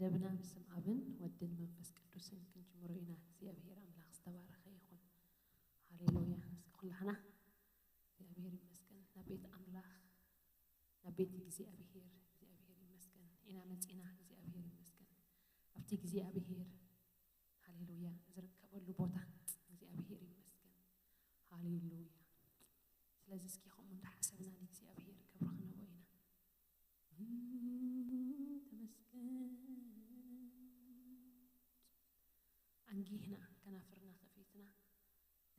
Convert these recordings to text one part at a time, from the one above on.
መደብና ብስም ኣብን ወድን መንፈስ ቅዱስን ክንጅምሮ ኢና። እግዚኣብሔር ኣምላኽ ዝተባረኸ ይኹን። ሃሌሉያ። እስኪ ኩላህና እግዚኣብሔር ይመስገን ናብ ቤት ኣምላኽ፣ ናብ ቤት እግዚኣብሔር፣ እግዚኣብሔር ይመስገን ኢና መጺና። እግዚኣብሔር ይመስገን ኣብቲ እግዚኣብሔር፣ ሃሌሉያ፣ ዝርከበሉ ቦታ እግዚኣብሔር ይመስገን። ሃሌሉያ። ስለዚ እስኪ ከምኡ እንዳሓሰብና ንእግዚኣብሔር ክብሪ ክንህቦ ኢና። ተመስገን። ኣንጊህና ከናፍርና ከፊትና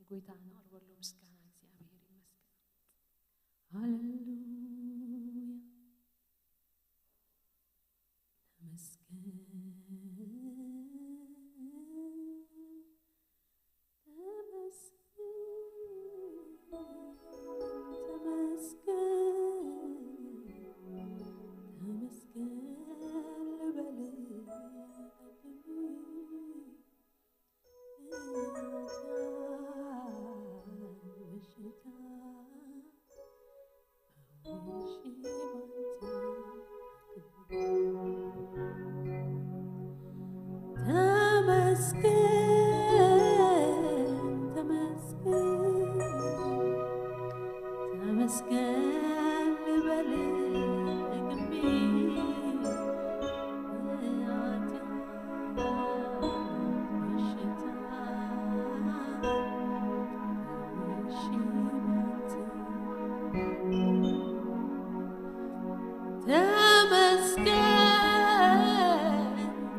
ንጎይታ ነቕርበሉ ምስጋና እግዚኣብሔር ይመስገን። ሃሌሉያ። ተመስገን፣ ተመስገን፣ ተመስገን፣ ተመስገን ልበል ቀድሜ። ተመስገን፣ ተመስገን፣ ተመስገን ልበል ደግሜ።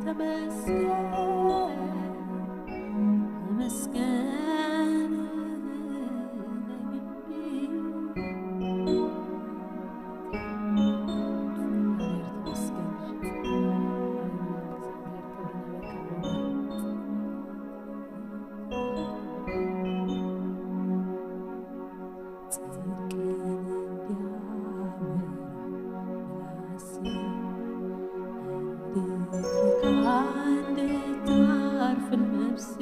ተመስገን፣ ተመስገን፣ ተመስገን። ጽድቅን እንዲያበራ ምላሴ፣ እንድትረካ እንድታርፍ ነፍሴ፣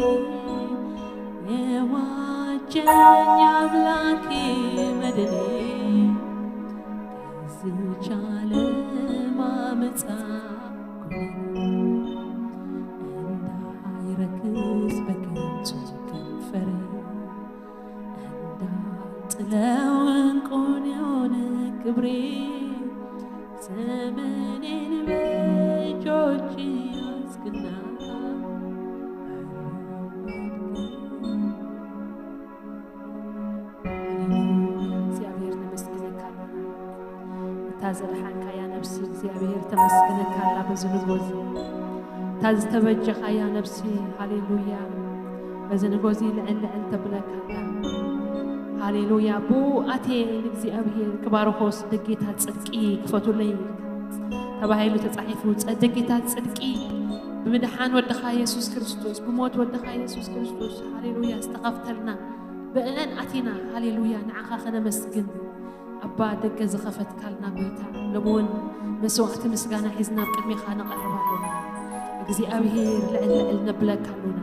የዋጀኝ አምላኬ መድኔ፣ ከዚች ዓለም አመፃ ኩነኔ፣ እንዳይረክስ በከንቱ ከንፈሬ፣ እንዳልጥለው ዕንቁን የሆነ ክብሬ፣ ዘመኔን በእጆች ያዝክና። ሃሌሉያ፣ እግዚኣብሔር ነመስግነካ ኣለና። እታ ዘድሓንካያ ነብሲ እግዚኣብሔር ተመስግነካ ኣላ በዚ ንጎዚ። እታ ዝተበጀኻያ ነብሲ፣ ሃሌሉያ፣ በዚ ንጎዚ ልዕል ልዕል ተብለካ ኣላ። ሃሌሉያ፣ ብኡ ኣትየ ንእግዚኣብሔር ክባርኾስ ደጌታት ጽድቂ ክፈቱለይ ተባሂሉ ተጻሒፉ። ጸ-፣ ደጌታት ጽድቂ ብምድሓን ወድኻ የሱስ ክርስቶስ፣ ብሞት ወድኻ የሱስ ክርስቶስ፣ ሃሌሉያ፣ ዝተኸፍተልና ብእአን ኣቲና፣ ሃሌሉያ፣ ንዓኻ ከነመስግን። ኣባ፣ ደገ ዝኸፈትካልና ጎይታ፣ ሎሚ እውን መስዋዕቲ ምስጋና ሒዝና ኣብ ቅድሜኻ ንቐርብ ኣሎና። እግዚኣብሔር ልዕል ልዕል ነብለካ ኣሎና።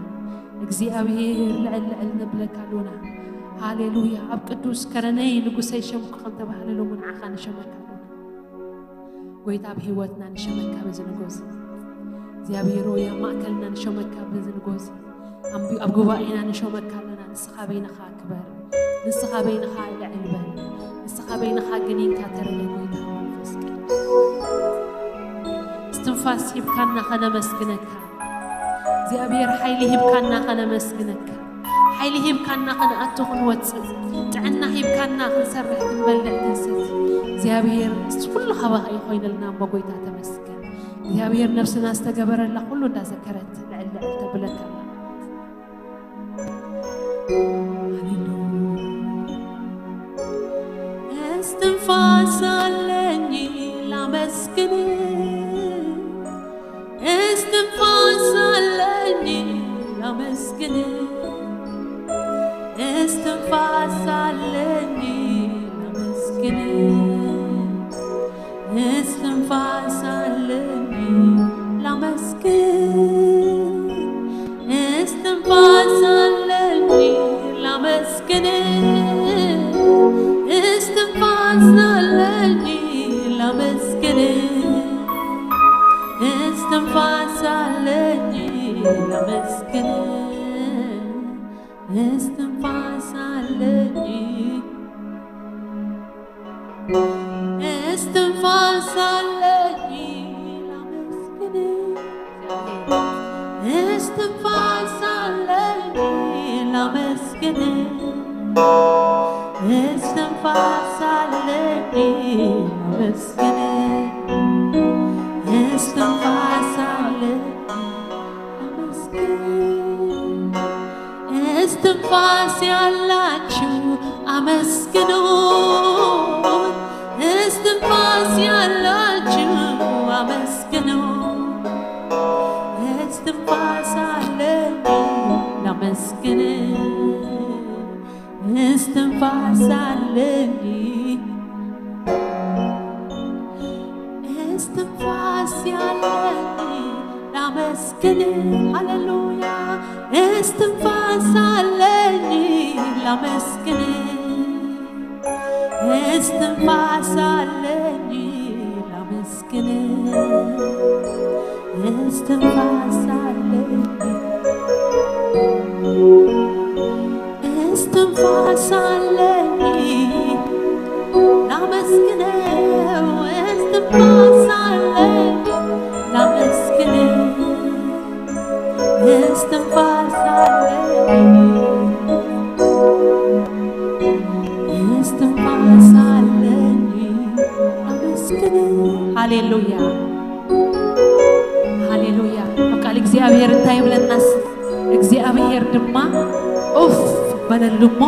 እግዚኣብሔር ልዕል ልዕል ነብለካ ኣሎና። ሃሌሉያ። ኣብ ቅዱስ ከረነይ ንጉሰይ ሸምኩ ከም ተባህለ ሎሚ ንዓኻ ንሸመካ ኣሎና። ጎይታ ኣብ ህይወትና ንሸመካ በዚ ንጎዚ። እግዚኣብሔር ሆይ ኣብ ማእከልና ንሸመካ በዚ ንጎዚ። ኣብ፣ ኣብ ጉባኤና ንሸመካ ኣለና። ንስኻ በይንኻ ክበር። ንስኻ በይንኻ ልዕል በል። ንስኻ በይንኻ ግኒንካ ተረለ ጎይታ መንፈስ ቅዱስ። እስትንፋስ ሂብካና ከነመስግነካ። እግዚኣብሔር ሓይሊ ሂብካና ከነመስግነካ። ሓይሊ ሂብካና ክንኣቱ ክንወፅእ። ጥዕና ሂብካና ክንሰርሕ ክንበልዕ ክንሰቲ። እግዚኣብሔር ኩሉ ካባኻ እዩ ኮይነልና እሞ ጎይታ ተመስገን። እግዚኣብሔር ነብስና ዝተገበረላ ኩሉ እንዳዘከረት ልዕል ልዕል ተብለካ ኣላ። ሃሌሉያ። እስትንፋስ ኣለኝ ላመስግን፣ እስትንፋስ ኣለኝ ላመስግን፣ እስትንፋስ ኣለኝ ላመስግን፣ እስትንፋስ ኣለኝ ላመስግን፣ እስትንፋስ ኣለኝ ላመስግን፣ እስትንፋስ ኣለኝ ላመስግን፣ እስትንፋስ እስትንፋስ ኣለኝ ላመስግን፣ እስትንፋስ ኣለኝ፣ እስትንፋስ ኣለኝ ላመስግን፣ እስትንፋስ ኣለኝ ላመስግን፣ እስትንፋስ ኣለኝ ላመስግን፣ እስትንፋስ ኣለኝ ላመስግን። እስትንፋስ ያላችሁ አመስግኑ፣ እስትንፋስ ያላችሁ አመስግኑ። እስትንፋስ አለኝ ላመስግን፣ እስትንፋስ አለኝ፣ እስትንፋስ ያለኝ ላመስግን። ሃሌሉያ። እስትንፋስ አለኝ ላመስግን፣ እስትንፋስ አለኝ ላመስግን፣ እስትንፋስ አለኝ፣ እስትንፋስ አለኝ ላመስግነው፣ እስትንፋስ አለኝ ላመስግነው፣ እስትንፋስ አለኝ፣ እስትንፋስ አለኝ ላመስግነው። ሃሌሉያ፣ ሃሌሉያ። ኣብ ቃል እግዚኣብሔር እንታይ ይብለናስ? እግዚኣብሔር ድማ ኡፍ በለሉ እሞ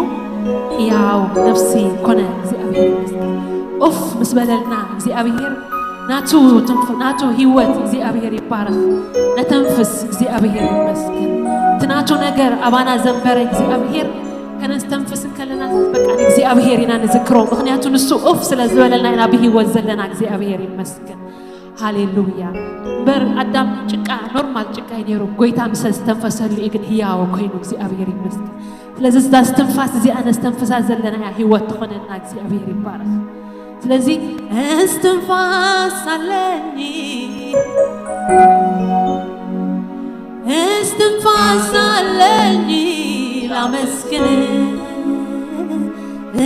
ሕያው ነፍሲ ኮነ። እግዚኣብሔር ይመስገን። ኡፍ ምስ በለልና እግዚኣብሔር ናቱ ትንፍ-፣ ናቱ ህይወት እግዚኣብሔር ይባረኽ። ነተንፍስ እግዚኣብሔር ይመስገን። እቲ ናቱ ነገር ኣባና ዘንበረ እግዚኣብሔር ከነስተንፍስ እንከለና በቃ ንእግዚኣብሔር ኢና ንዝክሮ። ምኽንያቱ ንሱ ኡፍ ስለ ዝበለልና ኢና ብህይወት ዘለና። እግዚኣብሔር ይመስገን። ሃሌሉያ። እምበር ኣዳም ጭቃ፣ ኖርማል ጭቃ እዩ ነይሩ። ጎይታ ምስ ዝተንፈሰሉ እዩ ግን ህያው ኮይኑ። እግዚኣብሔር ይመስገን። ስለዚ እዛ እስትንፋስ እዚኣ ነስተንፍሳ ዘለና እያ ህይወት ትኾነና። እግዚኣብሔር ይባረኽ። ስለዚ እስትንፋስ ኣለኒ፣ እስትንፋስ ኣለኒ ላመስግን፣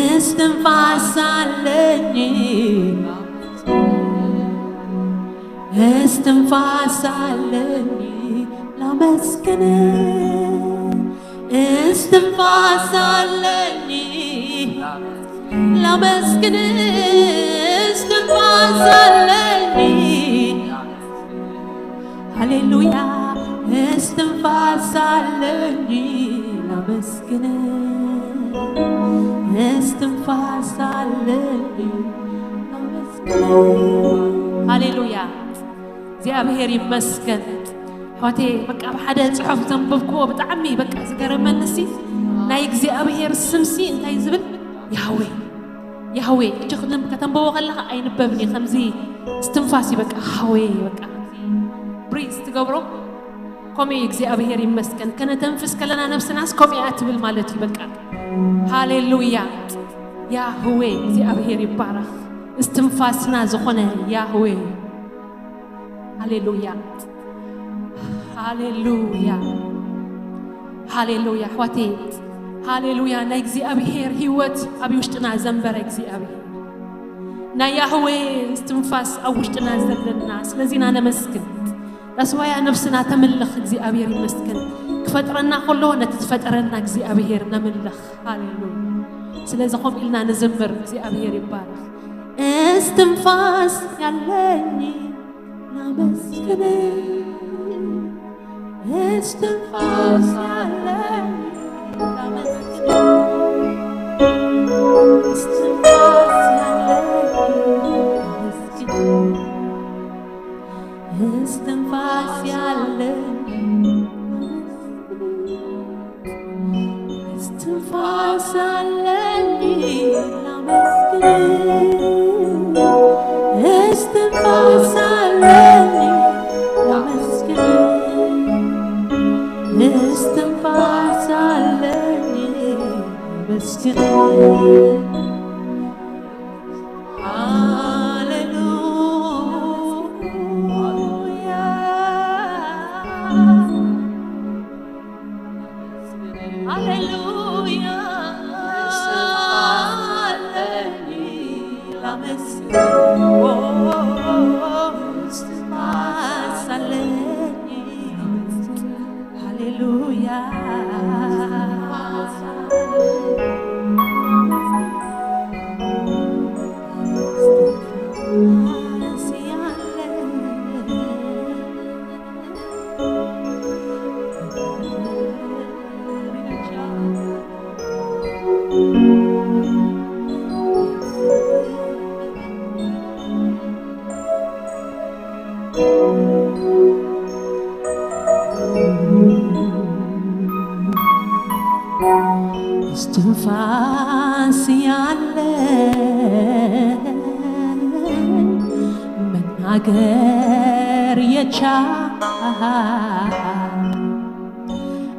እስትንፋስ ኣለኒ፣ እስትንፋስ ኣለኒ ላመስግን፣ እስትንፋስ ኣለኒ ላመስግን፣ እስትንፋስ ኣለኒ። ሃሌሉያ። እስትንፋስ ኣለኒ ላመስግን፣ እስትንፋስ ኣለኒ ላመስግን። ሃሌሉያ። እግዚኣብሔር ይመስገን። ኣሕዋተይ፣ በቃ ኣብ ሓደ ጽሑፍ ዘንበብክዎ ብጣዕሚ በቃ ዝገረመኒ ሲ፣ ናይ እግዚኣብሔር ስም ሲ እንታይ ዝብል? ያህዌ፣ ያህዌ። እጅ ክተንብ-፣ ከተንብቦ ከለኻ ኣይንበብን እዩ፣ ከምዚ እስትንፋስ እዩ በቃ፣ ሃዌ በቃ፣ ከምዚ ብሪዝ ትገብሮ። ከምኡ እዩ። እግዚኣብሔር ይመስገን። ከነተንፍስ ከለና ነብስናስ ከምኡ እያ ትብል ማለት እዩ በቃ። ሃሌሉያ። ያህዌ እግዚኣብሔር ይባረኽ። እስትንፋስና ዝኾነ ያህዌ። ሃሌሉያ፣ ሃሌሉያ፣ ሃሌሉያ። ኣሕዋተይ፣ ሃሌሉያ። ናይ እግዚኣብሔር ህይወት ኣብ ውሽጥና ዘንበረ እግዚኣብሔር፣ ናይ ያህዌ እስትንፋስ ኣብ ውሽጥና ዘለና፣ ስለዚ ኢና ነመስግን። ዳስዋያ ነብስና ተምልኽ። እግዚኣብሔር ይመስገን። ክፈጥረና ከሎ ነቲ ዝፈጠረና እግዚኣብሔር ነምልኽ። ሃሌሉያ። ስለዚ ከምኡ ኢልና ንዝምር። እግዚኣብሔር ይባረኽ። እስትንፋስ ያለኝ ላመስግን፣ እስትንፋስ ያለኝ ላመስግን፣ እስትንፋስ ያለኝ ላመስግን፣ እስትንፋስ ያለኝ እስትንፋስ አለኝ ላመስግን፣ እስትንፋስ አለኝ ላመስግን፣ እስትንፋስ አለኝ ላመስግን። ሃሌሉያ። ሃሌሉያ። ሃሌሉያ። እስትንፋስ ያለ መናገር የቻል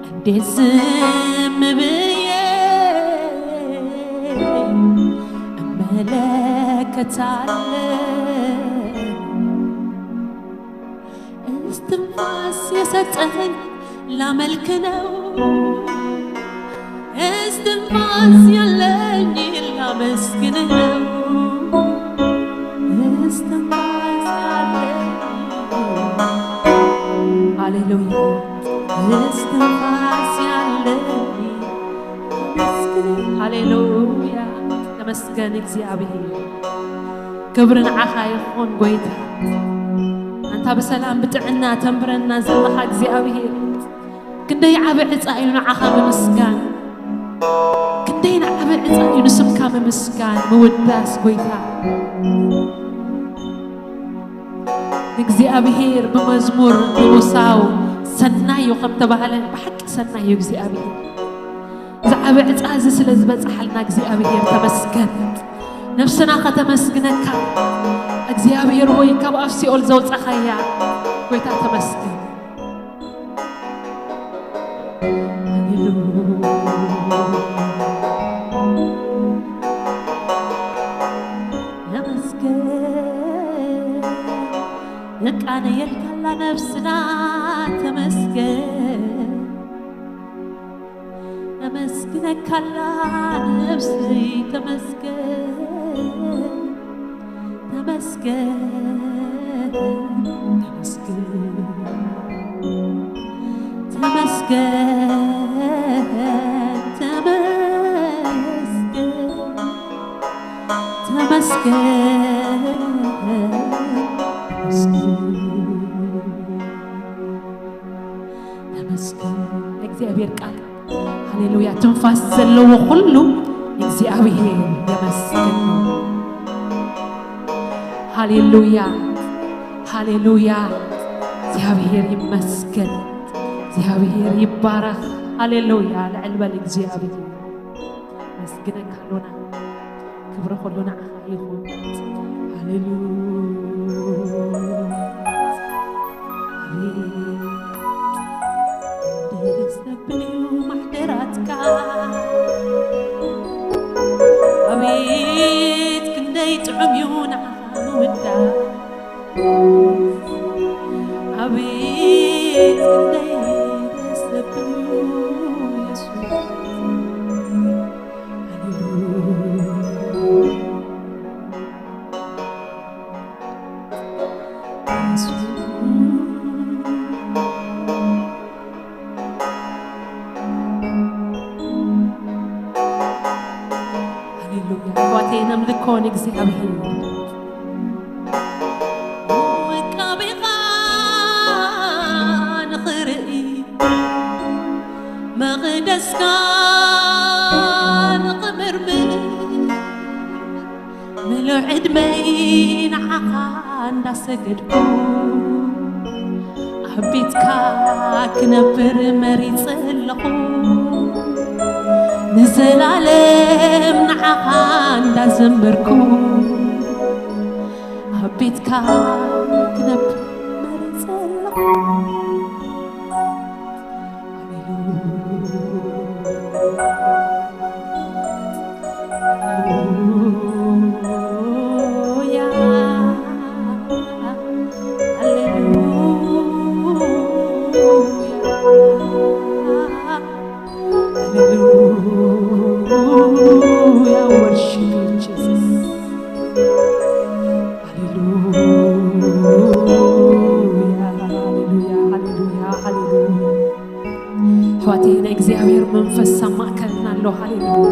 እንዴት ዝም ብዬ እመለከታለሁ? እስትንፋስ የሰጠኸኝ ላመልክ ነው። እስትንፋስ ያለኝ ላመስግን ነው። እስትንፋስ ያለኝ፣ ሃሌሉያ። እስትንፋስ ያለኝ፣ ሃሌሉያ። ተመስገን እግዚኣብሔር። ክብሪ ንዓኻ ይኹን ጎይታ። ኣንታ ብሰላም ብጥዕና ተንብረና ዘለኻ እግዚኣብሔር፣ ክንደይ ዓቢ ዕጻ እዩ ንዓኻ ምምስጋን። ክንደይ ንዓቢ ዕጻ እዩ ንስምካ ምምስጋን፣ ምውዳስ ጎይታ። ንእግዚኣብሔር ብመዝሙር ምውሳው ሰናይ እዩ ከም ተባህለ፣ ብሓቂ ሰናይ እዩ እግዚኣብሔር። እዚ ዓቢ ዕጻ እዚ ስለ ዝበጽሓልና እግዚኣብሔር ተመስገን። ነፍስና ከተመስግነካ እግዚኣብሔር ሆይ፣ ካብ ኣፍ ሲኦል ዘውጻኻያ ጎይታ ተመስገን። ሃሌሉያ። ተመስገን። ነቃነየልካላ ነፍስና ተመስገን። ተመስግነካላ ነፍሰይ ተመስገን። ተመስገን፣ ተመስገን፣ ተመስገን፣ ተመስገን፣ ተመስገን፣ ተመስገን። ተመስገን። እግዚኣብሔር ቃል ሃሌሉያ። ትንፋስ ዘለዎ ኩሉ እግዚኣብሔር የመስግን። ሃሌሉያ፣ ሃሌሉያ። እግዚኣብሔር ይመስገን። እግዚኣብሔር ይባረኽ። ሃሌሉያ። ልዕል በል እግዚኣብሔር። መስግነካ ኣሎና። ክብሪ ኩሉ ንዓኻ ይኹን። ሃሌሉያ። ኣቤት ደስ ዘብል እዩ ማሕደራትካ። ኣቤት ክንደይ ጥዑም እዩ ንዓኻ ምውዳስ። ኣቤት ክንደይ ደስ ዘብል እዩ የሱስ። ሃሌሉያ። ሃሌሉያ። ኣሕዋተይ ነምልኮ ንእግዚኣብሔር። ውቃቤኻ ንኽርኢ መቕደስካ ንኽምርምር ምሉእ ዕድመይ ንዓኻ እንዳሰገድኩ ኣብ ቤትካ ክነብር መሪጸ ኣለኹ። ንዘላለም ንዓኻ እንዳዘመርኩ ኣብ ቤትካ ክነብር መሪጸ ኣለኹ። ሃሌሉያ፣ ሃሌሉያ። መንፈስ ኣብ ማእከልና ኣሎ። ሃሌሉያ።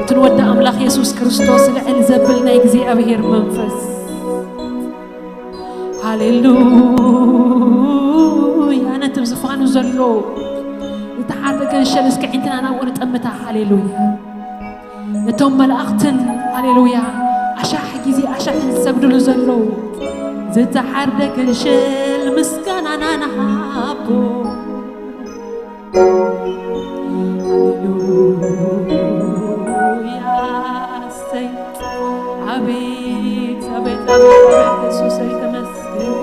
እቲ ንወዲ ኣምላኽ የሱስ ክርስቶስ ልዕል ዘብል ናይ እግዚኣብሔር መንፈስ። ሃሌሉያ። ነቲ ኣብ ዝፋኑ ዘሎ ዝተሓርደ ገንሸል እስኪ ዒንትና ናብኡ ንጠምታ። ሃሌሉያ። እቶም መላእኽትን፣ ሃሌሉያ፣ ኣሻሕ ግዜ ኣሻሕ ዝሰግድሉ ዘለዉ፣ ዝተሓርደ ገንሸል ምስጋናና ንሃቦ። ሃሌሉያ፣ ኣሰይ፣ ኣቤት፣ ኣቤት፣ ኣቤት፣ ኣቤት፣ የሱሰይ ተመስገን።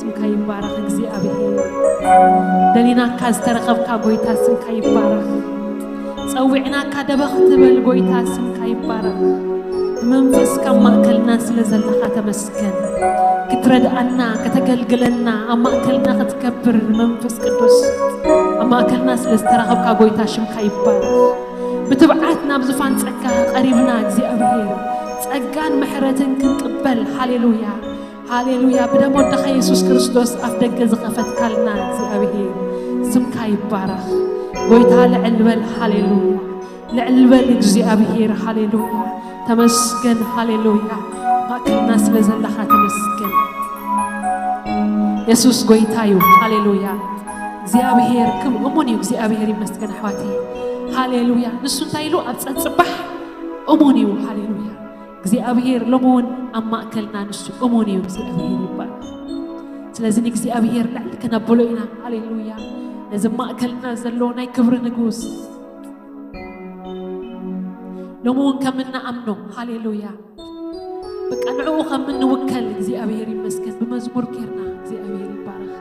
ስምካ ይባረኽ እግዚኣብሔር። ደሊናካ ዝተረኸብካ ጎይታ ስምካ ይባረኽ። ጸዊዕናካ ደበኽ ትብል ጎይታ ስምካ ይባረኽ። ብመንፈስካ ኣብ ማእከልና ስለ ዘለኻ ተመስገን። ክትረድኣና፣ ከተገልግለና፣ ኣብ ማእከልና ክትከብር መንፈስ ቅዱስ ኣብ ማእከልና ስለ ዝተረኸብካ ጎይታ ሽምካ ይባረኽ። ብትብዓት ናብ ዝፋን ጸጋ ቀሪብና እግዚኣብሔር ጸጋን ምሕረትን ክንቅበል። ሃሌሉያ፣ ሃሌሉያ። ብደም ወድኻ የሱስ ክርስቶስ ኣፍ ደገ ዝኸፈትካልና እግዚኣብሔር ስምካ ይባረኽ። ጎይታ ልዕል በል። ሃሌሉያ፣ ልዕል በል እግዚኣብሔር። ሃሌሉያ፣ ተመስገን። ሃሌሉያ፣ ማእከልና ስለ ዘለኻ ተመስገን። የሱስ ጎይታ እዩ። ሃሌሉያ፣ እግዚኣብሔር ክብ-፣ እሙን እዩ። እግዚኣብሔር ይመስገን ኣሕዋተይ። ሃሌሉያ። ንሱ እንታይ ኢሉ ኣብ ጸጽባሕ እሙን እዩ። ሃሌሉያ፣ እግዚኣብሔር ሎሚ እውን ኣብ ማእከልና ንሱ እሙን እዩ። እግዚኣብሔር ይባረኽ። ስለዚ ንእግዚኣብሔር ልዕል ከነብሎ ኢና። ሃሌሉያ። ነዚ ማእከልና ዘሎ ናይ ክብሪ ንጉስ ሎሚ እውን ከም እንኣምኖ፣ ሃሌሉያ፣ በቃ ንዕኡ ከም እንውከል እግዚኣብሔር ይመስገን። ብመዝሙር ጌርና እግዚኣብሔር ይባረኽ።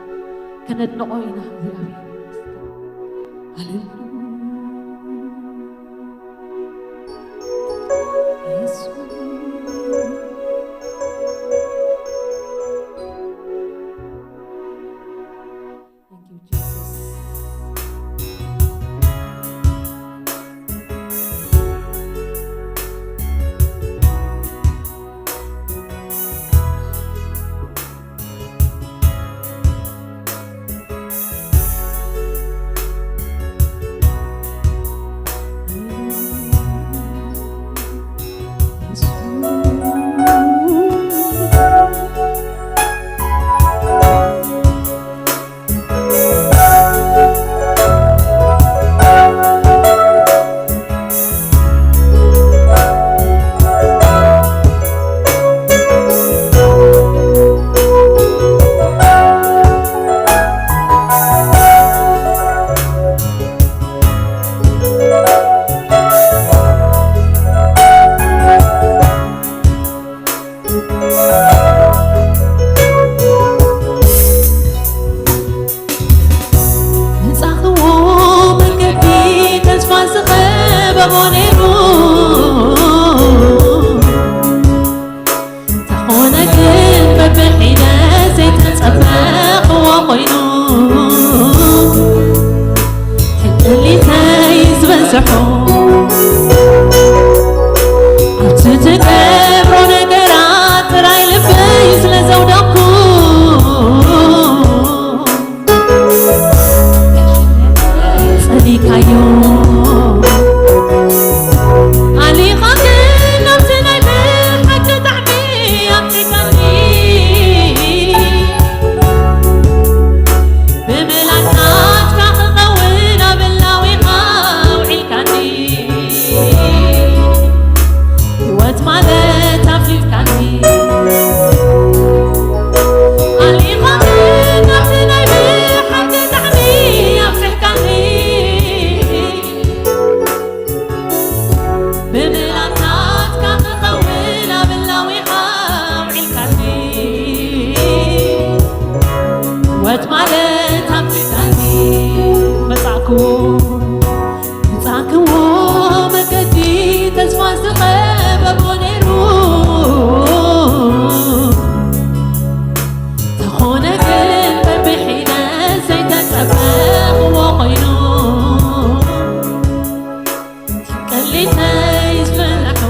ከነድንቖ ኢና እግዚኣብሔር ይመስገን። ሃሌሉያ። የሱስ። Thank you, Jesus. መጻኽዎ መንገዲ ተስፋ ዝኸበቦ ነይሩ። እንተኾነ ግን በብሒደት ዘይተጸበኽዎ ኮይኑ፣ ሕቅሊተይ ዝበዝሖ ኣብቲ ትገብሮ ነገራት ጥራይ ልበይ ስለ ዘውደቕኩ፣ ጸሊእካዮ ኣሊኻ ግን ናብቲ ናይ ብሓቂ ጣዕሚ ኣምጺእካኒ። ብምላስ ናትካ ክኸውን ኣብ እላዊኻ ኣውዒልካኒ። ረበኽዎ ኮይኑ ቅሊተይ ዝፈለሑ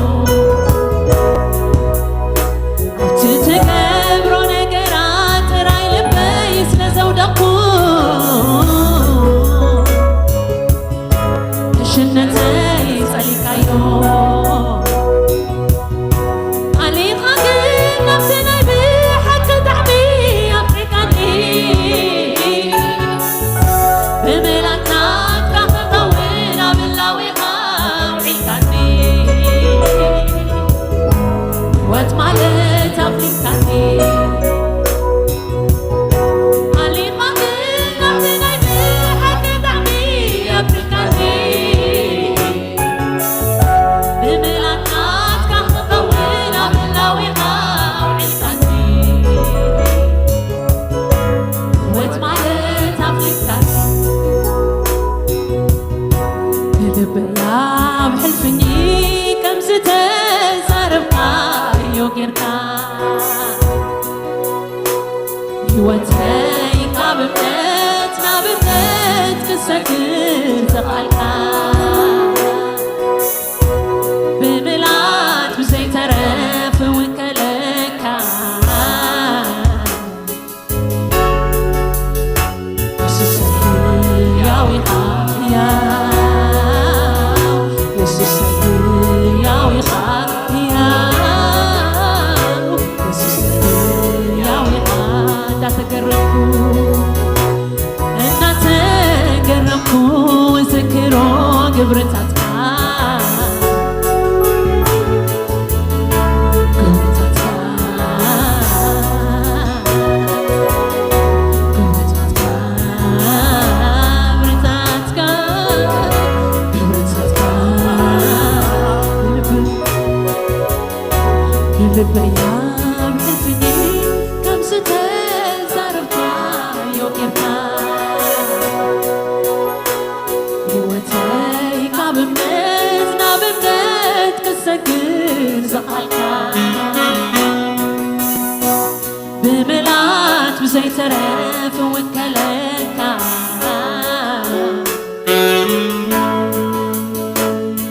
ኣብቲ ትገብሮ ነገራት ጥራይ ልበይ ስለ ዘውደቕኩ ዕሽነተይ ጸሊእካዮ። ኣሊኻ ግን ናብቲ ናይ ብሓቂ ጣዕሚ ኣፍሪቃኒ። ብመላክ ናትካ ክኸውን ኣብ ህላዌኻ ኣውዒልካኒ። ህይወት ማለት ኣፍሪቃኒ። ኣሊኻ ግን ናብቲ ናይ ብሓቂ ጣዕሚ ኣፍሪቃኒ። ብመላክ ናትካ ክኸውን ኣብ ህላዌኻ ኣውዒልካኒ። ህይወት ማለት ኣፍሪቃኒ። ንልበይ ኣብ ሕልፍኒ ከም ዝተዛረብካዮ ጌርካ። ህይወተይ ካብ እምነት ናብ እምነት ክሰግር ዘኽኣልካ። ብምልኣት ብዘይተረፍ እውከለካ። የሱሰይ ህያው ኢኻ ህያው፣ የሱሰይ ህያው ኢኻ ህያው፣ የሱሰይ ህያው ኢኻ። እንዳተገረምኩ፣ እንዳተገረምኩ ዝክሮ ግብርታትካ። ልበይ ኣብ ሕልፍኒ ከም ዝተዛረብካዮ ጌርካ። ህይወተይ ካብ እምነት ናብ እምነት ክሰግር ዘኽኣልካ። ብምልኣት ብዘይተረፍ እውከለካ።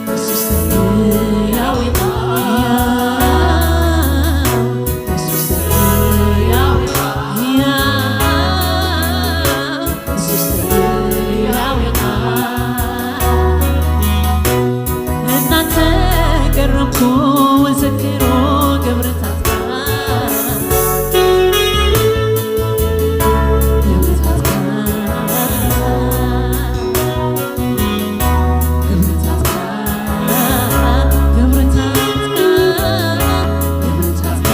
የሱሰይ ህያው ኢኻ ህያው፣ የሱሰይ ህያው ኢኻ ህያው፣ የሱሰይ ህያው ኢኻ። እናተገረምኩ ዝክሮ ግብርታትካ፣ ግብርታትካ፣ ግብርታትካ፣ ግብርታትካ፣ ግብርታትካ።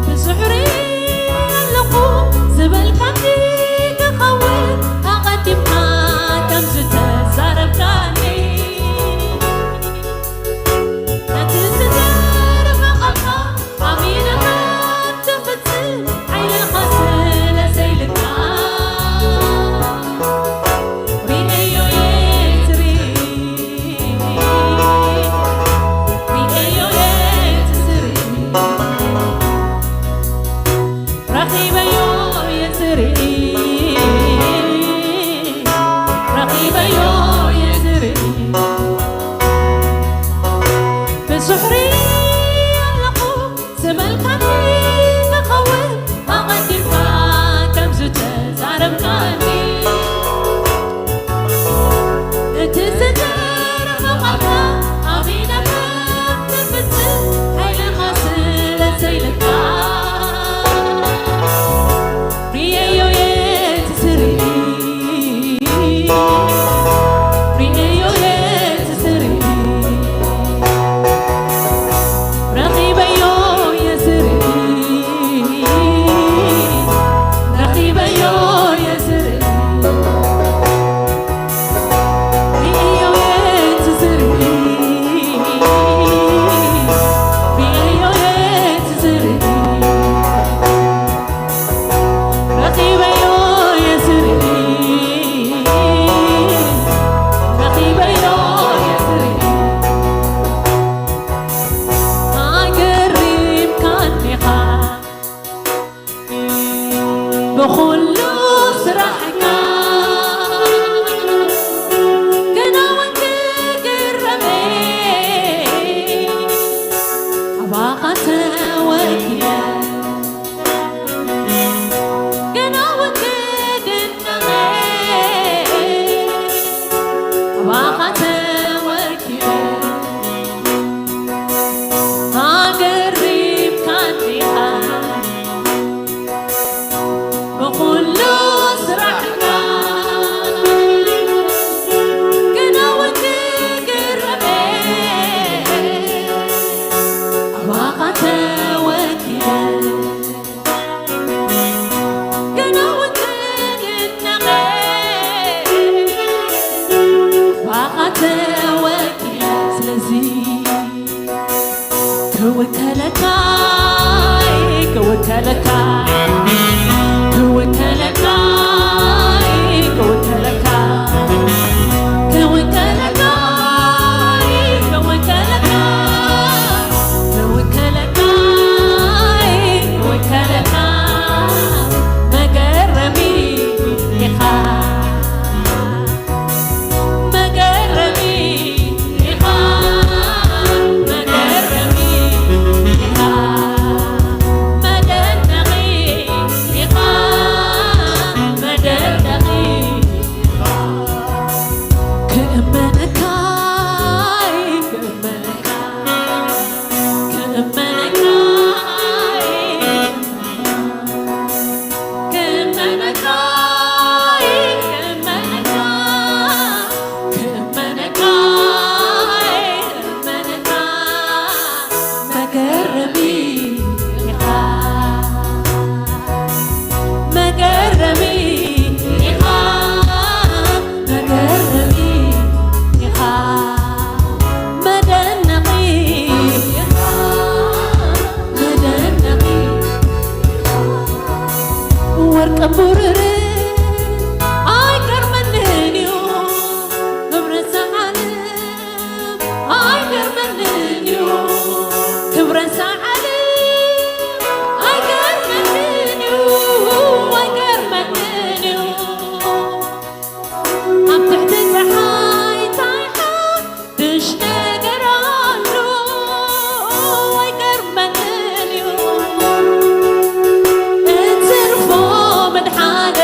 ብዙሕ ርእየ ኣለኹ ዝበልካኒ ክኸውን ኣቐዲምካ ከም ዝተዛረብካኒ። ነቲ ዝተረፈ ቃልካ ኣሚነ ከም ትፍጽም ሓይልኻ ስለ ዘይልካ። ርእየዮ እየ ትርኢ፣ ርእየዮ እየ ትርኢ። ረኺበዮ እየ ዝርኢ፣ ረኺበዮ እየ ዝርኢ። ብዙሕ ርእየ ኣለኹ ዝበልካኒ ክኸውን ኣቐዲምካ ከም ዝተዛረብካኒ። እቲ ዝተረፈ ቃልካ ኣሚነ ከም ትፍጽም ሓይልኻ ስለ ዘይልካ። ኩሉ ስራሕካ ገና እውን ክግረም ኣባኻ ተወኪለ ገና እውን ክድነቕ ኣባኻ ተወኪለ ኣገሪምካኒ ኢኻ ብኹሉ ስራሕካ ገና እውን ክግረም ኣባኻ ተወኪለ ገና እውን ክድነቕ ኣባኻ ተወኪለ ስለዚ ክውከለካ ክውከለካ ክውከለካ ክውከለካ ክውከለካ ክውከለካ ክውከለካ ክውከለካ መገረሚ ኢኻ መገረሚ ኢኻ መገረሚ ኢኻ መደነቒ ኢኻ መደነቒ ኢኻ ክእመነካ ክእመነካ ክእመነካ ክእመነካ ክእመነካ ክእመነካ ክእመነካ መገረሚ ኢኻ መገረሚ ኢኻ መገረሚ ኢኻ መደነቒ ኢኻ መደነቒ ወርቅን ብሩርን ኣይገርመንን እዩ ክብረት ሰዓልን ኣይገርመንን እዩ ክብረት ሰዓልን ኣይገርመንን እዩ ኣይገርመንን እዩ ኣብ ትሕቲ ፀሓይ እንታይ ሓድሽ ነገር ኣሎ ኣይገርመንን እዩ እንትርፎ መድሓነ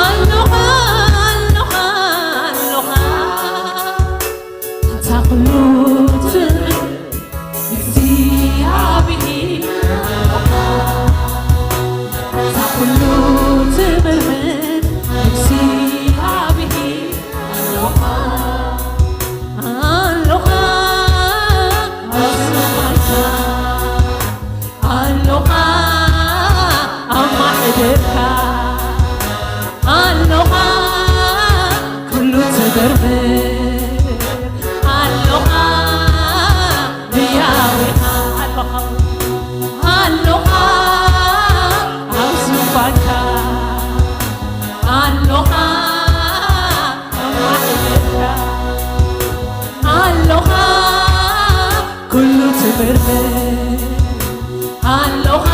ኣሎኻ፣ ኣሎኻ፣ ኣሎኻ፣ ኣንታ ኩሉ ትብል እግዚኣብሔር ኣሎኻ፣ ኣንታ ኩሉ ትምርምር እግዚኣብሔር ኣሎኻ፣ ኣሎኻ፣ ኣስማማልካ ኣሎኻ፣ ኣብ ማሕደርካ ኣሎኻ፣ ኩሉ ትምርምር ኣሎኻ፣ ህያው ኢኻ ኣሎኻ፣ ኣሎኻ፣ ኣብ ዙፋንካ ኣሎኻ፣ ኣብ ማሕደርካ ኣሎኻ፣ ኩሉ ትምርምር ኣሎኻ፣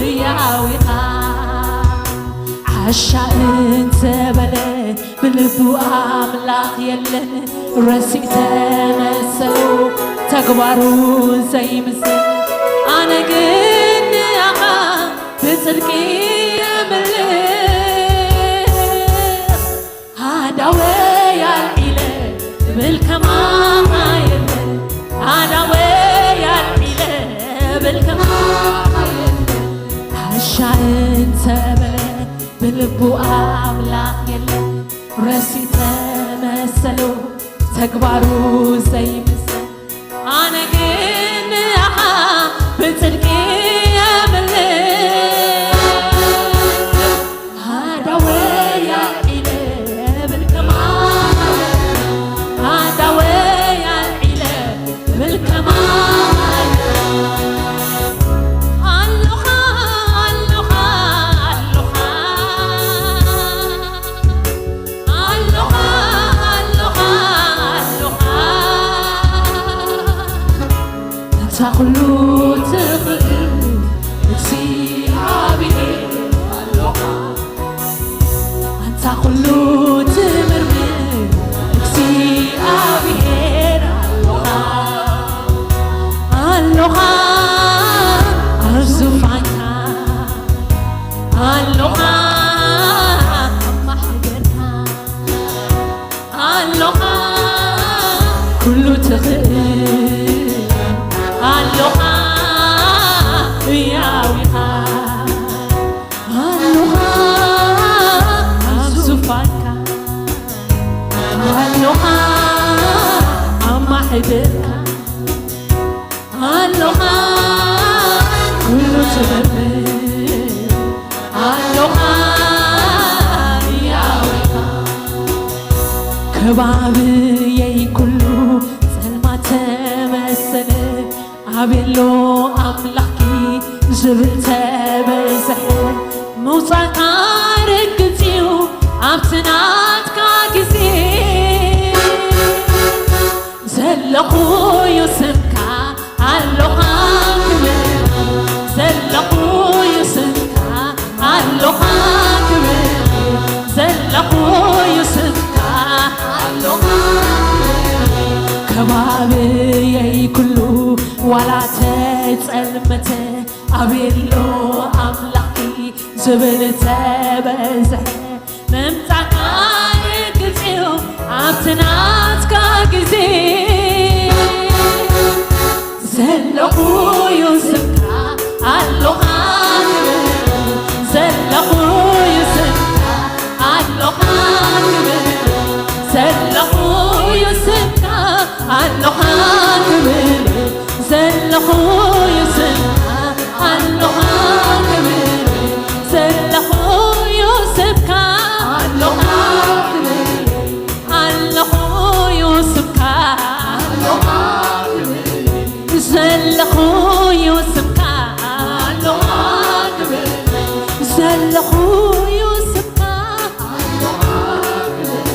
ህያው ኢኻ። ዓሻ እንተበለ ብልቡ ኣምላኽ የለን፣ ረሲእ ተመሰሉ ተግባሩ ዘይምዘን። ኣነ ግን ንኣኻ ብጽድቂ የምልኽ። ሃዳወይ ኣልዒለ ብል ከማኻ የለን፣ ሃዳወይ ኣልዒለ ብል ከማኻ የለን። ዓሻ እንተበለ ብልቡ ኣምላኽ የለን፣ ረሲእ ተመሰሉ ተግባሩ ዘይምዘን። ኣነ ግን ንኣኻ ብጽድቂ የምልኽ። ሃዳወይ ኣልዒለ ብል ከማኻ፣ ሃዳወይ ኣልዒለ ብል ከማኻ። ኣሎኻ፣ ኣሎኻ፣ ኣሎኻ። ኣሎኻ፣ ኣሎኻ፣ ኣሎኻ። ኣንታ ኩሉ ትኽእል እግዚኣብሔር ኣሎኻ። ኣንታ ኩሉ ትምርምር እግዚኣብሔር ኣሎኻ። ኣሎኻ ኣብ ዙፋንካ ኣሎኻ ኣብ ማሕደርካ ኣሎኻ ኩሉ ትኽእል ኣሎኻ ህያው ኢኻ ኣሎኻ ኣብ ዙፋንካ ኣሎኻ ኣብ ማሕደርካ ኣሎኻ ኩሉ ትገብር ኣሎኻ ህያው ኢኻ። ከባብየይ ኩሉ ጸልማት ተመሰለ፣ ኣቤሎ ኣምላኽኪ ዝብል ተበዝሐ። ምውጻእካ ርግጽ እዩ ኣብቲ ናትካ ግዜ። ዘለኹ እዩ ስምካ ኣሎኻ ክብር፣ ዘለኹ እዩ ስምካ ኣሎኻ ክብር፣ ዘለኹ እዩ ስምካ ኣሎኻ ክብር። ከባብየይ ኩሉ ዋላ ተጸልመተ፣ ኣቤሎ ኣምላኽኪ ዝብል ተበዝሐ። ምምጻእካ ርግጽ እዩ ኣብቲ ናትካ ግዜ። ዘለኹ እዩ ስምካ ኣሎኻ ክብር፣ ዘለኹ እዩ ስምካ ኣሎኻ ክብር፣ ዘለኹ እዩ ስምካ ኣሎኻ ክብር፣ ዘለኹ እዩ ስምካ ኣሎኻ ክብር፣ ዘለኹ እዩ ስምካ ኣሎኻ ክብር፣ ኣለኹ እዩ ስምካ ኣሎኻ ክብር፣ ዘለኹ እዩ ስምካ ኣሎኻ ክብር፣ ዘለኹ እዩ ስምካ ኣሎኻ ክብር፣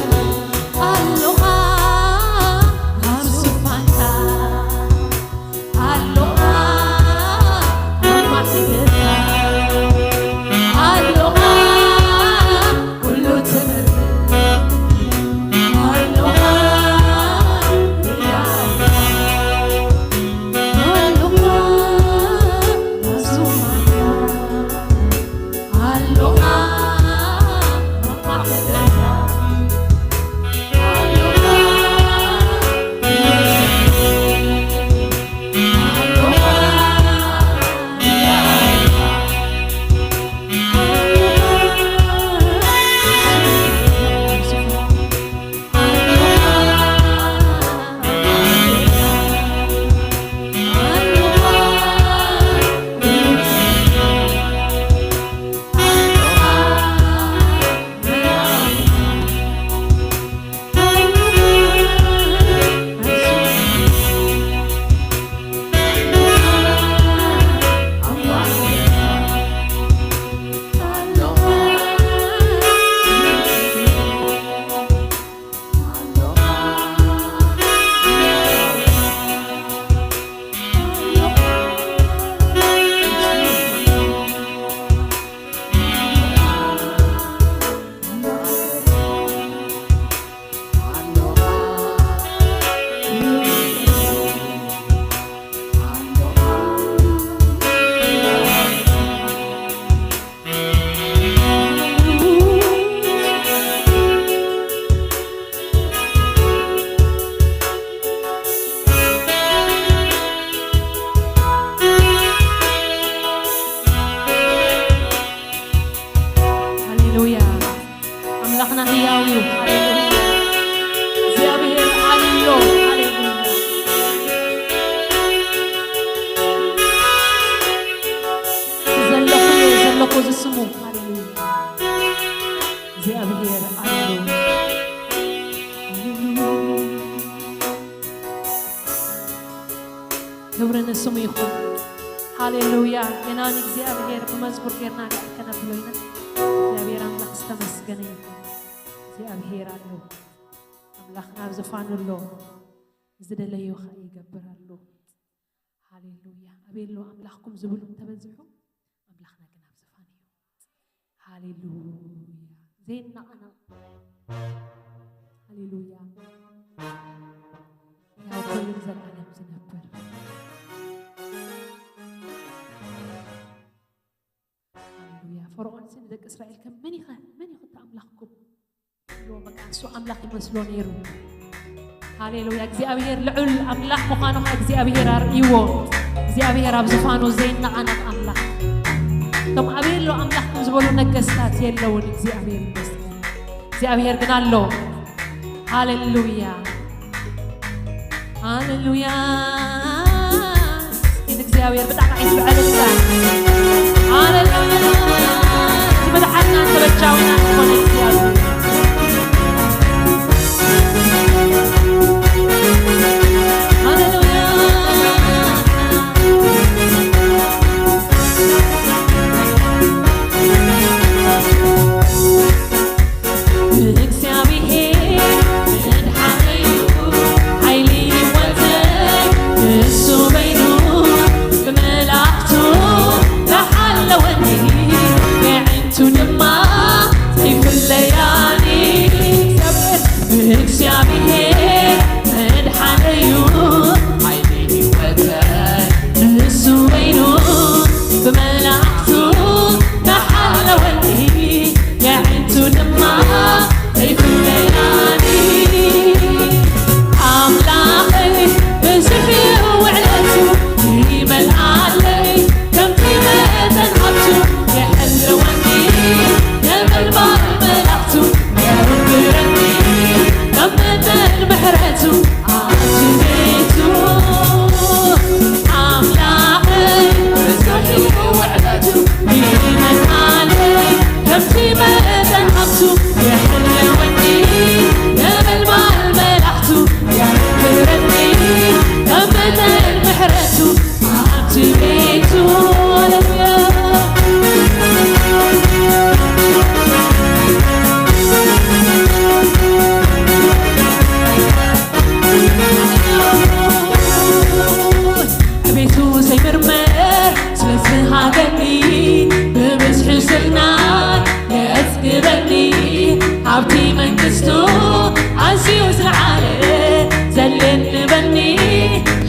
ኣሎኻ ኣብ ዙፋንካ ኣሎኻ ኣብ ማሕደርካ ኣሎኻ ኩሉ ትምህርት ኣሎኻ ኣሎኻ ኣብ ዙፋንካ እግዚኣብሔር ኣሎ። ክብሪ ንስሙ ይኹን። ሃሌሉያ። ገና ንእግዚኣብሔር ብመዝሙር ጌርና ከነብሎ ኢና። እግዚኣብሔር ኣምላኽ ዝተመስገነ ይኹን። እግዚኣብሔር ኣሎ። ኣምላኽና ኣብ ዝፋኑ ኣሎ። ዝደለዮ ኸኣ ይገብር ኣሎ። ሃሌሉያ። ኣበይ ኣሎ ኣምላኽኩም ዝብሉ እንተበዝሑ፣ ኣምላኽና ግን ኣብ ዝፋኑ እዩ። ሃሌሉያ። ዘይነቓነቕ። ሃሌሉያ። ሕያው ኮይኑ ንዘለኣለም ዝነብር። ሃሌሉያ። ፈርዖንስ ንደቂ እስራኤል ከ መን ኢኸ፣ መን ኢኹ እቲ ኣምላኽኩም? ኢልዎ፣ በቃ ንሱ ኣምላኽ ይመስሎ ነይሩ። ሃሌሉያ። እግዚኣብሔር ልዑል ኣምላኽ ምዃኑ ኸዓ እግዚኣብሔር ኣርእይዎ። እግዚኣብሔር ኣብ ዝፋኑ ዘይነቓነቕ ኣምላኽ። እቶም ኣበይ ኣሎ ኣምላኽኩም ዝበሉ ነገስታት የለውን። እግዚኣብሔር ይመስገን። እግዚኣብሔር ግን ኣሎ። ሃሌሉያ፣ ሃሌሉያ። ንእግዚኣብሔር ብጣዕሚ ዓይነት ብዕልልታ። ሃሌሉያ። እቲ መድሓንናን ተበጃዊናን ዝኾነ እግዚኣብሔር። ሃሌሉያ። እግዚኣብሔር መድሓነይ እዩ፣ ሓይሊ ህይወተይ ንሱ በይኑ፣ ብመላእኽቱ ተሓለወኒ፣ የዕንቱ ድማ ዘይፍለያኒ። እግዚኣብሔር መድሓነይ እዩ፣ ሓይሊ ህይወተይ ንሱ በይኑ፣ ብመላእኽቱ ተሓለወኒ፣ የዕንቱ ድማ ዘይፍለያኒ። ኣምላኸይ ብዙሕ እዩ ውዕለቱ፣ ይመልኣለይ ከምቲ መጠን ሃብቱ፣ የሕልወኒ ነበልባል መላእኽቱ፣ የኽብረኒ ከም መጠን ምሕረቱ። ኣብቲ ቤቱ ኣምላኸይ ብዙሕ እዩ ውዕለቱ፣ ይመልኣለይ ከምቲ መጠን ሃብቱ፣ የሕልወኒ ነበልባል መላእኽቱ፣ የኽብረኒ ከም መጠን ምሕረቱ። ኣብቲ ቤቱ ሃሌሉያ። ቤቱ ዘይምርመር ስለ ዝሃበኒ፣ ብብዝሒ ስልናን የጽግበኒ። ኣብቲ መንግስቱ ኣዝዩ ዝለዓለ ዘልየኒ በኒ፣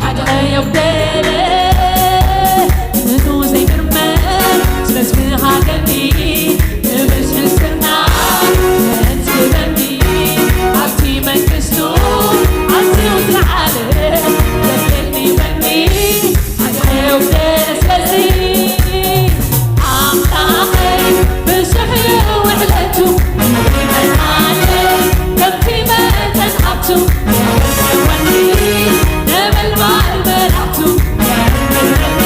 ሓጢኣተይ የጉደለ። ምሕረቱ ዘይምርመር ስለ ዝሃበኒ፣ ብብዝሒ ስልናን የጽግበኒ። ኣብቲ መንግስቱ ኣዝዩ ዝለዓለ ዘልየኒ በኒ፣ ሓጢኣተይ የጉደለ። ስለዚ ኣምላኸይ ብዙሕ እዩ ውዕለቱ፣ ይመልኣለይ ከምቲ መጠን ሃብቱ፣ የኽብረኒ ነበልባል መላእኽቱ፣ የኽብረኒ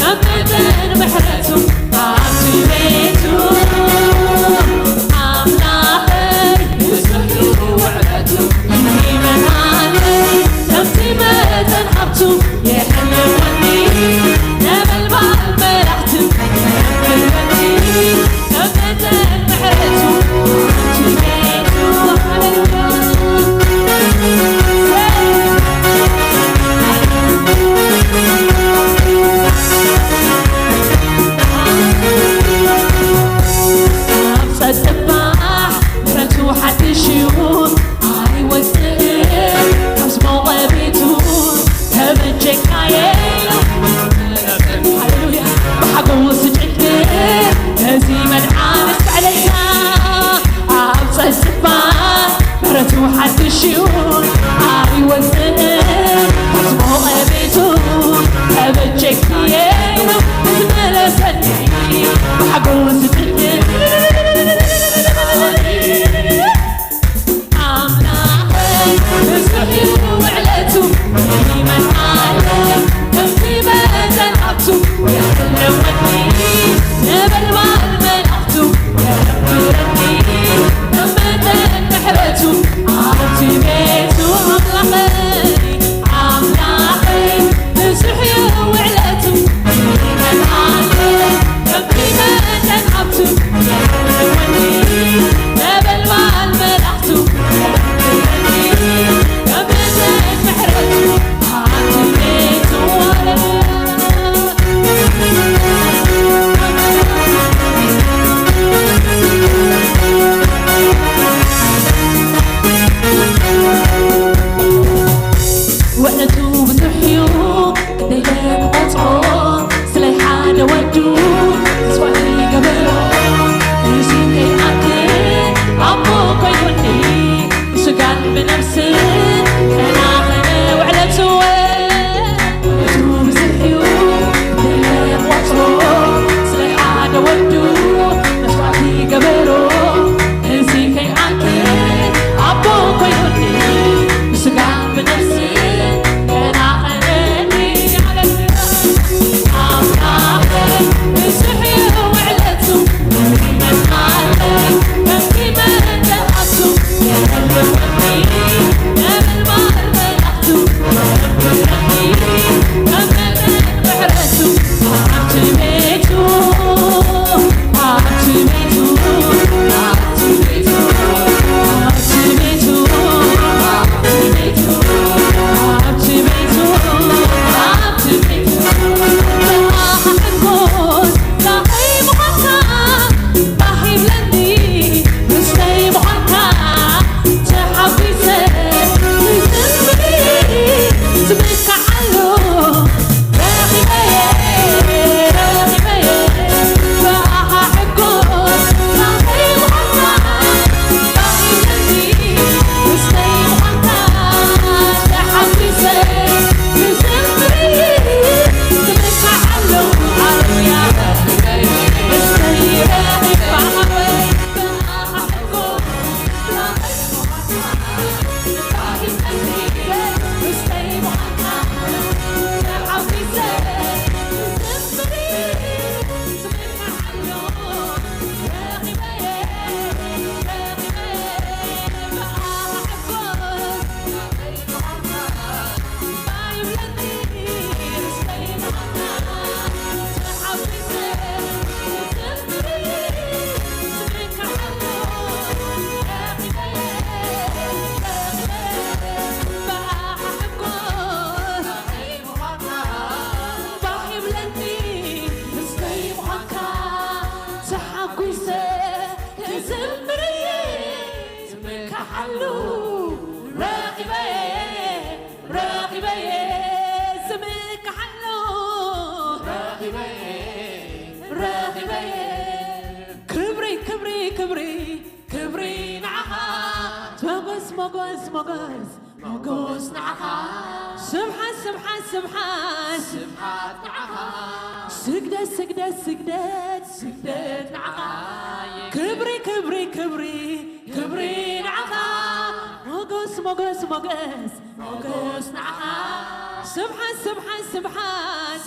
ከም መጠን ምሕረቱ። ኣብቲ ቤቱ ኣምላኸይ ብዙሕ እዩ ውዕለቱ፣ ይመልኣለይ ከምቲ መጠን ሃብቱ፣ የሕልወኒ ነበልባል መላእኽቱ፣ የኽብረኒ ከም መጠን ምሕረቱ። ኣብቲ ቤቱ ሃሌሉያ። ኣብ ጸጥታ ምሕረቱ ሓድሽ እዩ፣ ኣይወጽእን ካብ ዝሞቐ ቤቱ። ተበጀካየ ኢሉ ሃሌሉያ ብሓጎስ ጭንቅ ነዚ መድሓኒ ኣስዕለካ። ኣብ ጸጥታ ምሕረቱ ሓድሽ እዩ፣ ኣይወጽእን ካብ ዝሞቐ ቤቱ። ተበጀካየ ኢሉ ዝመለሰኒ ብሓጎስ ጭንቅ ኣምላኸይ ብዙሕ እዩ ውዕለቱ፣ ይመልኣለይ ከምቲ መጠን ሃብቱ። የሕልወኒ ነበልባል መላእኽቱ፣ የኽብረኒ ዘምርየ ዝምካሓሉ ረኺበየ ረኺበየ ዝምካሓሉ ረኺበየ ረኺበየ ክብሪ ክብሪ ክብሪ ክብሪ ንዓኻ ሞጎስ ሞጎስ ሞጎስ ሞጎስ ንዓኻ ስብሓት ስብሓት ስብሓት ስብሓት ንዓኻ ስግደት ስግደት ስግደት ስግደት ንዓኻ ክብሪ ክብሪ ክብሪ ክብሪ ንዓኻ ሞጎስ ሞጎስ ሞገስ ሞጎስ ንዓኻ ስብሓት ስብሓት ስብሓት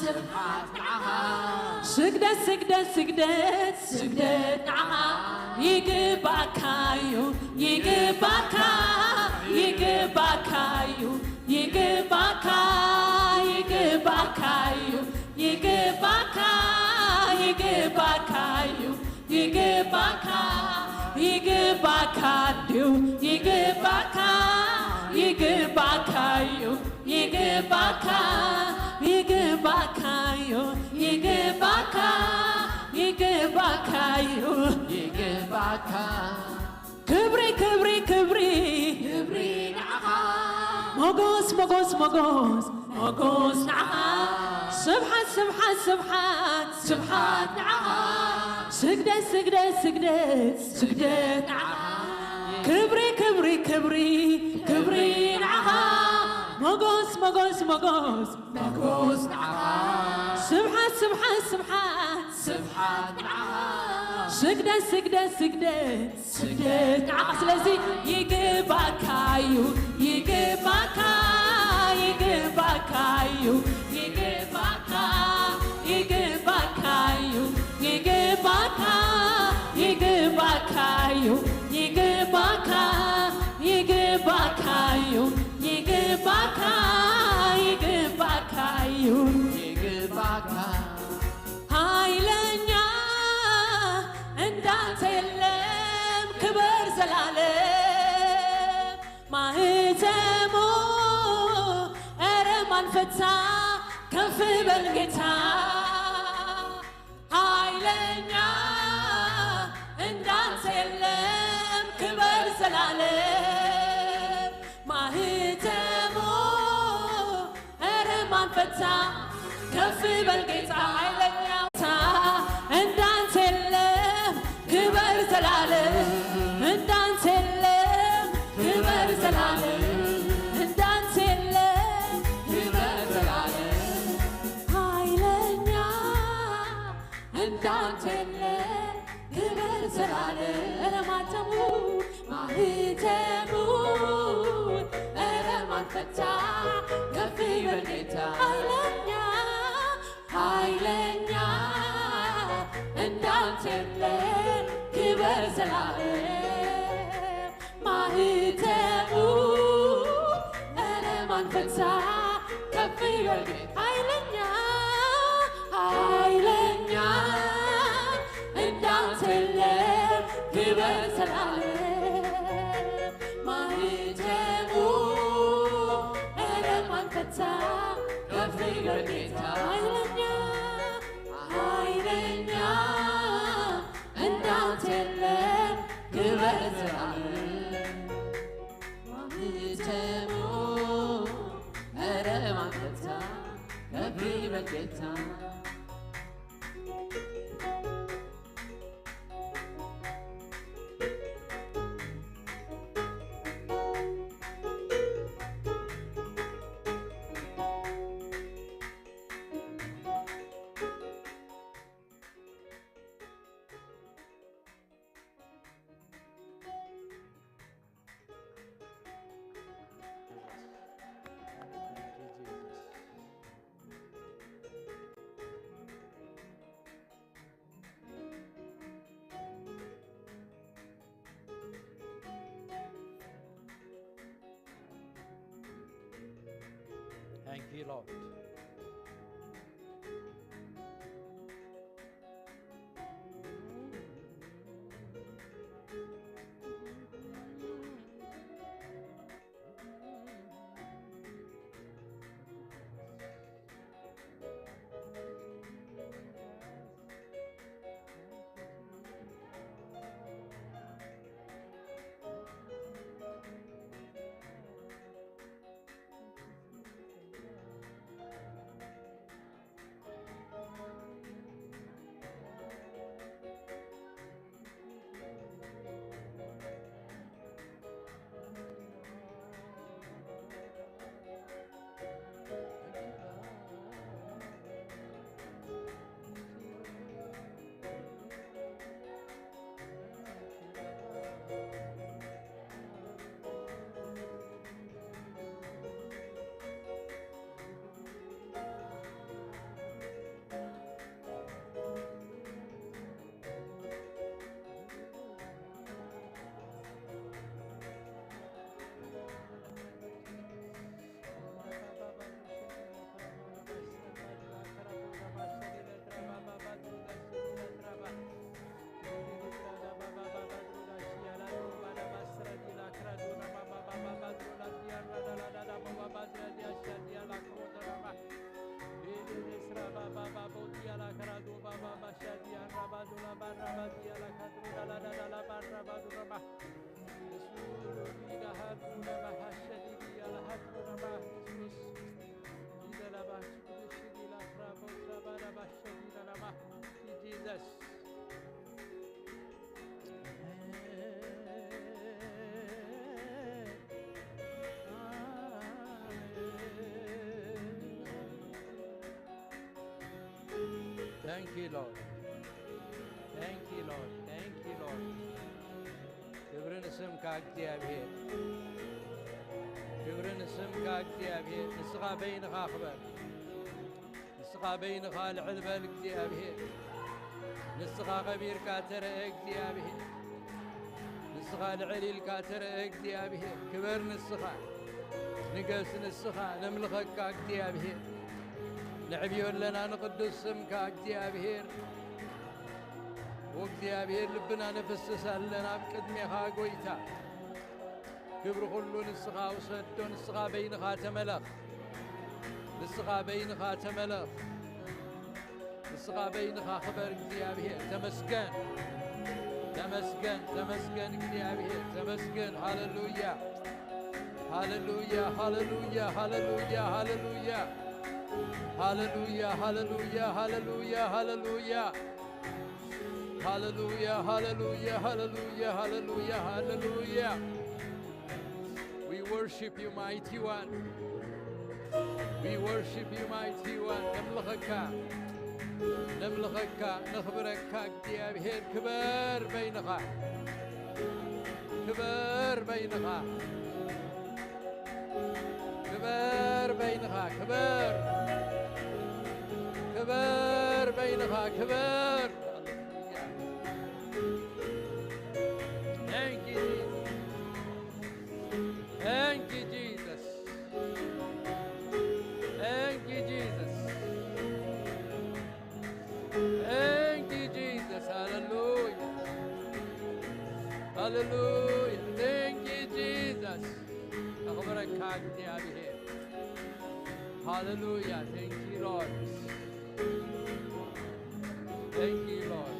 ስግደት ስግደት ስግደት ስግደት ንዓኻ ይግባእካዩ ይግባእካ ይግባእካዩ ይግባእካ ይግባእካዩ ይግባእካ ይግባእካዩ ይግባእካ ይግባእካ እንድዩ ይግባእካ ይግባእካዩ ይግባእካ ይግባእካዩ ይግባእካ ይግባእካዩ ይግባእካ ክብሪ ክብሪ ክብሪ ክብሪ ንዓኻ ሞጎስ ሞጎስ ሞጎስ ሞጎስ ንዓኻ ስብሓት ስብሓት ስብሓት ስብሓት ንዓኻ ስግደት ስግደት ስግደት ስግደት ንዓኻ ክብሪ ክብሪ ክብሪ ክብሪ ንዓኻ ሞጎስ ሞጎስ ሞጎስ ሞጎስ ንዓኻ ስብሓት ስብሓት ስብሓት ስብሓት ንዓኻ ስግደት ስግደት ስግደት ስግደት ንዓኻ ስለዚ ይግባእካዩ ይግባእካ ይግባእካዩ ይግባእካ ይግባእካዩ ይግባእካ ይግባእካዩ ይግባእካ ይግባእካዩ ይግባእካ ይግባእካዩ ይግባእካ ኃይለኛ እንዳንተ የለም ክበር ዘላለም ማህተሙ ኧረ ማን ፈታ ከፍ በል ጌታ ኃይለኛ እንዳንተ የለም ክበር ዘላለም ማህተሙ ኧረ ማን ፈታ ከፍ በል ጌታ ኃይለኛ እንዳንተ የለም ክበር ዘላለም እንዳንተ የለም ክበር ዘላለም እንዳንተ የለም ክበር ዘላለም ኃይለኛ እንዳንተ የለም ክበር ዘላለም ኧረ ማተሙ ማህተሙ ኧረ ማን ፈታ ከፍ ይበል ጌታ ኃይለኛ ኃይለኛ እንዳንተ የለም ክበር ዘላለም ማህተሙ ኧረ ማን ፈታ ከፍ ይበል ጌታ ኃይለኛ ኃይለኛ እንዳንተ የለም ክበር ዘላለም ማህተሙ ኧረ ማን ፈታ ከፍ ይበል ጌታ ኃይለኛ ኃይለኛ እንዳንተ የለም ክበር ዘላለም ማህተሙ ኧረ ማን ፈታ ከፍ ይበል ጌታ Thank you, Lord. Jesus. Thank you, Lord. Thank you, Lord. Thank you, Lord. ክብሪ ንስምካ እግዚኣብሔር። ክብሪ ንስምካ እግዚኣብሔር። ንስኻ በይንኻ ክበር። ንስኻ በይንኻ ልዕል በል እግዚኣብሔር። ንስኻ ከቢርካ ተረአ እግዚኣብሔር። ንስኻ ልዕል ኢልካ ተረአ እግዚኣብሔር። ክበር ንስኻ። ንገስ ንስኻ። ነምልኸካ እግዚኣብሔር። ነዕብዮ ኣለና ንቕዱስ ስምካ እግዚኣብሔር። ወእግዚኣብሔር ልብና ነፍስስ ኣለና ኣብ ቅድሜኻ ጎይታ። ክብሪ ኩሉ ንስኻ ውሰዶ። ንስኻ በይንኻ ተመለኽ። ንስኻ በይንኻ ተመለኽ። ንስኻ በይንኻ ክበር እግዚኣብሔር። ተመስገን። ተመስገን። ተመስገን እግዚኣብሔር። ተመስገን። ሃሌሉያ። ሃሌሉያ። ሃሌሉያ። ሃሌሉያ። ሃሌሉያ። ሃሌሉያ። ሃሌሉያ። ሃሌሉያ። ሃሌሉያ። Hallelujah, hallelujah, hallelujah, hallelujah, hallelujah. We worship you, mighty one. We worship you, mighty one. ነምልኸካ፣ ነምልኸካ፣ ነኽብረካ እግዚኣብሔር። ክበር በይንኻ። ክበር በይንኻ። ክበር በይንኻ። ክበር። ክበር በይንኻ። ክበር። Thank you, Jesus. Thank you, Jesus. Thank you, Jesus. Thank you, Jesus. Hallelujah. Hallelujah. Thank you, Jesus. ኣኽብረካ እግዚኣብሔር። Hallelujah. Thank you, Lord. Thank you, Lord.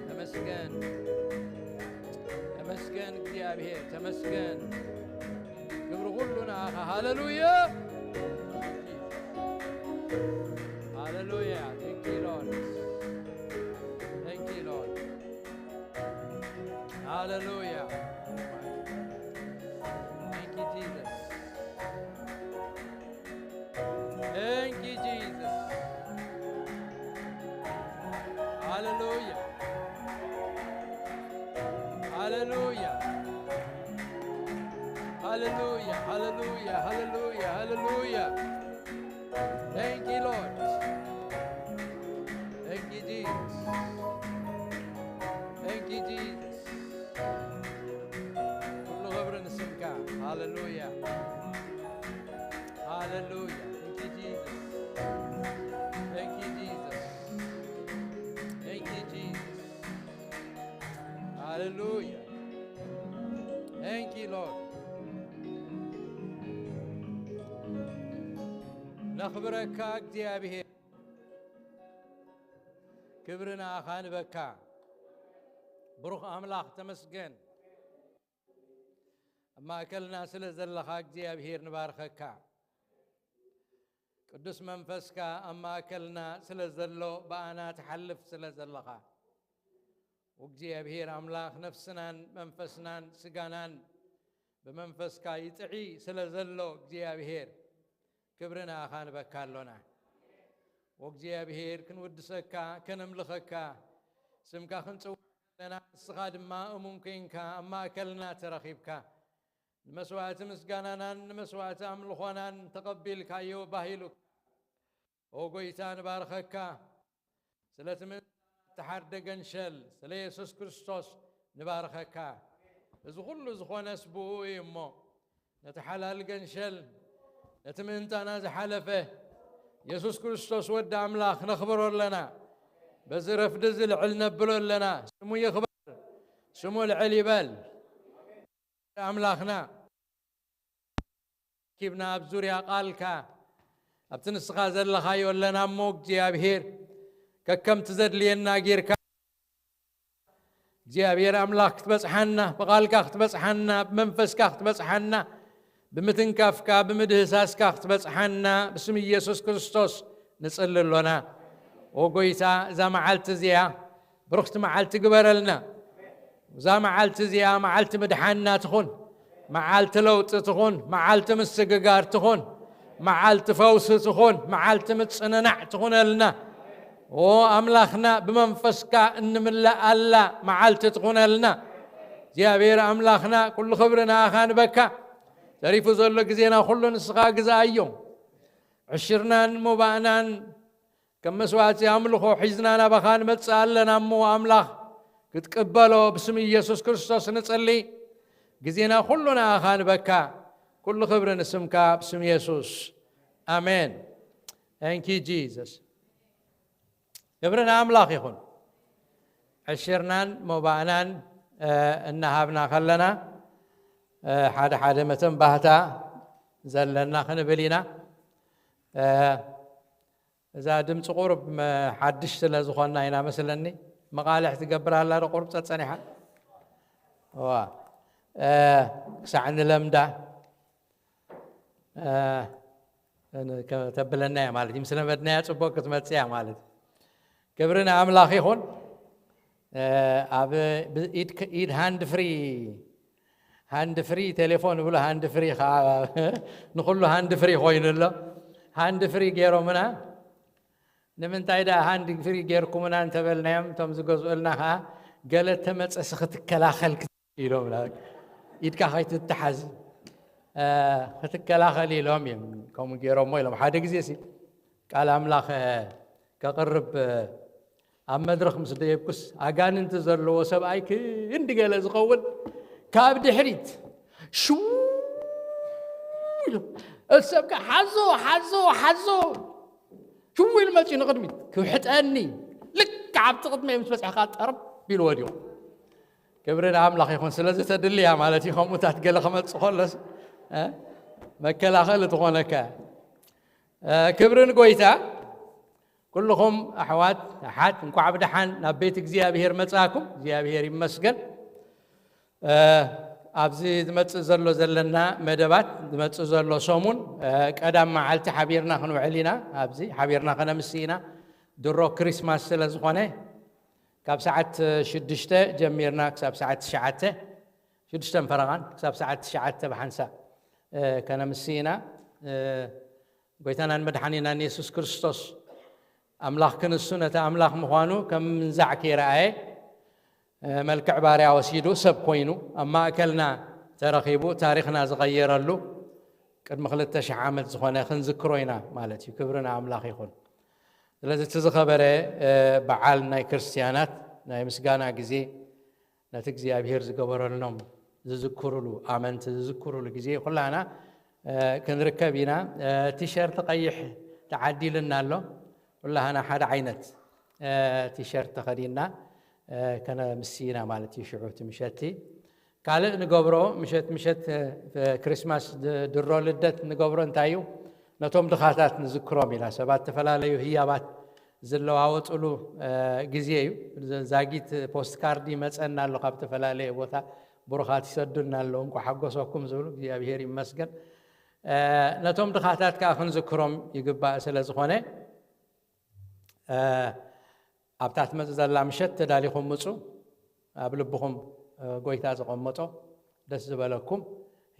ተመስገን። ተመስገን እግዚኣብሔር። ተመስገን። ክብሪ ኩሉ ንኣኻ። ሃሌሉያ። ሃሌሉያ። Thank you, Lord. Thank you, Lord. Hallelujah. Thank you, Jesus. Thank you, Jesus. Hallelujah. Hallelujah. Hallelujah. Hallelujah. Hallelujah. Hallelujah. Thank you, Lord. Thank you, Jesus. Thank you, Jesus. ኩሉ ክብሪ ንስምካ። ሃሌሉያ። ሃሌሉያ። Thank you, Jesus. Thank you, Jesus. Thank you, Jesus. ሃሌሉያ። Thank you, Lord. ነኽብረካ እግዚኣብሔር። ክብሪ ንኣኻ ንበካ። ብሩኽ ኣምላኽ ተመስገን። ኣብ ማእከልና ስለ ዘለኻ እግዚኣብሔር ንባርኸካ። ቅዱስ መንፈስካ ኣብ ማእከልና ስለ ዘሎ ብኣና ትሓልፍ ስለ ዘለኻ። እግዚኣብሔር ኣምላኽ ነፍስናን መንፈስናን ስጋናን ብመንፈስካ ይጥዒ ስለ ዘሎ እግዚኣብሔር ክብሪ ንኣኻ ንበካ ኣሎና። ወእግዚኣብሔር ክንውድሰካ ከነምልኸካ ስምካ ክንጽውዕ ኣለና። ንስኻ ድማ እሙን ኮንካ ኣብ ማእከልና ተረኺብካ ንመስዋዕቲ ምስጋናናን ንመስዋዕቲ ኣምልኾናን ተቐቢልካዮ ባሂሉ ኦ ጎይታ ንባርኸካ። ስለ እቲ ምእንታና እተሓርደ ገንሸል ስለ የሱስ ክርስቶስ ንባርኸካ። እዚ ኩሉ ዝኾነስ ብኡ እዩ እሞ ነቲ ሓላል ገንሸል ነቲ ምእንታና ዝሓለፈ የሱስ ክርስቶስ ወዲ ኣምላኽ ነኽብሮ ኣለና። በዚ ረፍዲ እዚ ልዕል ነብሎ ኣለና። ስሙ ይኽበር። ስሙ ልዕል ይበል። ኣምላኽና ኪብና ኣብ ዙርያ ቃልካ ኣብቲ ንስኻ ዘለኻዮ ኣለና እሞ እግዚኣብሔር ከከምቲ ዘድልየና ጌርካ እግዚኣብሔር ኣምላኽ ክትበጽሓና፣ ብቓልካ ክትበጽሓና፣ ብመንፈስካ ክትበጽሓና፣ ብምትንካፍካ፣ ብምድህሳስካ ክትበጽሓና ብስም ኢየሱስ ክርስቶስ ንጽሊ ኣሎና። ኦ ጎይታ፣ እዛ መዓልቲ እዚኣ ብርኽቲ መዓልቲ ግበረልና። እዛ መዓልቲ እዚኣ መዓልቲ ምድሓንና ትኹን፣ መዓልቲ ለውጢ ትኹን፣ መዓልቲ ምስግጋር ትኹን፣ መዓልቲ ፈውሲ ትኹን፣ መዓልቲ ምጽንናዕ ትኹነልና። ኦ ኣምላኽና፣ ብመንፈስካ እንምለኣላ መዓልቲ ትኹነልና። እግዚኣብሔር ኣምላኽና፣ ኩሉ ክብሪ ንኣኻ ንበካ። ተሪፉ ዘሎ ግዜና ኩሉ ንስኻ ግዛኣዮ። ዕሽርናን ሞባእናን ከም መስዋዕቲ ኣምልኾ ሒዝና ናባኻ ንመጽእ ኣለና እሞ ኣምላኽ ክትቅበሎ ብስም ኢየሱስ ክርስቶስ ንጽሊ። ግዜና ኩሉ ንኣኻ ንበካ። ኩሉ ክብሪ ንስምካ ብስም የሱስ። ኣሜን። Thank you Jesus። ክብሪ ንኣምላኽ ይኹን። ዕሽርናን ሞባእናን፣ እ፣ እናሃብና ከለና፣ እ፣ ሓደ ሓደ መተንባህታ ዘለና ክንብል ኢና። እ፣ እዛ ድምፂ ቁሩብ መ-፣ ሓድሽ ስለ ዝኾንና ኢና መስለኒ። መቓልሕ ትገብር ኣላ ዶ ቁሩብ ጸጸኒሓ? እዋ። እ፣ ክሳዕ ንለምዳ፣ እ፣ ን-፣ ከ-፣ ተብለና እያ ማለት እዩ። ምስ ለመድናያ ጽቡቕ ክትመጽእ እያ ማለት እዩ። ክብሪ ንኣምላኽ ይኹን። እ፣ ኣብ ብ-፣ ኢድ ክ-፣ ኢድ ሃንድ ፍሪ፣ ሃንድ ፍሪ ቴሌፎን ይብሉ፣ ሃንድ ፍሪ ኸዓ ንኹሉ ሃንድ ፍሪ ኮይኑ ኣሎ። ሃንድ ፍሪ ገይሮምና። ንምንታይ ደኣ ሃንድ ፍሪ ገይርኩምና እንተበልናዮም፣ እቶም ዝገዝኡልና ኸዓ፣ ገለ ተመጸሲ ክትከላኸል ኢሎም፣ ኢድካ ከይትተሓዝ፣ እ፣ ክትከላኸል ኢሎም እዮም ከምኡ ገይሮሞ ኢሎም። ሓደ ግዜ ሲ ቃል ኣምላኽ፣ እ፣ ከቕርብ፣ እ፣ ኣብ መድረኽ ምስ ደየብኩስ፣ ኣጋንንቲ ዘለዎ ሰብኣይ ክንዲ ገለ ዝኸውን ካብ ድሕሪት ሽው ኢሉ፣ እቲ ሰብ ከ ሓዞ፣ ሓዞ፣ ሓዞ፣ ሽው ኢሉ መጺኡ ንቕድሚት ክውሕጠኒ፣ ልክዕ ኣብቲ ቅድመይ ምስ በጽሐ ከኣ ጠርብ ኢሉ ወዲቑ። ክብሪ ንኣምላኽ ይኹን። ስለዚ ተድልያ ማለት እዩ፣ ከምኡታት ገለ ክመጽእ ከሎስ፣ እ፣ መከላኸሊ ትኾነካ። እ፣ ክብሪ ንጎይታ። ኩልኹም ኣሕዋት ኣሓት፣ እንኳዕ ብደሓን ናብ ቤት እግዚኣብሔር መጻእኩም። እግዚኣብሔር ይመስገን። እ፣ ኣብዚ ዝመጽእ ዘሎ ዘለና መደባት፣ ዝመጽእ ዘሎ ሰሙን፣ እ፣ ቀዳም መዓልቲ ሓቢርና ክንውዕል ኢና። ኣብዚ ሓቢርና ከነምሲ ኢና። ድሮ ክሪስማስ ስለ ዝኾነ፣ ካብ ሰዓት ሽዱሽተ ጀሚርና ክሳብ ሰዓት ትሽዓተ፣ ሽዱሽተን ፈረቓን ክሳብ ሰዓት ትሽዓተ ብሓንሳእ፣ እ፣ ከነምሲ ኢና። እ፣ ጎይታናን መድሓኒናን የሱስ ክርስቶስ ኣምላኽ ክንሱ፣ ነቲ ኣምላኽ ምዃኑ ከም ምንዛዕ ከይረኣየ፣ እ፣ መልክዕ ባርያ ወሲዱ ሰብ ኮይኑ ኣብ ማእከልና ተረኺቡ ታሪኽና ዝቐየረሉ ቅድሚ ክልተ ሽሕ ዓመት ዝኾነ ክንዝክሮ ኢና ማለት እዩ። ክብሪ ንኣምላኽ ይኹን። ስለዚ እቲ ዝኸበረ፣ እ፣ በዓል ናይ ክርስትያናት ናይ ምስጋና ግዜ፣ ነቲ እግዚኣብሔር ዝገበረሎም ዝዝክሩሉ፣ ኣመንቲ ዝዝክሩሉ ግዜ ኩላና፣ እ፣ ክንርከብ ኢና። እ፣ ቲሸርት ቀይሕ ተዓዲልና ኣሎ። ኩላህና ሓደ ዓይነት፣ እ፣ ቲሸርት ተኸዲንና፣ እ፣ ከነምሲ ኢና ማለት እዩ። ሽዑ እቲ ምሸቲ ካልእ ንገብሮ፣ ምሸት ምሸት፣ እ፣ ክሪስማስ ድ-፣ ድሮ ልደት ንገብሮ እንታይ እዩ? ነቶም ድኻታት ንዝክሮም ኢና። ሰባት ዝተፈላለዩ ህያባት ዝለዋወጥሉ፣ እ፣ ግዜ እዩ። ዛጊት ፖስት ካርድ ይመጸና ኣሎ ካብ ዝተፈላለየ ቦታ፣ ብሩኻት ይሰዱና ኣለዉ፣ እንኳዕ ሓጎሰኩም ዝብሉ፣ እግዚኣብሔር ይመስገን። እ፣ ነቶም ድኻታት ከኣ ክንዝክሮም ይግባእ ስለ ዝኾነ፣ እ፣ ኣብታ ትመጽእ ዘላ ምሸት ተዳሊኹም ምጹ። ኣብ ልብኹም፣ እ፣ ጎይታ ዘቐመጦ ደስ ዝበለኩም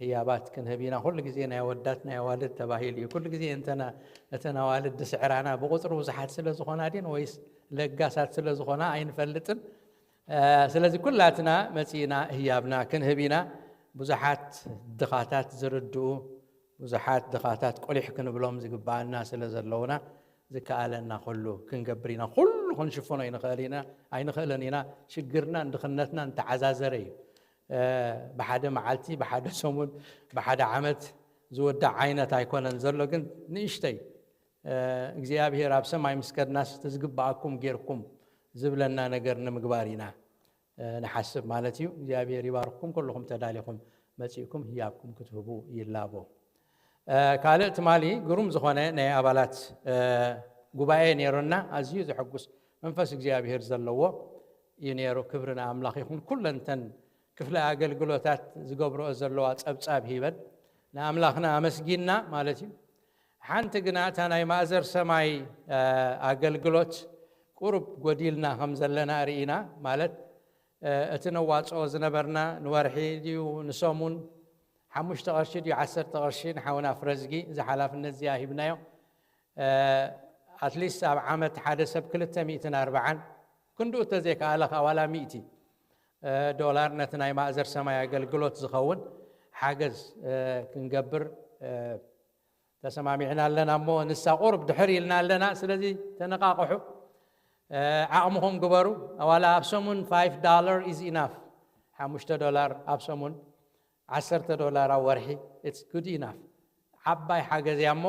ህያባት ክንህብ ኢና። ኩሉ ግዜ ናይ ኣወዳት ናይ ኣዋልድ ተባሂሉ እዩ። ኩሉ ግዜ እንተና-፣ እተን ኣዋልድ ዝስዕራና ብቁጽሪ ብዙሓት ስለ ዝኾና ድን ወይስ ለጋሳት ስለ ዝኾና ኣይንፈልጥን። እ፣ ስለዚ ኩላትና መጺእና ህያብና ክንህብ ኢና። ብዙሓት ድኻታት ዝርድኡ፣ ብዙሓት ድኻታት ቁሊሕ ክንብሎም ዝግባኣና ስለ ዘለውና፣ ዝከኣለና ኩሉ ክንገብር ኢና። ኩሉ ክንሽፍኖ ኣይንኽእል ኢና፣ ኣይንኽእልን ኢና። ሽግርናን ድኽነትናን ተዓዛዘረ እዩ። እ፣ ብሓደ መዓልቲ፣ ብሓደ ሰሙን፣ ብሓደ ዓመት ዝውዳእ ዓይነት ኣይኮነን ዘሎ፣ ግን ንእሽተይ፣ እ፣ እግዚኣብሔር ኣብ ሰማይ ምስ ከድናስ፣ እቲ ዝግባኣኩም ጌርኩም ዝብለና ነገር ንምግባር ኢና፣ እ፣ ንሓስብ ማለት እዩ። እግዚኣብሔር ይባርኽኩም። ኩልኹም ተዳሊኹም መጺእኩም ህያብኩም ክትህቡ ይላቦ። እ፣ ካልእ ትማሊ ግሩም ዝኾነ ናይ ኣባላት፣ እ፣ ጉባኤ ነይሩና፣ ኣዝዩ ዘሐጉስ መንፈስ እግዚኣብሔር ዘለዎ እዩ ነይሩ። ክብሪ ንኣምላኽ ይኹን። ኩለን እተን ክፍለ ኣገልግሎታት ዝገብርኦ ዘለዋ ጸብጻብ ሂበን ንኣምላኽና ኣመስጊንና ማለት እዩ። ሓንቲ ግና እታ ናይ ማእዘር ሰማይ ኣገልግሎት ቁሩብ ጎዲልና ከም ዘለና ርኢና፣ ማለት እቲ ነዋጽኦ ዝነበርና ንወርሒ ድዩ ንሰሙን ሓሙሽተ ቅርሺ ድዩ ዓሰርተ ቅርሺ ንሓውና ፍረዝጊ እዚ ሓላፍነት እዚኣ ሂብናዮ። ኣትሊስት ኣብ ዓመት ሓደ ሰብ ክልተ ሚእትን ኣርባዓን ክንድኡ ተዘይከኣለ ከዓ ዋላ ሚእቲ ዶላር ነቲ ናይ ማእዘር ሰማይ ኣገልግሎት ዝኸውን ሓገዝ ክንገብር ተሰማሚዕና ኣለና እሞ ንሳ ቁርብ ድሕር ኢልና ኣለና። ስለዚ ተነቃቕሑ፣ ዓቕምኹም ግበሩ። ዋላ ኣብ ሰሙን ፋይቭ ዶላር ኢዝ ኢናፍ። ሓሙሽተ ዶላር ኣብ ሰሙን፣ ዓሰርተ ዶላር ኣብ ወርሒ፣ ኢትስ ጉድ ኢናፍ። ዓባይ ሓገዝ እያ እሞ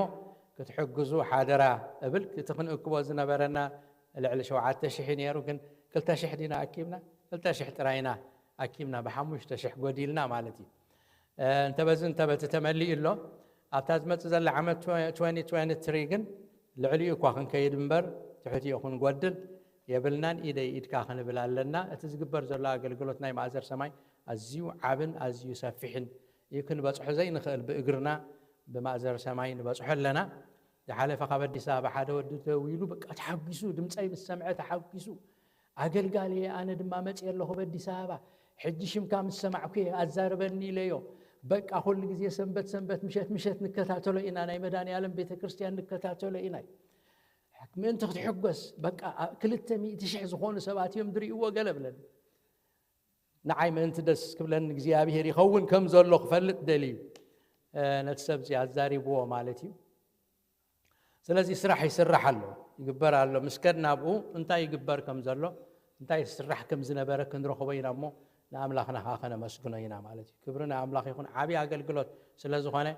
ክትሕግዙ ሓደራ እብል። እቲ ክንእክቦ ዝነበረና ልዕሊ ሸውዓተ ሽሕ ነይሩ፣ ግን ክልተ ሽሕ ዲና ኣኪብና? ክልተ ሽሕ ጥራይና ኣኪብና፣ ብሓሙሽተ ሽሕ ጎዲልና ማለት እዩ። እንተበዚ እንተበቲ ተመሊኡ ኣሎ። ኣብታ ዝመጽእ ዘላ ዓመት ትወንቲ ትወንቲ ትሪ ግን ልዕሊኡ እኳ ክንከይድ እምበር ትሕቲኡ ክንጎድል የብልናን። ኢደይ ኢድካ ክንብል ኣለና። እቲ ዝግበር ዘሎ ኣገልግሎት ናይ ማእዘር ሰማይ ኣዝዩ ዓብን ኣዝዩ ሰፊሕን እዩ። ክንበጽሖ ዘይንኽእል ብእግርና ብማእዘር ሰማይ ንበጽሖ ኣለና። ዝሓለፈ ካብ ኣዲስ ኣበባ ሓደ ወዲ ደው ኢሉ በቃ ተሓጒሱ፣ ድምፀይ ምስ ሰምዐ ተሓጒሱ፣ ኣገልጋሊ እየ፣ ኣነ ድማ መፅየ ኣለኹ ኣብ ኣዲስ ኣበባ፣ ሕጂ ሽምካ ምስ ሰማዕኩ እየ ኣዛርበኒ ኢለዮ። በቃ ኩሉ ግዜ ሰንበት ሰንበት ምሸት ምሸት ንከታተሎ ኢና፣ ናይ መድኃኔዓለም ቤተ ክርስቲያን ንከታተሎ ኢና። ምእንቲ ክትሕጎስ በቃ ክልተ ሚእቲ ሽሕ ዝኾኑ ሰባት እዮም ዝርእይዎ ገለ ብለኒ። ንዓይ ምእንቲ ደስ ክብለኒ እግዚኣብሔር ይኸውን ከም ዘሎ ክፈልጥ ደልዩ ነቲ ሰብ እዚ ኣዛሪብዎ ማለት እዩ። ስለዚ ስራሕ ይስራሕ ኣሎ፣ ይግበር ኣሎ። ምስ ከድና ኣብኡ እንታይ ይግበር ከም ዘሎ፣ እንታይ ይስራሕ ከም ዝነበረ ክንረኽቦ ኢና እሞ ንኣምላኽና ከዓ ከነመስግኖ ኢና ማለት እዩ። ክብሪ ንኣምላኽ ይኹን። ዓብዪ ኣገልግሎት ስለ ዝኾነ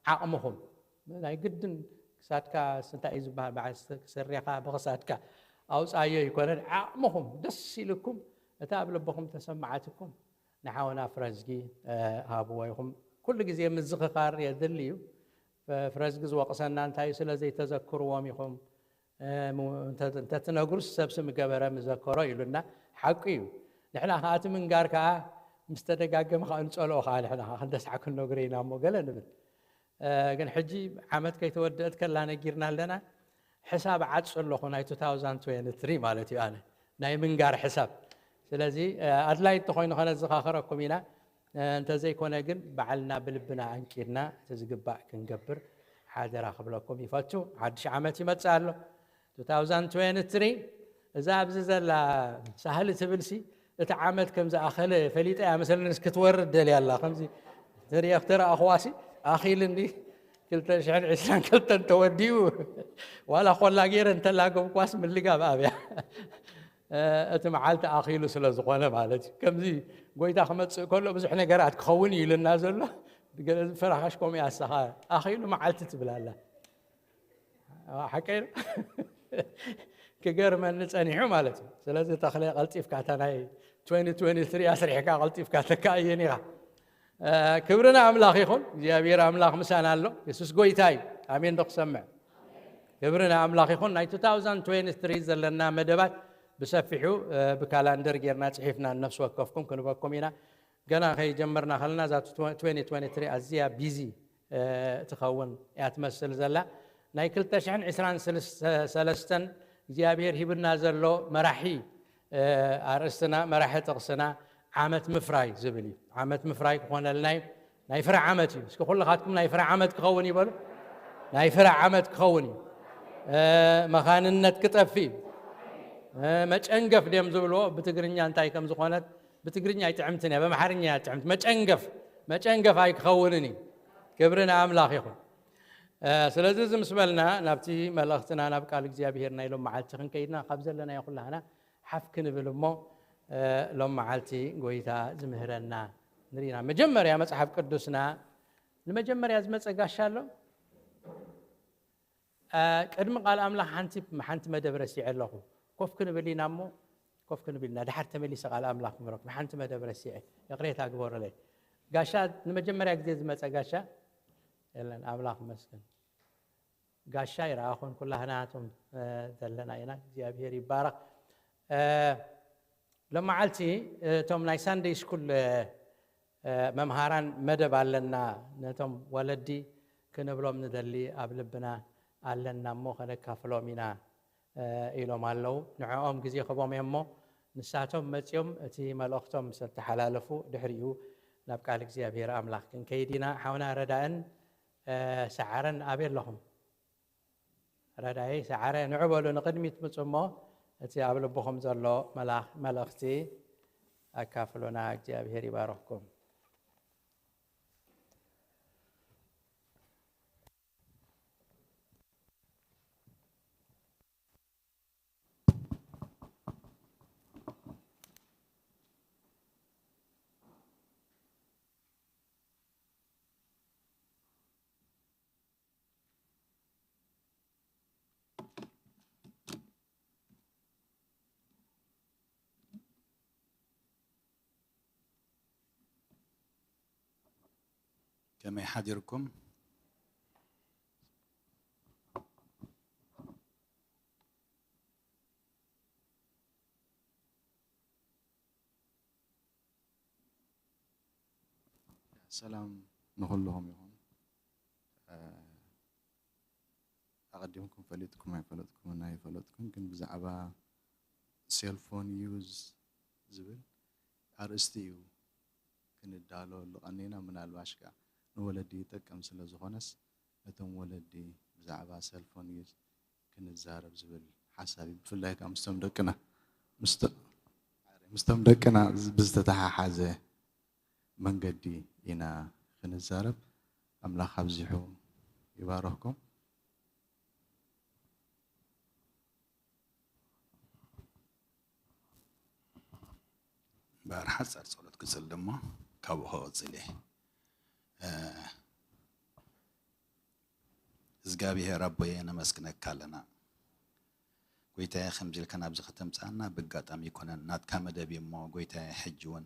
ዓቕምኹም ናይ ግድን ክሳድካ እንታይ እዩ ዝበሃል፣ በዓል ሰሪኻ ብኽሳድካ ኣውፃዮ ኣይኮነን። ዓቕምኹም ደስ ኢልኩም እታ ኣብ ልብኹም ተሰማዓትኩም ንሓውና ፍረዝጊ ሃብዎ ኢኹም። ኩሉ ግዜ ምዝኽኻር የድሊ እዩ። ፍረዝጊ ዝወቕሰና እንታይ እዩ? ስለ ዘይተዘክርዎም ኢኹም እንተትነግሩስ ሰብሲ ምገበረ ምዘከሮ ኢሉና። ሓቁ እዩ። ንሕና ከዓ እቲ ምንጋር ከዓ ምስ ተደጋገመ ከዓ ንፀልኦ ከዓ ንሕና ከዓ ክንደስዓ ክንነግሮ ኢና እሞ ገለ ንብል። ግን ሕጂ ዓመት ከይተወደአት ከላ ነጊርና ኣለና። ሕሳብ ዓፅ ኣለኹ ናይ ቱ ታውዛንድ ትወንቲ ትሪ ማለት እዩ። ኣነ ናይ ምንጋር ሕሳብ። ስለዚ ኣድላይ እንተኮይኑ ከነዘኻኸረኩም ኢና። እንተዘይኮነ ግን ባዕልና ብልብና ኣንቂድና እቲ ዝግባእ ክንገብር ሓደራ ክብለኩም ይፈቱ። ሓድሽ ዓመት ይመፅእ ኣሎ፣ ቱ ታውዛንድ ትወንቲ ትሪ። እዛ ኣብዚ ዘላ ሳህሊ ትብልሲ እቲ ዓመት ከም ዝኣኸለ ፈሊጠ እያ መሰለኒ ክትወርድ ደልያ ኣላ። ከምዚ ተሪኣ ክተረኣኽዋሲ ኣኺልኒ ክልተ ሽሕን ዕስራን ክልተን ተወዲኡ ዋላ ኮላ ገይረ እንተላገብኳስ ምልጋብ ኣብያ እቲ መዓልቲ ኣኺሉ ስለ ዝኾነ ማለት እዩ። ከምዚ ጎይታ ክመፅእ ከሎ ብዙሕ ነገራት ክኸውን እዩ ኢልና ዘሎ። ፈራኻሽ ከምኡ ያሳኻ ኣኺሉ መዓልቲ ትብል ኣላ። ሓቀይ ክገርመኒ ፀኒሑ ማለት እዩ። ስለዚ ተኽለ ቀልጢፍካ እታ ናይ ትወንቲ ትወንቲ ትሪ ኣስሪሕካ ቀልጢፍካ ተካእየን ኢኻ። ክብሪ ንኣምላኽ ይኹን። እግዚኣብሔር ኣምላኽ ምሳና ኣሎ። የሱስ ጎይታ እዩ። ኣሜን ዶ ክሰምዕ? ክብሪ ንኣምላኽ ይኹን። ናይ ቱ ታውዛንድ ትወንቲ ትሪ ዘለና መደባት ብሰፊሑ ብካላንደር ጌርና ፅሒፍና ነፍሲ ወከፍኩም ክንበኩም ኢና። ገና ከይጀመርና ከለና እዛ ትወንቲ ትወንቲ ትሪ ኣዝያ ቢዚ ትኸውን እያ ትመስል ዘላ። ናይ ክልተ ሽሕን ዕስራን ሰለስተን እግዚኣብሔር ሂብና ዘሎ መራሒ ኣርእስትና፣ መራሒ ጥቕስና ዓመት ምፍራይ ዝብል እዩ። ዓመት ምፍራይ ክኾነልና እዩ። ናይ ፍረ ዓመት እዩ። እስኪ ኩልኻትኩም ናይ ፍረ ዓመት ክኸውን ይበሉ። ናይ ፍረ ዓመት ክኸውን እዩ። መኻንነት ክጠፍእ እዩ። መጨንገፍ ድዮም ዝብልዎ ብትግርኛ እንታይ ከም ዝኾነት ብትግርኛ ኣይጥዕምትን እያ፣ ብኣምሓርኛ እያ ጥዕምቲ። መጨንገፍ መጨንገፍ ኣይክኸውንን እዩ። ክብሪ ንኣምላኽ ይኹን። ስለዚ እዚ ምስ በልና ናብቲ መልእኽትና ናብ ቃል እግዚኣብሔር ናይ ሎም መዓልቲ ክንከይድና ካብ ዘለናዮ ኩላህና ሓፍ ክንብል እሞ ሎም መዓልቲ ጎይታ ዝምህረና ንርኢና። መጀመርያ መጽሓፍ ቅዱስና ንመጀመርያ ዝመጸ ጋሻ ኣሎ። ቅድሚ ቃል ኣምላኽ ሓንቲ ሓንቲ መደብ ረሲዐ ኣለኹ። ኮፍ ክንብል ኢና እሞ ኮፍ ክንብል ኢና። ድሓር ተመሊሰ ቃል ኣምላኽ ክምህረኩም ሓንቲ መደብ ረሲዐ፣ ይቕሬታ ግበሩለይ። ጋሻ ንመጀመርያ ግዜ ዝመጸ ጋሻ የለን። ኣምላኽ ይመስገን። ጋሻ ይረኣኹን ኩላህናቶም ዘለና ኢና። እግዚኣብሔር ይባረኽ። እ፣ ሎመዓልቲ እቶም ናይ ሳንደይ ስኩል፣ እ፣ እ፣ መምሃራን መደብ ኣለና። ነቶም ወለዲ ክንብሎም ንደሊ፣ ኣብ ልብና ኣለና እሞ ከነካፍሎም ኢና፣ እ፣ ኢሎም ኣለዉ። ንዕኦም ግዜ ክቦም እየ እሞ ንሳቶም መጺኦም እቲ መልእኽቶም ምስ ኣተሓላለፉ ድሕሪኡ ናብ ቃል እግዚኣብሔር ኣምላኽ ክንከይድ ኢና። ሓውና ረዳእን፣ እ፣ ሰዓረን ኣበይ ኣለኹም? ረዳኢ ሰዓረ ንዑ በሉ ንቕድሚት ምጹ እሞ እቲ ኣብ ልብኹም ዘሎ መላ-፣ መልእኽቲ ኣካፍሉና። እግዚኣብሔር ይባርኽኩም። ከመይ ሓዲርኩም? ሰላም ንኹልኹም ይኹን። እ፣ ኣቐዲምኩም ፈሊጥኩም ኣይፈለጥኩምን ኣይፈለጥኩን፣ ግን ብዛዕባ ሴልፎን ዩዝ ዝብል ኣርእስቲ እዩ ክንዳለወሉ ቀኒና። ምናልባሽ ከኣ ንወለዲ ይጠቅም ስለ ዝኾነስ፣ ነቶም ወለዲ ብዛዕባ ሴልፎን ዩዝ ክንዛረብ ዝብል ሓሳብ እዩ። ብፍላይ ከኣ ምስቶም ደቅና፣ ምስቶ-፣ ምስቶም ደቅና ብዝተተሓሓዘ መንገዲ ኢና ክንዛረብ። ኣምላኽ ኣብዚሑ ይባርኽኩም። እምበኣር ሓጻር ጸሎት ክጽሊ እሞ ካብኡ ክቕጽል እየ። እ፣ እግዚኣብሄር ኣቦየ ነመስግነካ ኣለና። ጎይታየ፣ ከምዚ ኢልካ ናብዚ ከተምጽኣና ብኣጋጣሚ ኣይኮነን፣ ናትካ መደብ እዩ እሞ፣ ጎይታየ፣ ሕጂ እውን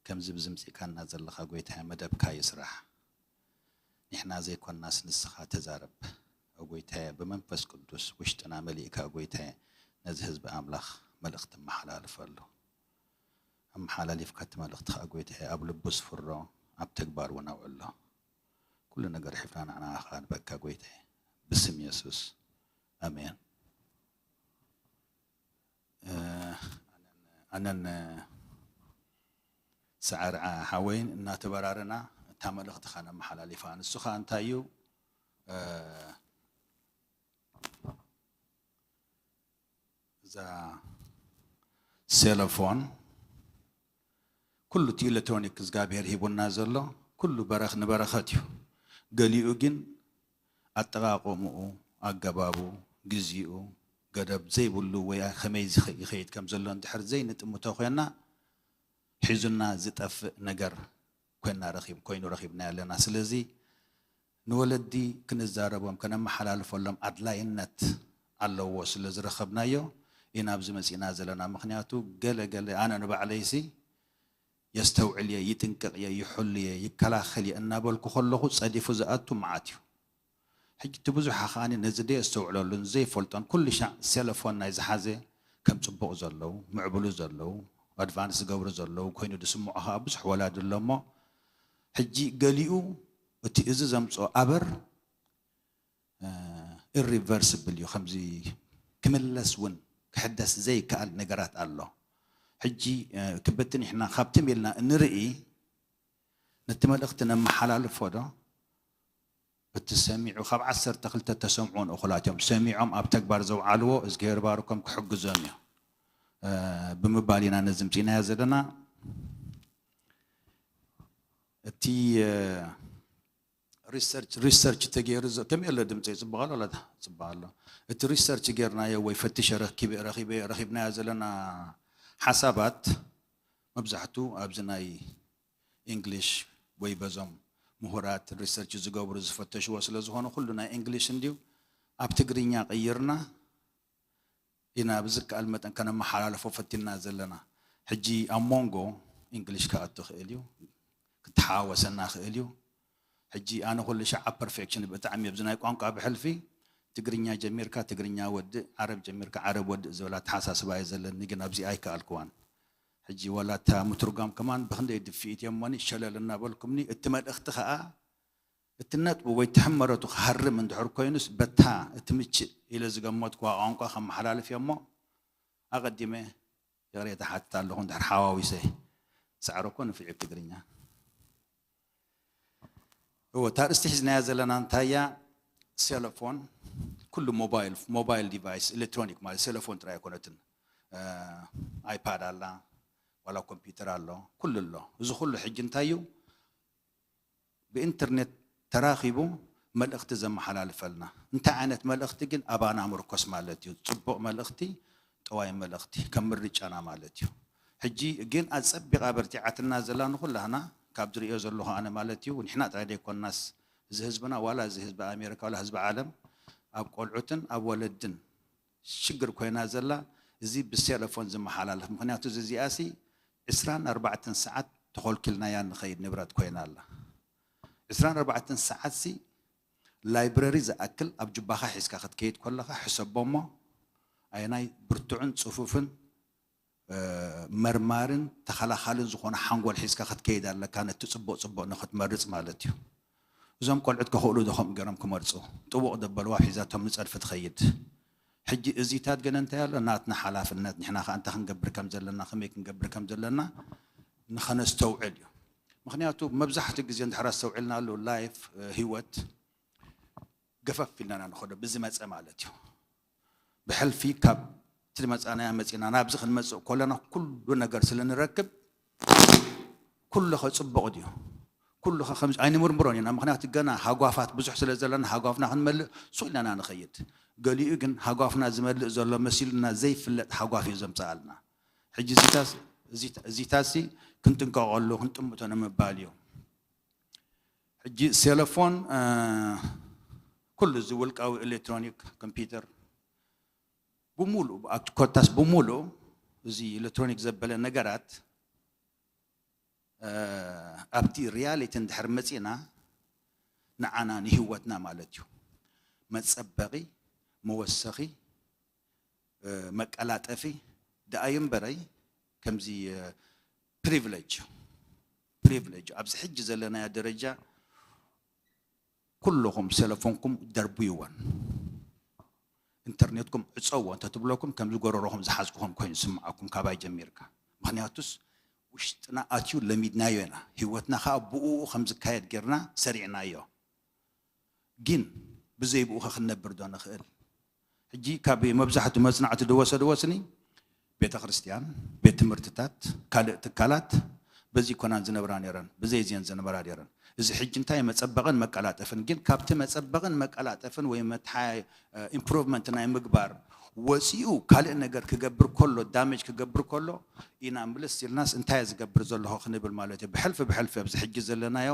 ከምዚ ብዚ ምጺእካና ዘለኻ፣ ጎይታየ፣ መደብካ ይስራሕ። ንሕና ዘይኮንናስ ንስኻ ተዛረብ። ኦ ጎይታየ፣ ብመንፈስ ቅዱስ ውሽጥና መሊእካ፣ ኦ ጎይታየ፣ ነዚ ህዝቢ ኣምላኽ መልእኽቲ ኣመሓላልፈሉ። ኣመሓላሊፍካ እቲ መልእኽቲ ኸኣ፣ ጎይታየ፣ ኣብ ልቡ ስፍሮ፣ ኣብ ተግባር እውን ኣውዕሎ። ኩሉ ነገር ሒፍና ንዓና ኸኣ ንበካ፣ ጎይታየ፣ ብስም የሱስ። ኣሜን። እ፣ ኣነን፣ ኣነን ሰዓር ሓወይን እናተበራረና እታ መልእኽቲ ኸኣ ነመሓላልፋ። ንሱ ኸኣ እንታይ እዩ? እ፣ እዛ ሴለፎን ኩሉ እቲ ኤሌክትሮኒክ እግዚኣብሔር ሂቡና ዘሎ ኩሉ በረኽ-፣ ንበረኸት እዩ። ገሊኡ ግን ኣጠቓቕምኡ፣ ኣገባቡ፣ ግዚኡ፣ ገደብ ዘይብሉ ወይ ከመይ ዝኸ-፣ ይኸይድ ከም ዘሎ እንድሕር ዘይንጥምቶ ኮይና፣ ሒዙና ዝጠፍእ ነገር ኮይና ረኺብ-፣ ኮይኑ ረኺብናዮ ኣለና። ስለዚ ንወለዲ ክንዛረቦም፣ ከነመሓላልፈሎም ኣድላይነት ኣለዎ ስለ ዝረኸብናዮ ኢና ኣብዚ መጺእና ዘለና። ምኽንያቱ ገለ ገለ ኣነ ንባዕለይሲ የስተውዕል እየ፣ ይጥንቀቕ እየ፣ ይሕሉ እየ፣ ይከላኸል እየ እናበልኩ ከለኹ ጸዲፉ ዝኣቱ መዓት እዩ። ሕጂ እቲ ብዙሓ ከኣ ነዚ ደየስተውዕለሉን ዘይፈልጦን ኩሉ ሻዕ ሴለፎን ናይ ዝሓዘ ከም ጽቡቕ ዘለዉ፣ ምዕብሉ ዘለዉ፣ ኣድቫንስ ዝገብሩ ዘለዉ ኮይኑ ዝስምዖ ከኣ ብዙሕ ወላዲ ኣሎ እሞ፣ ሕጂ ገሊኡ እቲ እዚ ዘምጽኦ ኣበር፣ እ፣ ኢሪቨርሲብል እዩ። ከምዚ ክምለስ እውን ክሕደስ ዘይከኣል ነገራት ኣሎ። ሕጂ፣ እ፣ ክበትን ኢሕና ካብቲ ሜልና እንርኢ፣ ነቲ መልእኽቲ ነመሓላልፎ ዶ? እቲ ሰሚዑ፣ ካብ ዓሰርተ ክልተ ተሰምዑን እኹላት እዮም። ሰሚዖም ኣብ ተግባር ዘውዓልዎ፣ እዝግሄር ባርኮም ክሕግዞም እዩ፣ እ፣ ብምባል ኢና ነዚ ምጺእናዮ ዘለና። እቲ፣ እ፣ ሪሰርች፣ ሪሰርች ተገይሩ ዘ-፣ ከመይ ኣሎ ድምፂ? ይፅበቕ ኣሎ ወላ? ይፅበቕ ኣሎ። እቲ ሪሰርች ጌርናዮ ወይ ፈትሸ ረኪበ-፣ ረኺበ-፣ ረኺብናዮ ዘለና ሓሳባት መብዛሕቱ ኣብዚ ናይ ኢንግሊሽ ወይ በዞም ምሁራት ሪሰርች ዝገብሩ ዝፈተሽዎ ስለ ዝኾነ ኩሉ ናይ ኢንግሊሽ እንድዩ ኣብ ትግርኛ ቀይርና ኢና ብዝከኣል መጠን ከነመሓላልፎ ፈቲና ዘለና። ሕጂ ኣብ መንጎ ኢንግሊሽ ክኣቱ ይኽእል እዩ፣ ክተሓዋወሰና ይኽእል እዩ። ሕጂ ኣነ ኩሉ ሻዕ ኣብ ፐርፌክሽን ብጣዕሚ ኣብዚ ናይ ቋንቋ ብሕልፊ ትግርኛ ጀሚርካ ትግርኛ ወድእ፣ ዓረብ ጀሚርካ ዓረብ ወድእ ዝብል ኣተሓሳስባ እየ ዘለኒ፣ ግን ኣብዚ ኣይከኣልክዋን። ሕጂ ዋላ እታ ምትርጓም ከማን ብኽንደይ ድፍኢት እየ እሞኒ ሸለል እናበልኩምኒ፣ እቲ መልእኽቲ ከኣ እቲ ነጥቡ ወይ እቲ ሕመረቱ ክሃርም እንድሕር ኮይኑስ በታ እትምችእ ኢለ ዝገመትኩዋ ቋንቋ ከመሓላልፍ እየ እሞ ኣቐዲመ ይቕሬታ ሓትት ኣለኹ እንድሕር ሓዋዊሰ። ሳዕሪ እኮ ንፍዒ ብትግርኛ። እወ፣ እታ ኣርእስቲ ሒዝናያ ዘለና እንታይ እያ? ሴለፎን፣ ኩሉ ሞባይል፣ ሞባይል ዲቫይስ፣ ኤሌክትሮኒክ ማለት ሴለፎን ጥራይ ኣይኮነትን። እ፣ ኣይፓድ ኣላ፣ ዋላ ኮምፒውተር ኣሎ፣ ኩሉ ኣሎ። እዚ ኩሉ ሕጂ እንታይ እዩ? ብኢንተርኔት ተራኺቡ መልእኽቲ ዘመሓላልፈልና። እንታይ ዓይነት መልእኽቲ ግን? ኣባና ምርኮስ ማለት እዩ። ጽቡቕ መልእኽቲ፣ ጠዋይ መልእኽቲ፣ ከም ምርጫና ማለት እዩ። ሕጂ ግን ኣጸቢቓ በርቲዓትና ዘላ ንኹላህና፣ ካብ ዝርእዮ ዘለኹ ኣነ ማለት እዩ፣ ንሕና ጥራይ ዘይኮንናስ፣ እዚ ህዝብና፣ ዋላ እዚ ህዝቢ ኣሜሪካ፣ ዋላ ህዝቢ ዓለም፣ ኣብ ቆልዑትን ኣብ ወለድን ሽግር ኮይና ዘላ፣ እዚ ብሴለፎን ዝመሓላለፍ። ምኽንያቱ እዚ እዚኣሲ ዕስራን ኣርባዕተን ሰዓት ተኾልኪልናያ ንኸይድ ንብረት ኮይና ኣላ። ዕስራን ኣርባዕተን ሰዓትሲ ላይብረሪ ዝኣክል ኣብ ጅባኻ ሒዝካ ክትከይድ ከለኻ ሕሰቦ እሞ፣ ኣየናይ ብርቱዕን ጽፉፍን፣ እ፣ መርማርን ተኸላኻልን ዝኾነ ሓንጎል ሒዝካ ክትከይድ ኣለካ፣ ነቲ ጽቡቕ ጽቡቕ ንኽትመርጽ ማለት እዩ። እዞም ቆልዑት ክኽእሉ ዶ ከምኡ ገይሮም ክመርጹ? ጥቡቕ ደበልዋ ሒዛቶም ንጸድፊ ትኸይድ። ሕጂ እዚታት ግን እንታይ ኣሎ? ናትና ሓላፍነት፣ ንሕና ከኣ እንታይ ክንገብር ከም ዘለና፣ ከመይ ክንገብር ከም ዘለና ንኸነስተውዕል እዩ። ምኽንያቱ መብዛሕትኡ ግዜ እንድሕር ኣስተውዒልናሉ፣ ላይፍ፣ እ፣ ህይወት ገፈፍ ኢልና ኢና ንኸዶ፣ ብዝመጸ ማለት እዩ። ብሕልፊ ካብ እቲ መጻናያ መጺና ናብዚ ክንመጽእ ከለና ኩሉ ነገር ስለ ንረክብ፣ ኩሉ ኸ ጽቡቕ ድዩ? ኩሉ ኸ ከምዚ ኣይንምርምሮን ኢና። ምኽንያቱ ገና ሃጓፋት ብዙሕ ስለ ዘለና ሃጓፍና ክንመልእ ሱቕ ኢልና ኢና ንኸይድ። ገሊኡ ግን ሃጓፍና ዝመልእ ዘሎ መሲሉና ዘይፍለጥ ሃጓፍ እዩ ዘምጽኣልና። ሕጂ እዚታስ-፣ እዚታ-፣ እዚታሲ ክንጥንቀቐሉ፣ ክንጥምቶ ንምባል እዩ። ሕጂ ሴለፎን፣ እ፣ ኩሉ እዚ ውልቃዊ ኤሌክትሮኒክ ኮምፒውተር ብምሉእ፣ ኣብ ኮታስ ብምሉእ እዚ ኤሌክትሮኒክ ዘበለ ነገራት፣ እ፣ ኣብቲ ሪያሊቲ እንድሕር መጺና ንዓና ንህይወትና ማለት እዩ መጸበቒ፣ መወሰኺ፣ እ፣ መቀላጠፊ ደኣ እዩ እምበረይ ከምዚ፣ እ፣ ፕሪቪሌጅ እዩ። ፕሪቪሌጅ እዩ። ኣብዚ ሕጂ ዘለናዮ ደረጃ ኩለኹም ሰለፎንኩም ደርብይወን፣ ኢንተርኔትኩም ዕጸዎ እንተትብለኩም ከምዚ ጎረሮኹም ዝሓዝኩኹም ኮይኑ ዝስምዓኩም ካባይ ጀሚርካ። ምኽንያቱስ ውሽጥና ኣትዩ ለሚድናዮ ኢና። ህይወትና ከኣ ብእኡ ከም ዝካየድ ጌርና ሰሪዕናዮ። ግን ብዘይ ብኡ ኸ ክንነብር ዶ ንኽእል? ሕጂ ካብ መብዛሕትኡ መጽናዕቲ ዝወሰድዎ ስኒ ቤተ ክርስቲያን፣ ቤት ትምህርትታት፣ ካልእ ትካላት በዚ ኮናን ዝነብራ ነይረን፣ ብዘይ እዚአን ዝነበራ ነይረን። እዚ ሕጂ እንታይ መጸበቕን መቀላጠፍን፣ ግን ካብቲ መጸበቕን መቀላጠፍን ወይ መትሓ-፣ እ፣ ኢምፕሩቭመንት ናይ ምግባር ወጺኡ ካልእ ነገር ክገብር ከሎ፣ ዳሜጅ ክገብር ከሎ ኢና ምልስ ኢልናስ እንታይ እየ ዝገብር ዘለኹ ክንብል ማለት እዩ። ብሕልፊ ብሕልፊ ኣብዚ ሕጂ ዘለናዮ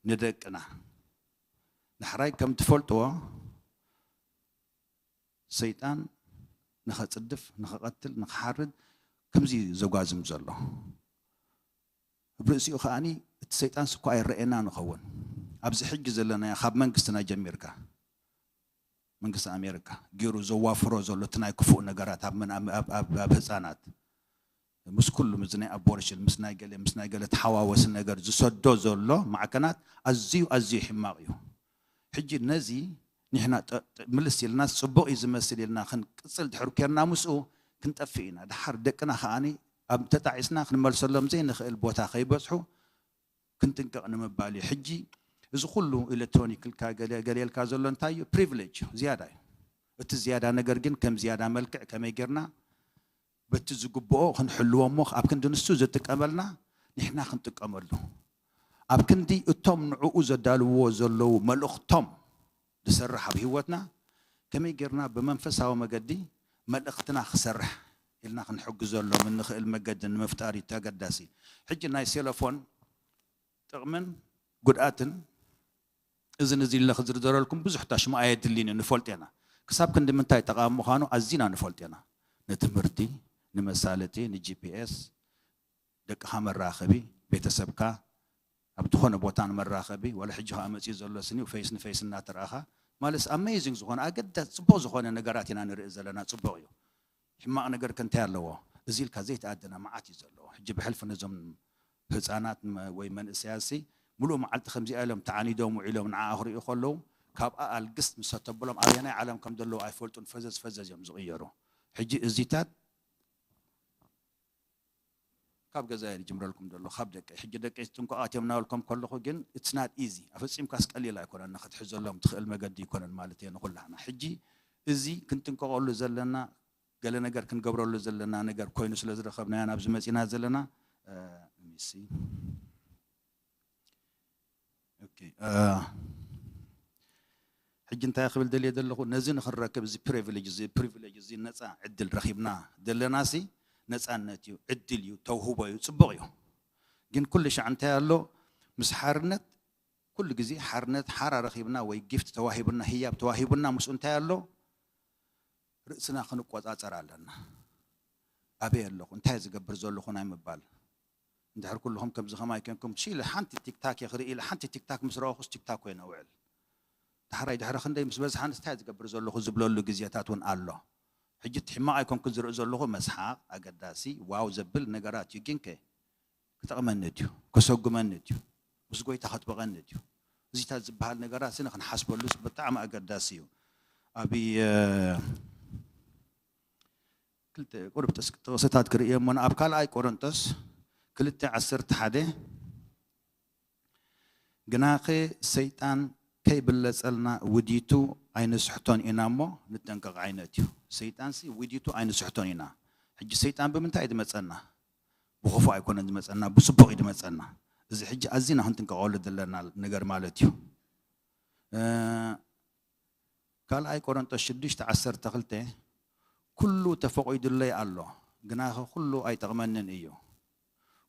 ንደቅና። ዳሕራይ ከም ትፈልጥዎ ሰይጣን ንኸጽድፍ፣ ንኸቐትል፣ ንኽሓርድ ከምዚ እዩ ዘጓዝም ዘሎ። ኣብ ርእሲኡ ከኣኒ እቲ ሰይጣንስ እኳ ኣይረኣየና ንኸውን። ኣብዚ ሕጂ ዘለናዮ ካብ መንግስትና ጀሚርካ፣ መንግስቲ ኣሜሪካ ገይሩ ዘዋፍሮ ዘሎ እቲ ናይ ክፉእ ነገራት ኣብ መን-፣ ኣብ፣ ኣብ፣ ኣብ፣ ኣብ ህጻናት ምስ ኩሉ ምስ ናይ ኣቦርሽን ምስ ናይ ገለ ምስ ናይ ገለ ተሓዋወሲ ነገር ዝሰዶ ዘሎ ማዕከናት ኣዝዩ ኣዝዩ ሕማቕ እዩ። ሕጂ ነዚ ንሕና ጠ-፣ ጠ-፣ ምልስ ኢልናስ ጽቡቕ እዩ ዝመስል ኢልና ክንቅጽል ድሕር ኬርና ምስኡ ክንጠፍእ ኢና። ደሓር ደቅና ከኣኒ ኣብ ተጣዒስና ክንመልሰሎም ዘይንኽእል ቦታ ከይበጽሑ ክንጥንቀቕ ንምባል እዩ። ሕጂ እዚ ኩሉ ኤሌክትሮኒክ ኢልካ ገለ፣ ገለ ኢልካ ዘሎ እንታይ እዩ? ፕሪቪሌጅ እዩ፣ ዝያዳ እዩ። እቲ ዝያዳ ነገር ግን ከም ዝያዳ መልክዕ ከመይ ጌርና በቲ ዝግብኦ ክንሕልዎ እሞ ኣብ ክንዲ ንሱ ዝጥቀመልና ንሕና ክንጥቀመሉ፣ ኣብ ክንዲ እቶም ንዕኡ ዘዳልውዎ ዘለዉ መልእኽቶም ዝሰርሕ ኣብ ህይወትና ከመይ ጌርና ብመንፈሳዊ መገዲ መልእኽትና ክሰርሕ ኢልና ክንሕግዘሎም እንኽእል መገዲ ንምፍጣር እዩ ተገዳሲ። ሕጂ ናይ ሴለፎን ጥቕምን ጉድኣትን እዝን እዚ ኢለ ክዝርዘረልኩም ብዙሕ ታሽሙ ኣየድልን እዩ፣ ንፈልጦ ኢና። ክሳብ ክንዲ ምንታይ ጠቓሚ ምዃኑ ኣዚና ንፈልጦ ኢና። ንትምህርቲ፣ ንመሳለጢ፣ ንጂፒኤስ፣ ደቅኻ መራኸቢ፣ ቤተሰብካ ኣብ ዝኾነ ቦታ ንመራኸቢ፣ ዋላ ሕጂ ከኣ መጺኡ ዘሎ ስኒ ፌስ ንፌስ እናተረኣኻ ማለት ኣሜዚንግ ዝኾነ ኣገዳሲ ጽቡቕ ዝኾነ ነገራት ኢና ንርኢ ዘለና። ጽቡቕ እዩ። ሕማቕ ነገር ከ እንታይ ኣለዎ? እዚ ኢልካ ዘይተኣደነ መዓት እዩ ዘለዎ። ሕጂ ብሕልፊ ነዞም ህፃናት መ- ወይ መንእሰያትሲ ሙሉእ መዓልቲ ከምዚኣ ኢሎም ተዓኒዶም ውዒሎም ንዓ ክርእዩ ከለዉ ካብ ኣኣል ግስት ምስ ተብሎም ኣበየናይ ዓለም ከም ዘለዉ ኣይፈልጡን። ፈዘዝ ፈዘዝ እዮም ዝቕየሩ። ሕጂ እዚታት ካብ ገዛ እየ ዝጅምረልኩም ዘሎ ካብ ደቀይ። ሕጂ ደቀይ ጥንቁቓት እዮም እናበልኩም ከለኹ ግን it's not easy። ኣፈጺምካስ ቀሊል ኣይኮነን። ንክትሕዘሎም ትኽእል መገዲ ኣይኮነን ማለት እየ ንኹላህና። ሕጂ እዚ ክንጥንቀቐሉ ዘለና ገለ ነገር ክንገብረሉ ዘለና ነገር ኮይኑ ስለ ዝረኸብናዮ ናብዚ መጺና ዘለና። ሚሲ ሕጂ እንታይ ክብል ደልየ ዘለኹ፣ ነዚ ንክንረክብ እዚ ፕሪቪሌጅ እዚ ፕሪቪሌጅ እዚ ነፃ ዕድል ረኺብና ዘለና ሲ ነፃነት እዩ፣ ዕድል እዩ፣ ተውህቦ እዩ፣ ፅቡቕ እዩ። ግን ኩሉ ሻዕ እንታይ ኣሎ? ምስ ሓርነት ኩሉ ግዜ ሓርነት ሓራ ረኺብና ወይ ጊፍት ተዋሂቡና ህያብ ተዋሂቡና ምስኡ እንታይ ኣሎ? ርእስና ክንቆፃፀር ኣለና። ኣበይ ኣለኹ? እንታይ ዝገብር ዘለኹ ናይ ምባል። እንድሕር ኩልኹም ከምዚ ከማይ ኮንኩም ሺ ኢለ ሓንቲ ቲክታክ እየ ክርኢ ኢለ ሓንቲ ቲክታክ ምስ ረኣኹስ ቲክታክ ኮይነ ውዕል። ዳሕራይ ድሕሪ ክንደይ ምስ በዝሓንስ እንታይ ዝገብር ዘለኹ ዝብለሉ ግዜታት እውን ኣሎ። ሕጂ እቲ ሕማቕ ኣይኮንኩን ዝርኢ ዘለኹ መስሓቕ ኣገዳሲ ዋው ዘብል ነገራት እዩ። ግንከ ክጠቕመኒ ድዩ? ከሰጉመኒ ድዩ? ምስ ጎይታ ከጥብቐኒ ድዩ? እዚታት ዝበሃል ነገራት ስነ ክንሓስበሉስ ብጣዕሚ ኣገዳሲ እዩ። ኣብ ክልተ ቁሩብ ጥቅስታት ክርእዮ እሞ ኣብ ካልኣይ ቆሮንጦስ ክልተ ዓሰርተ ሓደ ግናኸ ሰይጣን ከይብለጸልና ውዲቱ ኣይንስሕቶን ኢና እሞ ንጠንቀቕ ዓይነት እዩ። ሰይጣንሲ ውዲቱ ኣይንስሕቶን ኢና። ሕጂ ሰይጣን ብምንታይ እዩ ዝመጸና? ብኽፉእ ኣይኮነን ዝመጸና፣ ብጽቡቕ እዩ ዝመጸና። እዚ ሕጂ ኣዚና ክንጥንቀቐሉ ዘለና ነገር ማለት እዩ። ካልኣይ ቆሮንጦስ ሽዱሽተ ዓሰርተ ክልተ ኩሉ ተፈቒዱለይ ኣሎ፣ ግናኸ ኩሉ ኣይጠቕመንን እዩ።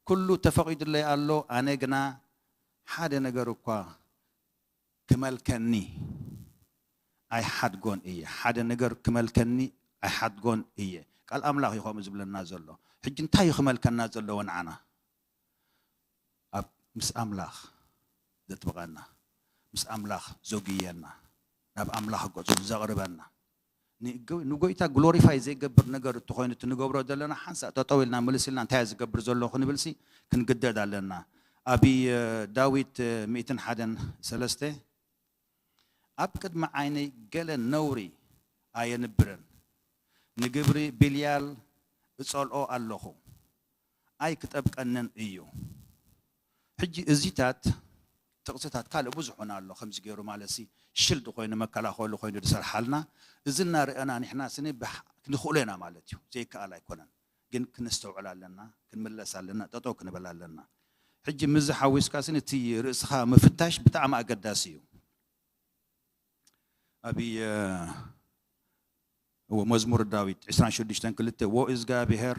ኩሉ ተፈቒዱለይ ኣሎ፣ ኣነ ግና ሓደ ነገር እኳ ክመልከኒ ኣይሓድጎን እየ። ሓደ ነገር ክመልከኒ ኣይሓድጎን እየ። ቃል ኣምላኽ እዩ ከምኡ ዝብለና ዘሎ። ሕጂ እንታይ እዩ ክመልከና ዘለዎ ንዓና? ኣብ ምስ ኣምላኽ ዘጥብቐና፣ ምስ ኣምላኽ ዘጉየና፣ ናብ ኣምላኽ ገጹ ዘቕርበና፣ ንጎይታ ግሎሪፋይ ዘይገብር ነገር እንተኾይኑ እቲ ንገብሮ ዘለና ሓንሳእ ጠጠው ኢልና ምልስ ኢልና እንታይ ዝገብር ዘሎ ክንብልሲ ክንግደድ ኣለና። ኣብ ዳዊት ሚእትን ሓደን ሰለስተ ኣብ ቅድሚ ዓይነይ ገለ ነውሪ ኣየንብርን፣ ንግብሪ ብልያል እጸልኦ ኣለኹ ኣይክጠብቀንን እዩ። ሕጂ እዚታት ጥቕስታት ካልእ ብዙሕ እውን ኣሎ ከምዚ ገይሩ ማለት ሲ ሽልድ ኮይኑ መከላኸሉ ኮይኑ ዝሰርሓልና እዚ እናርአና ንሕና ስኒ ክንኽእሎ ኢና ማለት እዩ። ዘይከኣል ኣይኮነን ግን ክነስተውዕል ኣለና፣ ክንምለስ ኣለና፣ ጠጠው ክንበል ኣለና። ሕጂ ምዚ ሓዊስካ ስኒ እቲ ርእስኻ ምፍታሽ ብጣዕሚ ኣገዳሲ እዩ። ኣብ እዎ መዝሙር ዳዊት ዕስራን ሽዱሽተን ክልተ ወእዝጋብሔር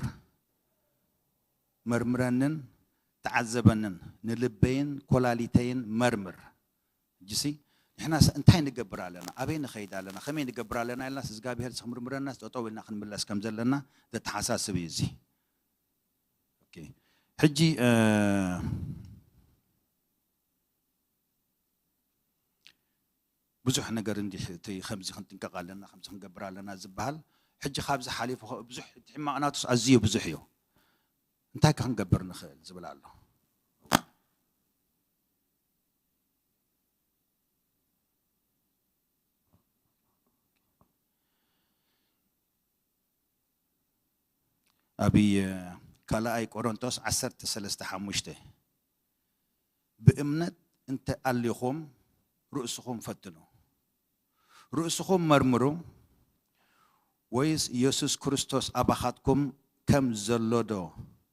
መርምረንን ተዓዘበንን ንልበይን ኮላሊተይን መርምር። ሕጂሲ ንሕና እንታይ ንገብር ኣለና? ኣበይ ንኸይድ ኣለና? ከመይ ንገብር ኣለና? ኢልናስ እግዚኣብሔር ክምርምረናስ ጠጠው ኢልና ክንምለስ ከም ዘለና ዘተሓሳስብ እዩ። እዚ ሕጂ ብዙሕ ነገር እንዲሕ እቲ ከምዚ ክንጥንቀቕ ኣለና ከምዚ ክንገብር ኣለና ዝበሃል ሕጂ ካብዚ ሓሊፉ ብዙሕ እቲ ሕማቕ ናቱስ ኣዝዩ ብዙሕ እዩ። እንታይ ከ ክንገብር ንኽእል ዝብል ኣሎ። ኣብ ካልኣይ ቆሮንቶስ ዓሰርተ ሰለስተ ሓሙሽተ ብእምነት እንተ ኣሊኹም ርእስኹም ፈትኑ፣ ርእስኹም መርምሩ፣ ወይስ ኢየሱስ ክርስቶስ ኣባኻትኩም ከም ዘሎ ዶ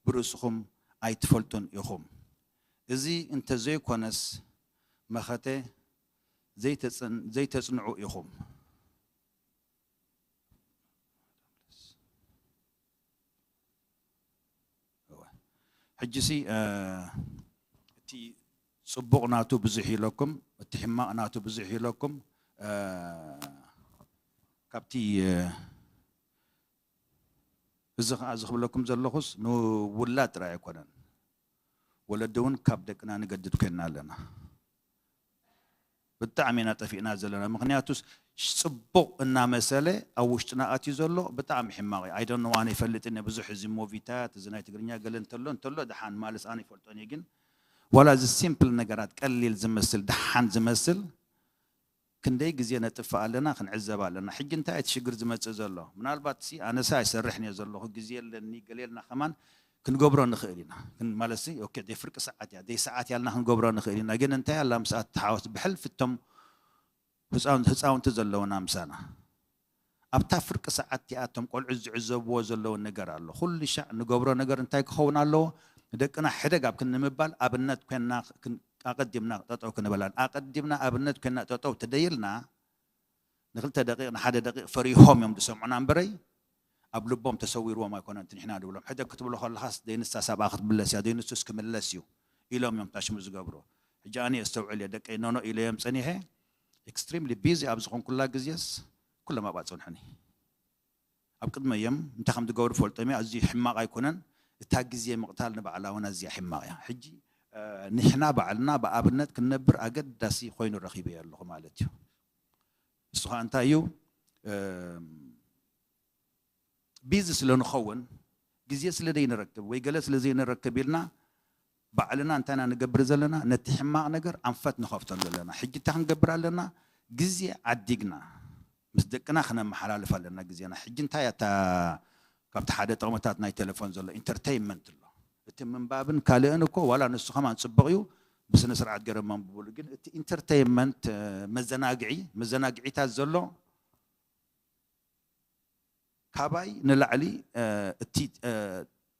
ብርእስኹም ኣይትፈልጡን ኢኹም? እዚ እንተ ዘይኮነስ መኸተ ዘይተጽንዑ ኢኹም። ሕጂሲ እቲ ጽቡቕ ናቱ ብዙሕ ኢለኩም፣ እቲ ሕማቕ ናቱ ብዙሕ ኢለኩም። ካብቲ እዚ ኸዓ እዚ ክብለኩም ዘለኹስ ንውላድ ጥራይ ኣይኮነን፣ ወለዲ እውን ካብ ደቅና ንገድድ ኮይንና ኣለና። ብጣዕሚ ኢና ጠፊእና ዘለና። ምክንያቱስ ጽቡቕ እናመሰለ ኣብ ውሽጥና ኣትዩ ዘሎ ብጣዕሚ ሕማቕ እዩ። I don't know፣ ኣነ ይፈልጥን እየ ብዙሕ እዚ ሞቪታት፣ እዚ ናይ ትግርኛ ገለ እንተሎ እንተሎ ደሓን ማለስ ኣነ ይፈልጦን እየ። ግን ዋላ እዚ ሲምፕል ነገራት ቀሊል ዝመስል ደሓን ዝመስል ክንደይ ግዜ ነጥፍእ ኣለና ክንዕዘብ ኣለና። ሕጂ እንታይ እቲ ሽግር ዝመጽእ ዘሎ? ምናልባት ሲ ኣነሳ ኣይሰርሕን እየ ዘለኹ፣ ግዜ ኣለኒ ገለ ኢልና ከማን ክንገብሮ ንኽእል ኢና። ግን ማለት ሲ ኦኬ፣ ደይ ፍርቂ ሰዓት እያ፣ ደይ ሰዓት ያልና ክንገብሮ ንኽእል ኢና። ግን እንታይ ኣላ ምስኣ ትሓወስ ብሕልፊ እቶም ህፃውንቲ ዘለውና ምሳና ኣብታ ፍርቂ ሰዓት እቲኣ እቶም ቆልዑ ዝዕዘብዎ ዘለውን ነገር ኣሎ። ኩሉ ሻዕ ንገብሮ ነገር እንታይ ክኸውን ኣለዎ? ንደቅና ሕደግ ኣብ ክንምባል ኣብነት ኮይንና ክን- ኣቐዲምና ጠጠው ክንበላን ኣቐዲምና ኣብነት ኮይንና ጠጠው ተደይልና ንክልተ ደቂቕ ንሓደ ደቂቕ ፈሪሆም እዮም ዝሰምዑና እምበረይ ኣብ ልቦም ተሰዊርዎም ኣይኮነን። እቲ ንሕና ንብሎም ሕደግ ክትብሎ ከለኻስ ደይንሳ ሳብኣ ክትምለስ እያ፣ ደይንሱስ ክምለስ እዩ ኢሎም እዮም ታሽሙ ዝገብሩ። ሕጂ ኣነ የስተውዕል እየ ደቀይ ኖኖ ኢለ እዮም ጸኒሐ። ኤክስትሪምሊ ቢዚ ኣብ ዝኾንኩላ ግዜስ ኩሎም ኣብኣ ጸንሑኒ። ኣብ ቅድመ እዮም እንታይ ከም ዝገብሩ ፈልጦም እየ። ኣዝዩ ሕማቕ ኣይኮነን። እታ ግዜ ምቕታል ንባዕላ እውን ኣዝያ ሕማቕ እያ። ሕጂ እ፣ ንሕና ባዕልና ብኣብነት ክንነብር ኣገዳሲ ኮይኑ ረኺበዮ ኣለኹ ማለት እዩ። እሱ ኸዓ እንታይ እዩ? እም፣ ቢዚ ስለ ንኸውን ግዜ ስለ ዘይንረክብ ወይ ገለ ስለ ዘይንረክብ ኢልና ባዕልና እንታይ ኢና ንገብር ዘለና? ነቲ ሕማቕ ነገር ኣንፈት ንኸፍተሉ ኣለና። ሕጂ እንታይ ክንገብር ኣለና? ግዜ ዓዲግና ምስ ደቅና ክነመሓላልፍ ኣለና ግዜና። ሕጂ እንታይ እያ እታ ካብቲ ሓደ ጥቕምታት ናይ ቴሌፎን ዘሎ ኢንተርቴይንመንት ኣሎ። እቲ ምንባብን ካልእን እኮ ዋላ ንሱ ከማን ጽቡቕ እዩ፣ ብስነ ስርዓት ገይሮም መንብብሉ። ግን እቲ ኢንተርቴይንመንት እ፣ መዘናግዒ መዘናግዒታት ዘሎ ካባይ ንላዕሊ እ፣ እቲ እ፣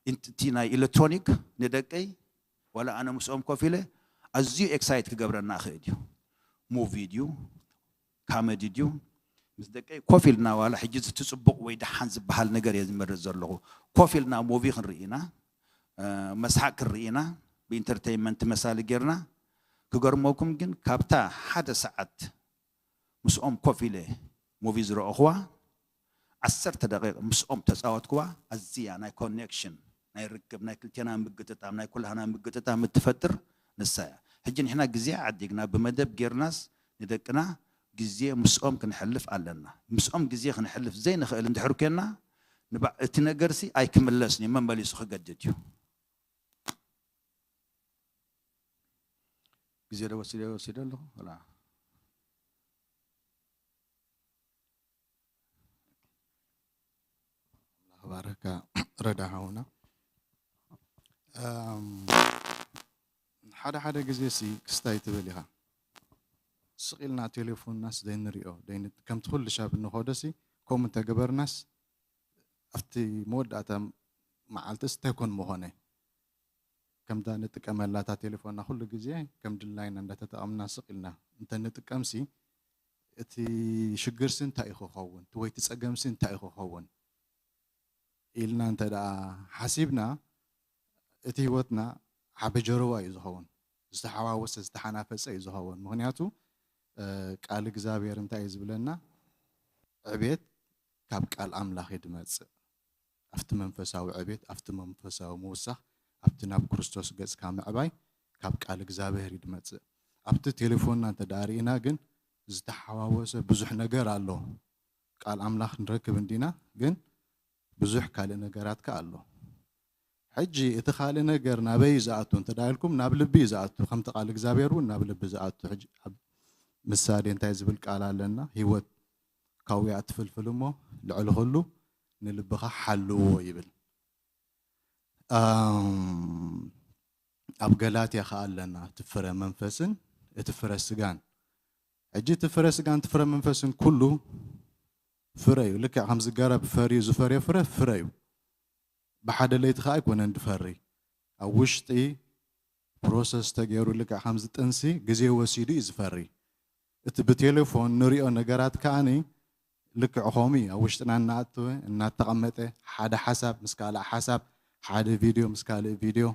ኢንት- እቲ ናይ ኤሌክትሮኒክ ንደቀይ ዋላ ኣነ ምስኦም ኮፍ ኢለ ኣዝዩ ኤክሳይት ክገብረና ይኽእል እዩ። ሙቪ ድዩ ካመዲ ድዩ ምስ ደቀይ ኮፍ ኢልና ዋላ ሕጂ እቲ ጽቡቕ ወይ ደሓን ዝበሃል ነገር እየ ዝመርጽ ዘለኹ። ኮፍ ኢልና ሙቪ ክንርኢ ኢና፣ እ፣ መስሓቅ ክንርኢ ኢና፣ ብኢንተርቴይንመንት መሳሊ ጌርና። ክገርመኩም ግን ካብታ ሓደ ሰዓት ምስኦም ኮፍ ኢለ ሙቪ ዝረእኹዋ ዓሰርተ ደቂቕ ምስኦም ተጻወትኩዋ ኣዝያ ናይ ኮኔክሽን ናይ ርክብ ናይ ክልቴና ምግጥጣም ናይ ኩላህና ምግጥጣም እትፈጥር ንሳ እያ። ሕጂ ንሕና ግዜ ዓዲግና ብመደብ ጌርናስ ንደቅና ግዜ ምስኦም ክንሕልፍ ኣለና። ምስኦም ግዜ ክንሕልፍ ዘይንኽእል እንድሕር ኮንና ንባ- እቲ ነገርሲ ኣይክምለስን እዩ፣ መመሊሱ ክገድድ እዩ። ግዜ ዶ ወሲደ ወሲደ ኣለኹ ወላ ኣምላኽ ባረካ ረዳ ሓውና። እም፣ ሓደ ሓደ ግዜ ሲ ክስታይ ትብል ኢኻ። ስቕ ኢልና ቴሌፎንናስ ዘይንሪኦ፣ ዘይን- ከምቲ ኩሉ ሻብ እንኸዶ ሲ ከምኡ እንተገበርናስ ኣብቲ መወዳእታ መዓልትስ እንታይ ኮን ምኾነ? ከምታ ንጥቀመላ እታ ቴሌፎንና ኩሉ ግዜ ከም ድላይና እንዳተጠቐምና ስቕ ኢልና እንተንጥቀምሲ እቲ ሽግርሲ እንታይ እዩ ክኸውን? እቲ ወይ እቲ ጸገምሲ እንታይ እዩ ክኸውን? ኢልና እንተ ደኣ ሓሲብና እቲ ህይወትና ዓቢ ጀረዋ እዩ ዝኸውን። ዝተሓዋወሰ ዝተሓናፈጸ እዩ ዝኸውን። ምኽንያቱ እ፣ ቃል እግዚኣብሔር እንታይ እዩ ዝብለና? ዕቤት ካብ ቃል ኣምላኽ እዩ ዝመጽእ። ኣብቲ መንፈሳዊ ዕቤት ኣብቲ መንፈሳዊ ምውሳኽ ኣብቲ ናብ ክርስቶስ ገጽካ ምዕባይ ካብ ቃል እግዚኣብሔር እዩ ዝመጽእ። ኣብቲ ቴሌፎንና እንተ ደኣ ርኢና ግን ዝተሓዋወሰ ብዙሕ ነገር ኣሎ። ቃል ኣምላኽ ንረክብ እንዲና ግን ብዙሕ ካልእ ነገራት ከ ኣሎ። ሕጂ እቲ ካልእ ነገር ናበይ እዩ ዝኣቱ እንተ ደኣ ኢልኩም ናብ ልቢ እዩ ዝኣቱ። ከምቲ ቃል እግዚኣብሔር እውን ናብ ልቢ ዝኣቱ። ሕጂ ኣብ ምሳሌ እንታይ ዝብል ቃል ኣለና? ህይወት ካውያ እትፍልፍል እሞ ልዕሊ ኩሉ ንልብኻ ሓልዎ ይብል። ኣም፣ ኣብ ገላትያ ከኣ ኣለና እቲ ፍረ መንፈስን እቲ ፍረ ስጋን። ሕጂ እቲ ፍረ ስጋን እቲ ፍረ መንፈስን ኩሉ ፍረ እዩ። ልክዕ ከምዚ ገረብ ፈርዩ ዝፈርዮ ፍረ ፍረ እዩ። ብሓደ ለይቲ ከኣ ኣይኮነን ዝፈሪ። ኣብ ውሽጢ ፕሮሰስ ተገይሩ ልክዕ ከምዚ ጥንሲ ግዜ ወሲዱ እዩ ዝፈሪ። እቲ ብቴሌፎን ንሪኦ ነገራት ከኣኒ ልክዕ ከምኡ እዩ። ኣብ ውሽጥና እናኣተወ እናተቐመጠ ሓደ ሓሳብ ምስ ካልእ ሓሳብ፣ ሓደ ቪድዮ ምስ ካልእ ቪድዮ፣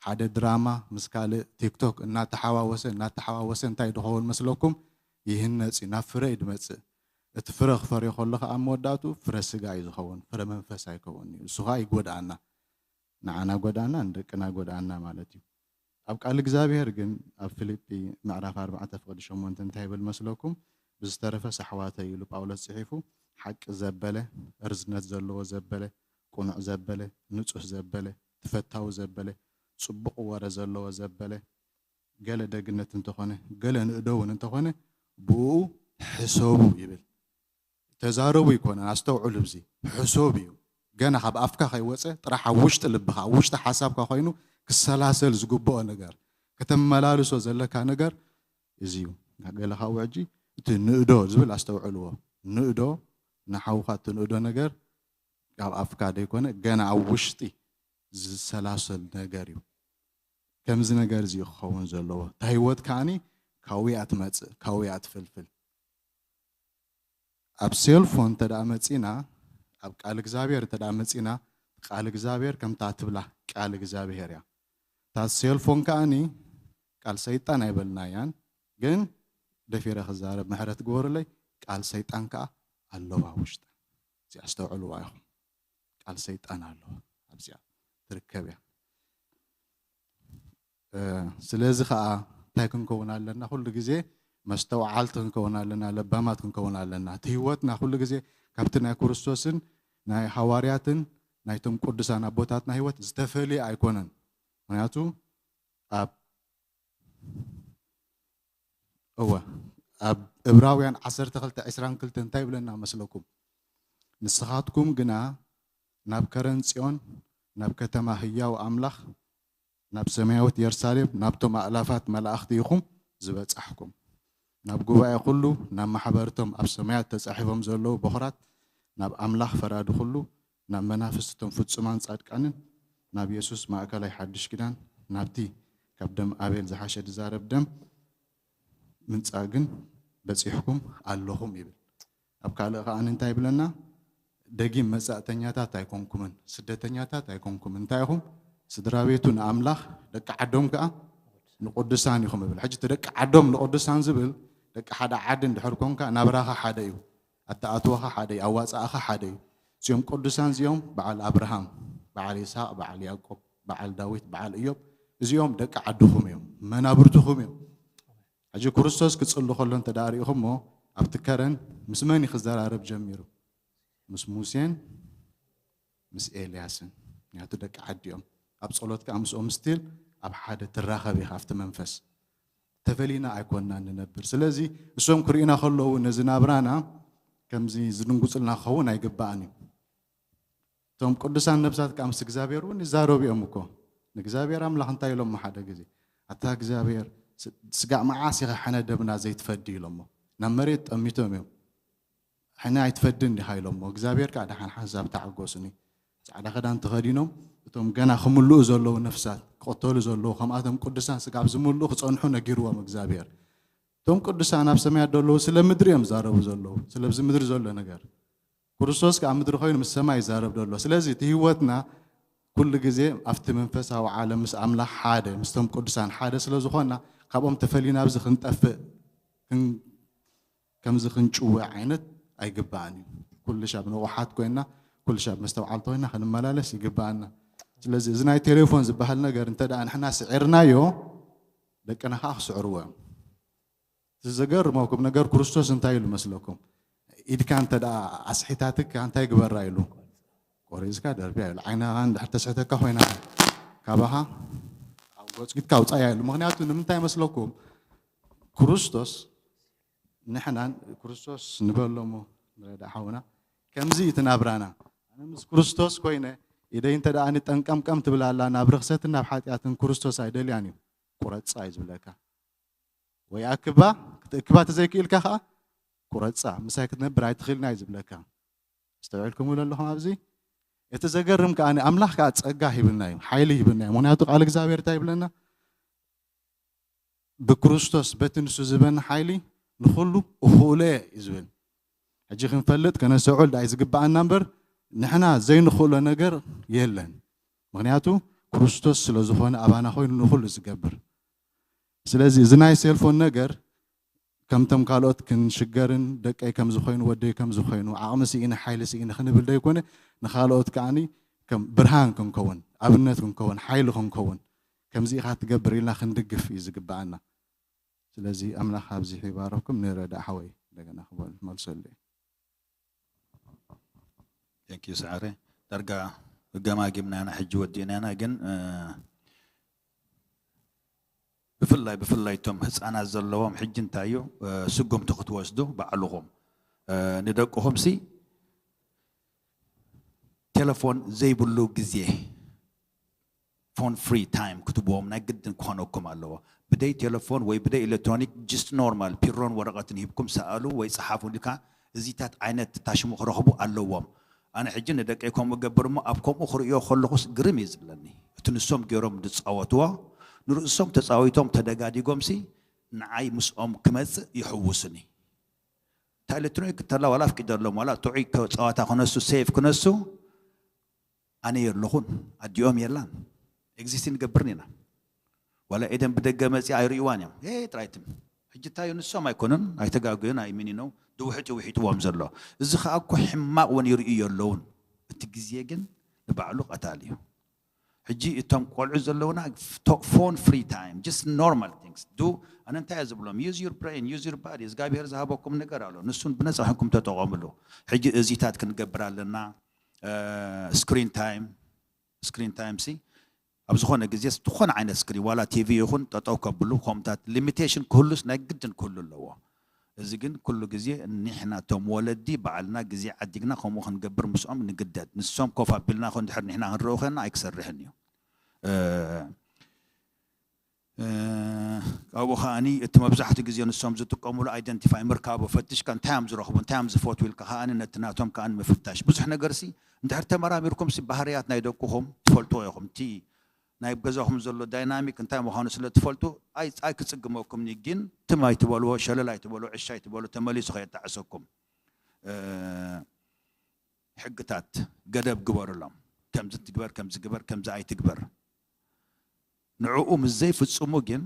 ሓደ ድራማ ምስ ካልእ ቲክቶክ እናተሓዋወሰ እናተሓዋወሰ እንታይ ዝኸውን መስለኩም? ይህነጽ እዩ፣ ናብ ፍረ እዩ ዝመጽእ። እቲ ፍረ ክፈርዮ ከሎ ከኣ ኣብ መወዳእትኡ ፍረ ስጋ እዩ ዝኸውን፣ ፍረ መንፈስ ኣይከውን እዩ። እሱ ከኣ ይጎድኣና፣ ንዓና ጎድኣና፣ ንደቅና ጎድኣና ማለት እዩ። ኣብ ቃል እግዚኣብሔር ግን ኣብ ፊልጲ ምዕራፍ ኣርባዕተ ፍቕዲ ሸሞንተ እንታይ ይብል መስለኩም? ብዝተረፈ ኣሕዋተይ ኢሉ ጳውሎስ ጽሒፉ፣ ሓቂ ዘበለ፣ ርዝነት ዘለዎ ዘበለ፣ ቅኑዕ ዘበለ፣ ንጹህ ዘበለ፣ ተፈታዊ ዘበለ፣ ጽቡቕ ወረ ዘለዎ ዘበለ፣ ገለ ደግነት እንተኾነ፣ ገለ ንእዶ እውን እንተኾነ፣ ብኡ ሕሰቡ ይብል። ተዛረቡ ይኮነን፣ ኣስተውዕሉ። እዚ ሕሰብ እዩ። ገና ካብ ኣፍካ ከይወፀ ጥራሕ ኣብ ውሽጢ ልብኻ፣ ኣብ ውሽጢ ሓሳብካ ኮይኑ ክሰላሰል ዝግብኦ ነገር፣ ከተመላልሶ ዘለካ ነገር እዚ እዩ። ገለ ካብኡ ሕጂ እቲ ንእዶ ዝብል ኣስተውዕልዎ። ንእዶ ንሓውኻ እቲ ንእዶ ነገር ኣብ ኣፍካ ዘይኮነ ገና ኣብ ውሽጢ ዝሰላሰል ነገር እዩ። ከምዚ ነገር እዚ እዩ ክኸውን ዘለዎ። እታ ህይወት ከዓኒ ካብኡ እያ ትመጽእ፣ ካብኡ እያ ትፍልፍል። ኣብ ሴልፎን እንተ ደኣ መጺና፣ ኣብ ቃል እግዚኣብሔር እንተ ደኣ መጺና፣ ቃል እግዚኣብሔር ከምታ ትብላ ቃል እግዚኣብሔር እያ። እታ ሴልፎን ከዓኒ ቃል ሰይጣን ኣይበልናያን፣ ግን ደፊረ ክዛረብ ምሕረት ግበሩለይ፣ ቃል ሰይጣን ከኣ ኣለዋ ውሽጣ። እዚ ኣስተውዕልዋ ኢኹም። ቃል ሰይጣን ኣለዋ ኣብዚኣ ትርከብ እያ። እ፣ ስለዚ ኸዓ እንታይ ክንከውን ኣለና? ኩሉ ግዜ መስተውዓልቲ ክንከውን ኣለና፣ ለባማት ክንከውን ኣለና። እቲ ህይወትና ኩሉ ግዜ ካብቲ ናይ ክርስቶስን ናይ ሃዋርያትን ናይቶም ቅዱሳን ኣቦታትና ህይወት ዝተፈልየ ኣይኮነን። ምክንያቱ ኣብ፣ እወ፣ ኣብ ዕብራውያን ዓሰርተ ክልተ ዕስራን ክልተን እንታይ ይብለና መስለኩም? ንስኻትኩም ግና ናብ ከረን ጽዮን፣ ናብ ከተማ ህያው ኣምላኽ፣ ናብ ሰማያዊት የሩሳሌም፣ ናብቶም ኣእላፋት መላእኽቲ ኢኹም ዝበጻሕኩም። ናብ ጉባኤ ኩሉ፣ ናብ ማሕበርቶም ኣብ ሰማያት ተጻሒፎም ዘለዉ በኹራት፣ ናብ ኣምላኽ ፈራዲ ኩሉ፣ ናብ መናፍስቲ እቶም ፍጹማን ጻድቃንን፣ ናብ የሱስ ማእከላይ ሓድሽ ኪዳን፣ ናብቲ ካብ ደም ኣቤል ዝሓሸ ዝዛረብ ደም ምንጻግን በጺሕኩም ኣለኹም ይብል። ኣብ ካልእ ከኣ እንታይ ይብለና? ደጊም መጻእተኛታት ኣይኮንኩምን፣ ስደተኛታት ኣይኮንኩምን። እንታይ ኢኹም? ስድራ ቤቱ ንኣምላኽ፣ ደቂ ዓዶም ከኣ ንቅዱሳን ኢኹም ይብል። ሕጂ እቲ ደቂ ዓዶም ንቅዱሳን ዝብል፣ ደቂ ሓደ ዓዲ እንድሕር ኮንካ፣ ናብራኻ ሓደ እዩ፣ ኣተኣትወኻ ሓደ እዩ፣ ኣዋጻእኻ ሓደ እዩ። እዚኦም ቅዱሳን እዚኦም በዓል ኣብርሃም፣ በዓል ይስሐቅ፣ በዓል ያዕቆብ፣ በዓል ዳዊት፣ በዓል እዮብ፣ እዚኦም ደቂ ዓድኹም እዮም፣ መናብርትኹም እዮም። ሕጂ ክርስቶስ ክጽሊ ከሎ እንተ ደኣ ርኢኹሞ፣ ኣብቲ ከረን ምስ መን እዩ ክዘራረብ ጀሚሩ? ምስ ሙሴን ምስ ኤልያስን። ምክንያቱ ደቂ ዓዲ እዮም። ኣብ ጸሎት ከኣ ምስኦም ስቲል ኣብ ሓደ ትራኸብ ኢኻ ኣብቲ መንፈስ። ተፈሊና ኣይኮንና ንነብር። ስለዚ እሶም ክርእዩና ከለዉ ነዚ ናብራና ከምዚ ዝድንጉጽልና ክኸውን ኣይግባእን እዩ። እቶም ቅዱሳን ነብሳት ከኣ ምስ እግዚኣብሔር እውን ይዛረቡ እዮም እኮ። ንእግዚኣብሔር ኣምላኽ እንታይ ኢሎሞ ሓደ ግዜ? ኣታ እግዚኣብሔር፣ ስ-፣ ስጋዕ መዓስ ኢኻ ሕነ ደምና ዘይትፈዲ ኢሎሞ። ናብ መሬት ጠሚቶም እዮም። ሕነ ኣይትፈድን ዲኻ ኢሎሞ። እግዚኣብሔር ከኣ ደሓን ሓንሳብ ተዓገሱኒ። ጻዕዳ ክዳን ተኸዲኖም እቶም ገና ክምልኡ ዘለዉ ነፍሳት፣ ክቕተሉ ዘለዉ ከምኣቶም ቅዱሳን ስጋብ ዝምልኡ ክጸንሑ ነጊርዎም እግዚኣብሔር። እቶም ቅዱሳን ኣብ ሰማያት ዘለዉ ስለ ምድሪ እዮም ዝዛረቡ ዘለዉ፣ ስለብዚ ምድሪ ዘሎ ነገር። ክርስቶስ ከኣ ምድሪ ኮይኑ ምስ ሰማይ ይዛረብ ዘሎ። ስለዚ እቲ ህይወትና ኩሉ ግዜ ኣብቲ መንፈሳዊ ዓለም ምስ ኣምላኽ ሓደ፣ ምስቶም ቅዱሳን ሓደ ስለ ዝኾንና፣ ካብኦም ተፈሊና ኣብዚ ክንጠፍእ፣ ክን-፣ ከምዚ ክንጭወ ዓይነት ኣይግባእን እዩ። ኩሉ ሻብ ንቑሓት ኮይንና፣ ኩሉ ሻብ መስተውዓልቲ ኮይንና ክንመላለስ ይግባእና። ስለዚ እዚ ናይ ቴሌፎን ዝበሃል ነገር እንተ ደኣ ንሕና ስዒርናዮ፣ ደቅና ከኣ ክስዕርዎ እዮም። እቲ ዘገርመኩም ነገር ክርስቶስ እንታይ ኢሉ መስለኩም? ኢድካ እንተ ደኣ ኣስሒታትካ እንታይ ግበራ ኢሉ? ቆሪጽካ ደርብያ ኢሉ። ዓይንኻ እንድሕር ተስሕተካ ኮይና ካባኻ ኣብ ጎጽጊትካ ኣውጻያ ኢሉ። ምኽንያቱ ንምንታይ መስለኩም? ክርስቶስ ንሕናን ክርስቶስ ንበሎ እሞ ንረዳ ሓውና ከምዚ እዩ እቲ ናብራና። ኣነ ምስ ክርስቶስ ኮይነ ኢደይ እንተ ደኣ ንጠንቀምቀም ትብል ኣላ ናብ ርኽሰትን ናብ ሓጢኣትን ክርስቶስ ኣይደልያን እዩ። ቁረጻ እዩ ዝብለካ። ወይ ኣክባ፣ ክትእክባ ተዘይክኢልካ ኸኣ ቁረጻ፣ ምሳይ ክትነብር ኣይትኽእልና እዩ ዝብለካ። ኣስተውዒልኩምሉ ኣለኹም ኣብዚ? እቲ ዘገርም ከኣ ኣምላኽ ከኣ ጸጋ ሂብና እዩ፣ ሓይሊ ሂብና እዩ። ምኽንያቱ ቃል እግዚኣብሔር እንታይ ይብለና? ብክርስቶስ በቲ ንሱ ዝህበና ሓይሊ ንኹሉ እኽእሎ እየ እዩ ዝብል። ሕጂ ክንፈልጥ ከነስተውዕል ደኣ እዩ ዝግብኣና እምበር ንሕና ዘይንኽእሎ ነገር የለን። ምኽንያቱ ክርስቶስ ስለ ዝኾነ ኣባና ኮይኑ ንኹሉ ዝገብር። ስለዚ እዚ ናይ ሴልፎን ነገር ከምቶም ካልኦት ክንሽገርን ደቀይ ከም ዝኾይኑ ወደይ ከም ዝኾይኑ ዓቕሚ ስኢነ ሓይሊ ስኢነ ክንብል ዘይኮነ ንኻልኦት ከዓኒ ከም ብርሃን ክንከውን ኣብነት ክንከውን ሓይሊ ክንከውን ከምዚ ኢኻ ትገብር ኢልና ክንድግፍ እዩ ዝግብኣና። ስለዚ ኣምላኽ ኣብዚሑ ይባረኩም። ንረዳእ ሓወይ እንደገና ክመልሰሉ እዩ። Thank you ሰዓረ። ዳርጋ ገማጊምና ኢና ሕጂ ወዲእና ኢና። ግን ብፍላይ ብፍላይ እቶም ህፃናት ዘለዎም ሕጂ እንታይ እዩ ስጉምቲ ክትወስዱ ባዕልኹም ንደቅኹም ሲ ቴሌፎን ዘይብሉ ግዜ phone free time ክትብዎም ናይ ግድን ክኾነኩም ኣለዎ። ብደይ ቴሌፎን ወይ ብደይ ኤሌክትሮኒክ just normal ፒሮን ወረቐትን ሂብኩም ሰኣሉ ወይ ፀሓፉ ኢልካ እዚታት ዓይነት ታሽሙ ክረኽቡ ኣለዎም። ኣነ ሕጂ ንደቀይ ከምኡ ገብር እሞ ኣብ ከምኡ ክርእዮ ከለኹስ ግርም እዩ ዝብለኒ። እቲ ንሶም ገይሮም ዝፃወትዎ ንርእሶም ተፃዊቶም ተደጋዲጎምሲ ንዓይ ምስኦም ክመፅእ ይሕውስኒ። እታ ኤሌክትሮኒክ ተላ ዋላ ኣፍቂደሎም ዋላ ጥዑይ ጸዋታ ክነሱ ሴፍ ክነሱ ኣነ የለኹን ኣዲኦም የላን ኤግዚስት ንገብርን ኢና። ዋላ ኤደን ብደገ መፂኣ ኣይርእይዋን እዮም። ጥራይትም ሕጂ እንታይ እዩ ንሶም ኣይኮኑን ኣይተጋግዩን ኣይምኒነው ድውሕጥ ይውሒጥዎም ዘሎ። እዚ ከዓ እኮ ሕማቕ እውን ይርእዩ የለውን። እቲ ግዜ ግን ንባዕሉ ቀታል እዩ። ሕጂ እቶም ቆልዑ ዘለውና phone free time just normal things do ኣነ እንታይ እየ ዝብሎም use your brain use your body እግዚኣብሔር ዝሃበኩም ነገር ኣሎ ንሱን ብነፃ ሕንኩም ተጠቐምሉ። ሕጂ እዚታት ክንገብር ኣለና። Screen time screen time ሲ ኣብ ዝኾነ ግዜ ዝኾነ ዓይነት ስክሪን ዋላ ቲቪ ይኹን ጠጠው ከብሉ ከምታት ሊሚቴሽን ክህሉስ ናይ ግድን ክህሉ ኣለዎ። እዚ ግን ኩሉ ግዜ ንሕና እቶም ወለዲ ባዕልና ግዜ ዓዲግና ከምኡ ክንገብር ምስኦም ንግደድ። ንሶም ኮፍ ኣቢልና ኮ እንድሕር ንሕና ክንርእዮ ኮይና ኣይክሰርሕን እዩ። ኣብኡ ከኣኒ እቲ መብዛሕትኡ ግዜ ንሶም ዝጥቀሙሉ ኣይደንቲፋይ ምርካቡ ፈትሽካ እንታይ እዮም ዝረኽቡ እንታይ እዮም ዝፈትዉ ኢልካ ከኣኒ ነቲ ናቶም ከኣኒ ምፍታሽ ብዙሕ ነገር ሲ እንድሕር ተመራሚርኩም ሲ ባህርያት ናይ ደቅኹም ትፈልጥዎ ኢኹም። እቲ ናይ ገዛኹም ዘሎ ዳይናሚክ እንታይ ምዃኑ ስለ ትፈልጡ ኣይክጽግመኩምኒ ግን ትም ኣይትበልዎ ሸለል ኣይትበልዎ ዕሽ ኣይትበሉ ተመሊሱ ከየጣዕሰኩም። ሕግታት ገደብ ግበሩሎም። ከምዚ ትግበር ከምዚ ግበር ከምዚ ኣይትግበር። ንዕኡ ምስ ዘይፍጽሙ ግን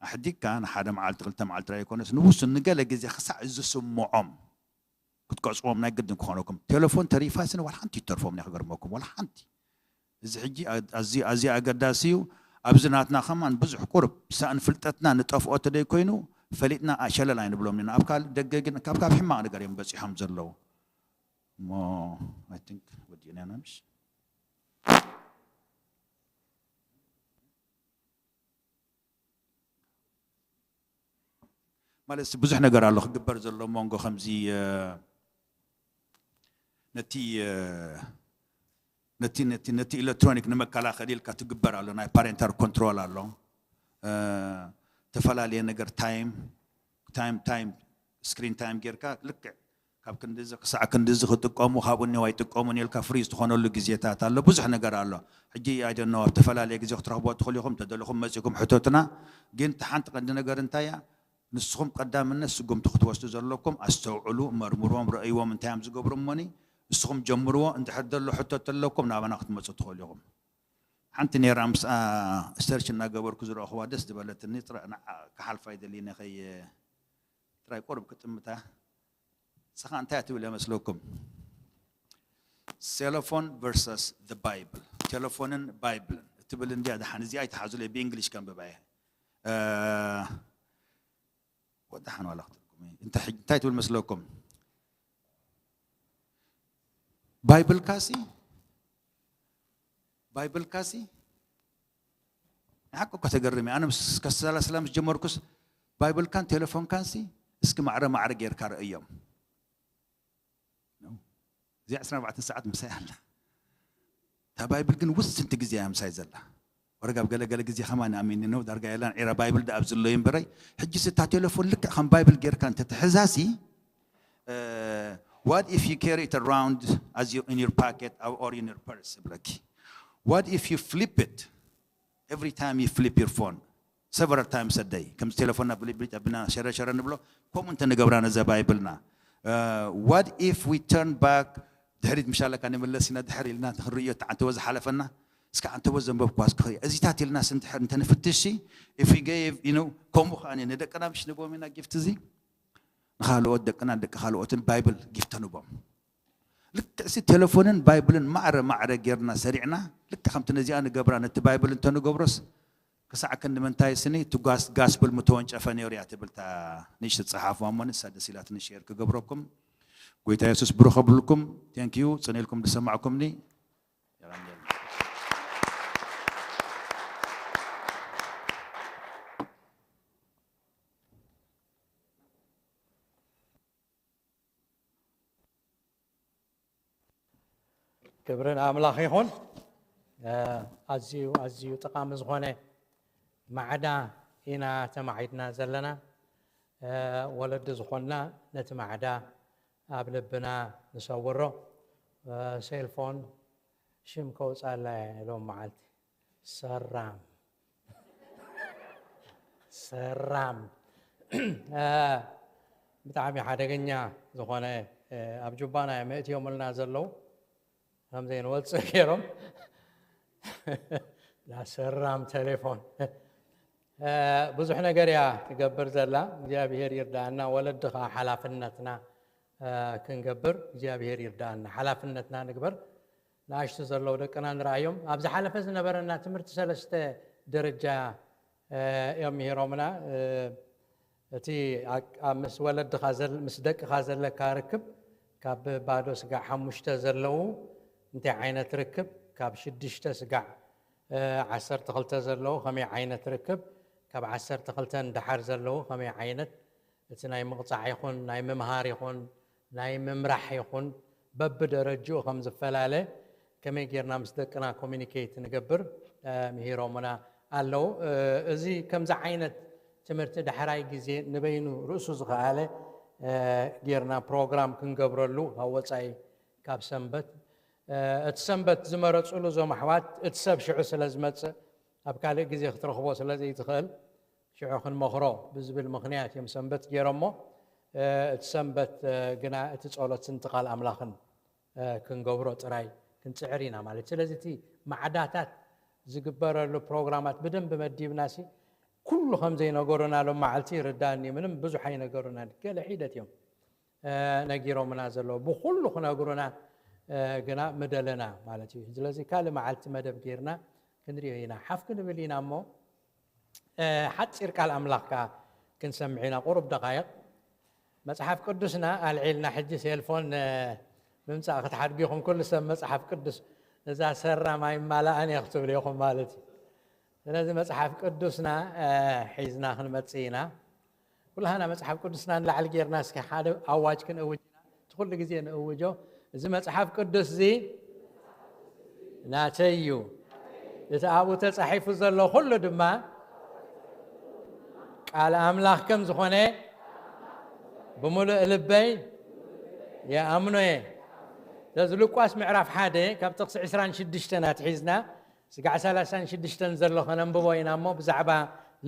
ኣሕዲግካ ንሓደ መዓልቲ ክልተ መዓልቲ ጥራይ ኣይኮነስ ንውሱን ንገለ ግዜ ክሳዕ ዝስምዖም ክትቀጽዎም ናይ ግድን ክኾነኩም። ቴሌፎን ተሪፋ ስኒ ዋላ ሓንቲ ይተርፎም ናይ ክገርመኩም ዋላ ሓንቲ። እዚ ሕጂ ኣዝዩ ኣገዳሲ እዩ። ኣብዚ ናትና ከማን ብዙሕ ቁርብ ሳእን ፍልጠትና ንጠፍኦ ተደይ ኮይኑ ፈሊጥና ሸለል ኣይንብሎም ኢና። ኣብ ካልእ ደገ ግን ካብ ካብ ሕማቕ ነገር እዮም በጺሖም ዘለዉ። እሞ I think ወዲእና ኢና ምሽ ማለት ብዙሕ ነገር ኣሎ ክግበር ዘሎ መንጎ ከምዚ ነቲ ነቲ ነቲ ነቲ ኤሌክትሮኒክ ንመከላኸሊ ኢልካ ትግበር ኣሎ ናይ ፓሬንታል ኮንትሮል ኣሎ። ተፈላለየ ነገር ታይም ታይም ታይም ስክሪን ታይም ጌርካ ልክዕ ካብ ክንድዚ ክሳዕ ክንድዚ ክጥቀሙ ካብኡ እኒው ኣይጥቀሙን ኢልካ ፍሪዝ ትኾነሉ ግዜታት ኣሎ። ብዙሕ ነገር ኣሎ። ሕጂ ኣይደነው ኣብ ተፈላለየ ግዜ ክትረኽቦ ትኽእሉ ኢኹም። ተደለኹም መፂእኩም ሕቶትና ግን እቲ ሓንቲ ቀንዲ ነገር እንታይ እያ? ንስኹም ቀዳምነት ስጉምቲ ክትወስዱ ዘለኩም ኣስተውዕሉ፣ መርምርዎም፣ ረእይዎም እንታይ እዮም ዝገብሩ እሞኒ ንስኹም ጀምርዎ። እንድሕር ዘሎ ሕቶ ተለኩም ናባና ክትመፁ ትኽእሉ ኢኹም። ሓንቲ ነይራ ምስኣ ሰርች እናገበርኩ ዝረእኽዋ ደስ ዝበለትኒ ጥራይ ንዓ ክሓልፋ ይደሊ ነኸይ ጥራይ ቁርብ ክጥምታ። ንስኻ እንታይ ትብል እያ መስለኩም? ሴሎፎን versus the Bible ቴሌፎንን ባይብልን እትብል እንዲያ ደሓን እዚኣ ኣይተሓዙለይ ብእንግሊሽ ከንብባ እየ። ወደሓን ዋላ ክትርጉም እንታይ ትብል መስለኩም? ባይብልካሲ ባይብልካሲ ንሓቂ እኮ ተገርም እየ ኣነ ምስ ከሰላስላ ምስ ጀመርኩስ ባይብልካን ቴሌፎንካንሲ እስኪ ማዕረ ማዕረ ጌርካ ረእዮም። እዚኣ ዕስራን ኣርባዕተን ሰዓት ምሳይ ኣላ። እታ ባይብል ግን ውስንቲ ግዜ እያ ምሳይ ዘላ። ወረጋብ ገለገለ ግዜ ከማን ኣሚኒ ነው ዳርጋ የላን ዒራ ባይብል ደኣ ኣብዚ ኣሎ እምበረይ ሕጂ ስታ ቴሌፎን ልክዕ ከም ባይብል ጌርካ እንተትሕዛሲ what if you carry it around as you in your pocket or in your purse ብለኪ what if you flip it every time you flip your phone several times a day ከምዚ ቴሌፎንና ብሊብሊጥ ኣብና ሸረሸረ ንብሎ ከምኡ እንተ ንገብራ ነዛ ባይብልና what if we turn back ድሕሪት ምሻለካ ንምለስ ኢና ድሕር ኢልና ክንርእዮ እቲ ዓንተቦ ዝሓለፈና እስከ ዓንተቦ ዘንበብኳስ ክኽሪ እዚታት ኢልና ስንድሕር እንተ ንፍትሽ if we gave you know ከምኡ ከኣ ንደቅና ምሽ ንቦም ኢና ጊፍት እዚ ንኻልኦት ደቅና ደቂ ካልኦትን ባይብል ጊፍት ንቦም ልክዕሲ ቴሌፎንን ባይብልን ማዕረ ማዕረ ጌርና ሰሪዕና ልክዕ ከምቲ ነዚኣ ንገብራ ነቲ ባይብል እንተንገብሮስ ክሳዕ ክንዲ ምንታይ ስኒ እቲ ጋስ-፣ ጋስፕል ምተወንጨፈ ነይሩ እያ ትብል እታ ንእሽቶ ጸሓፍዋ እሞ ንሳ ደስ ኢላትኒ ሼር ክገብረኩም። ጎይታ የሱስ ብሩኽ ኣብልኩም። ቴንክ ዩ ጽን ኢልኩም ዝሰማዕኩምኒ። ኤቫንጀል። ክብሪ ንኣምላኽ ይኹን። ኣዝዩ ኣዝዩ ጠቓሚ ዝኾነ ማዕዳ ኢና ተማዒድና ዘለና። ወለዲ ዝኾንና ነቲ ማዕዳ ኣብ ልብና ንሰውሮ። ሴልፎን ሽም ከውፃላ ሎም መዓልቲ ሰራም ሰራም ብጣዕሚ ሓደገኛ ዝኾነ ኣብ ጁባና እዮም የእትዮምልና ዘለዉ። ከምዘይ ንወፅእ ገይሮም ሰራም ቴሌፎን ብዙሕ ነገር እያ ትገብር ዘላ። እግዚኣብሄር ይርዳእና። ወለዲ ከዓ ሓላፍነትና ክንገብር እግዚኣብሄር ይርዳእና። ሓላፍነትና ንግበር። ንኣሽቱ ዘለዉ ደቅና ንረኣዮም። ኣብ ዝሓለፈ ዝነበረና ትምህርቲ ሰለስተ ደረጃ እዮም ምሂሮምና። እቲ ምስ ወለድኻ ምስ ደቅኻ ዘለካ ርክብ፣ ካብ ባዶ ስጋዕ ሓሙሽተ ዘለዉ እንታይ ዓይነት ርክብ፣ ካብ ሽዱሽተ ስጋዕ ዓሰርተ ክልተ ዘለዉ ከመይ ዓይነት ርክብ፣ ካብ ዓሰርተ ክልተ ንደሓር ዘለዉ ከመይ ዓይነት፣ እቲ ናይ ምቕፃዕ ይኹን ናይ ምምሃር ይኹን ናይ ምምራሕ ይኹን በብደረጅኡ ከም ዝፈላለ ከመይ ጌርና ምስ ደቅና ኮሚኒኬት ንገብር ምሂሮምና ኣለዉ። እዚ ከምዚ ዓይነት ትምህርቲ ዳሕራይ ግዜ ንበይኑ ርእሱ ዝኸኣለ ጌርና ፕሮግራም ክንገብረሉ ካብ ወፃኢ ካብ ሰንበት እቲ ሰንበት ዝመረፅሉ እዞም ኣሕዋት እቲ ሰብ ሽዑ ስለ ዝመፅእ ኣብ ካልእ ግዜ ክትረኽቦ ስለ ዘይትኽእል ሽዑ ክንመኽሮ ብዝብል ምኽንያት እዮም ሰንበት ገይሮሞ። እቲ ሰንበት ግና እቲ ጸሎትን እቲ ቃል ኣምላኽን ክንገብሮ ጥራይ ክንጽዕር ኢና ማለት። ስለዚ እቲ ማዕዳታት ዝግበረሉ ፕሮግራማት ብደንብ መዲብናሲ ኩሉ ከም ዘይነገሩና ሎም መዓልቲ ይርዳእኒ። ምንም ብዙሕ ኣይነገሩና፣ ገለ ሒደት እዮም ነጊሮምና ዘለዉ። ብኩሉ ክነግሩና ግና ምደለና ማለት እዩ። ስለዚ ካልእ መዓልቲ መደብ ጌርና ክንሪኦ ኢና። ሓፍ ክንብል ኢና እሞ ሓፂር ቃል ኣምላኽ ከዓ ክንሰምዕ ኢና። ቁሩብ ደቃይቕ መፅሓፍ ቅዱስና ኣልዒልና ሕጂ ሴልፎን ምምፃእ ክትሓድጉ ኢኹም። ኩሉ ሰብ መፅሓፍ ቅዱስ እዛ ሰራም ኣይማላእን እየ ክትብሉ ኢኹም ማለት እዩ። ስለዚ መፅሓፍ ቅዱስና ሒዝና ክንመፅእ ኢና። ኩላህና መፅሓፍ ቅዱስና ንላዕሊ ጌርና እስኪ ሓደ ኣዋጅ ክንእውጅ ኢና። እቲ ኩሉ ግዜ ንእውጆ። እዚ መፅሓፍ ቅዱስ እዚ ናተይ እዩ። እቲ ኣብኡ ተፃሒፉ ዘሎ ኩሉ ድማ ቃል ኣምላኽ ከም ዝኾነ ብምሉእ ልበይ ይኣምኖ እየ። ስለዚ ሉቃስ ምዕራፍ ሓደ ካብ ጥቕሲ ዕስራን ሽዱሽተን ኣትሒዝና ስጋዕ ሰላሳን ሽዱሽተን ዘሎ ከነንብቦ ኢና እሞ ብዛዕባ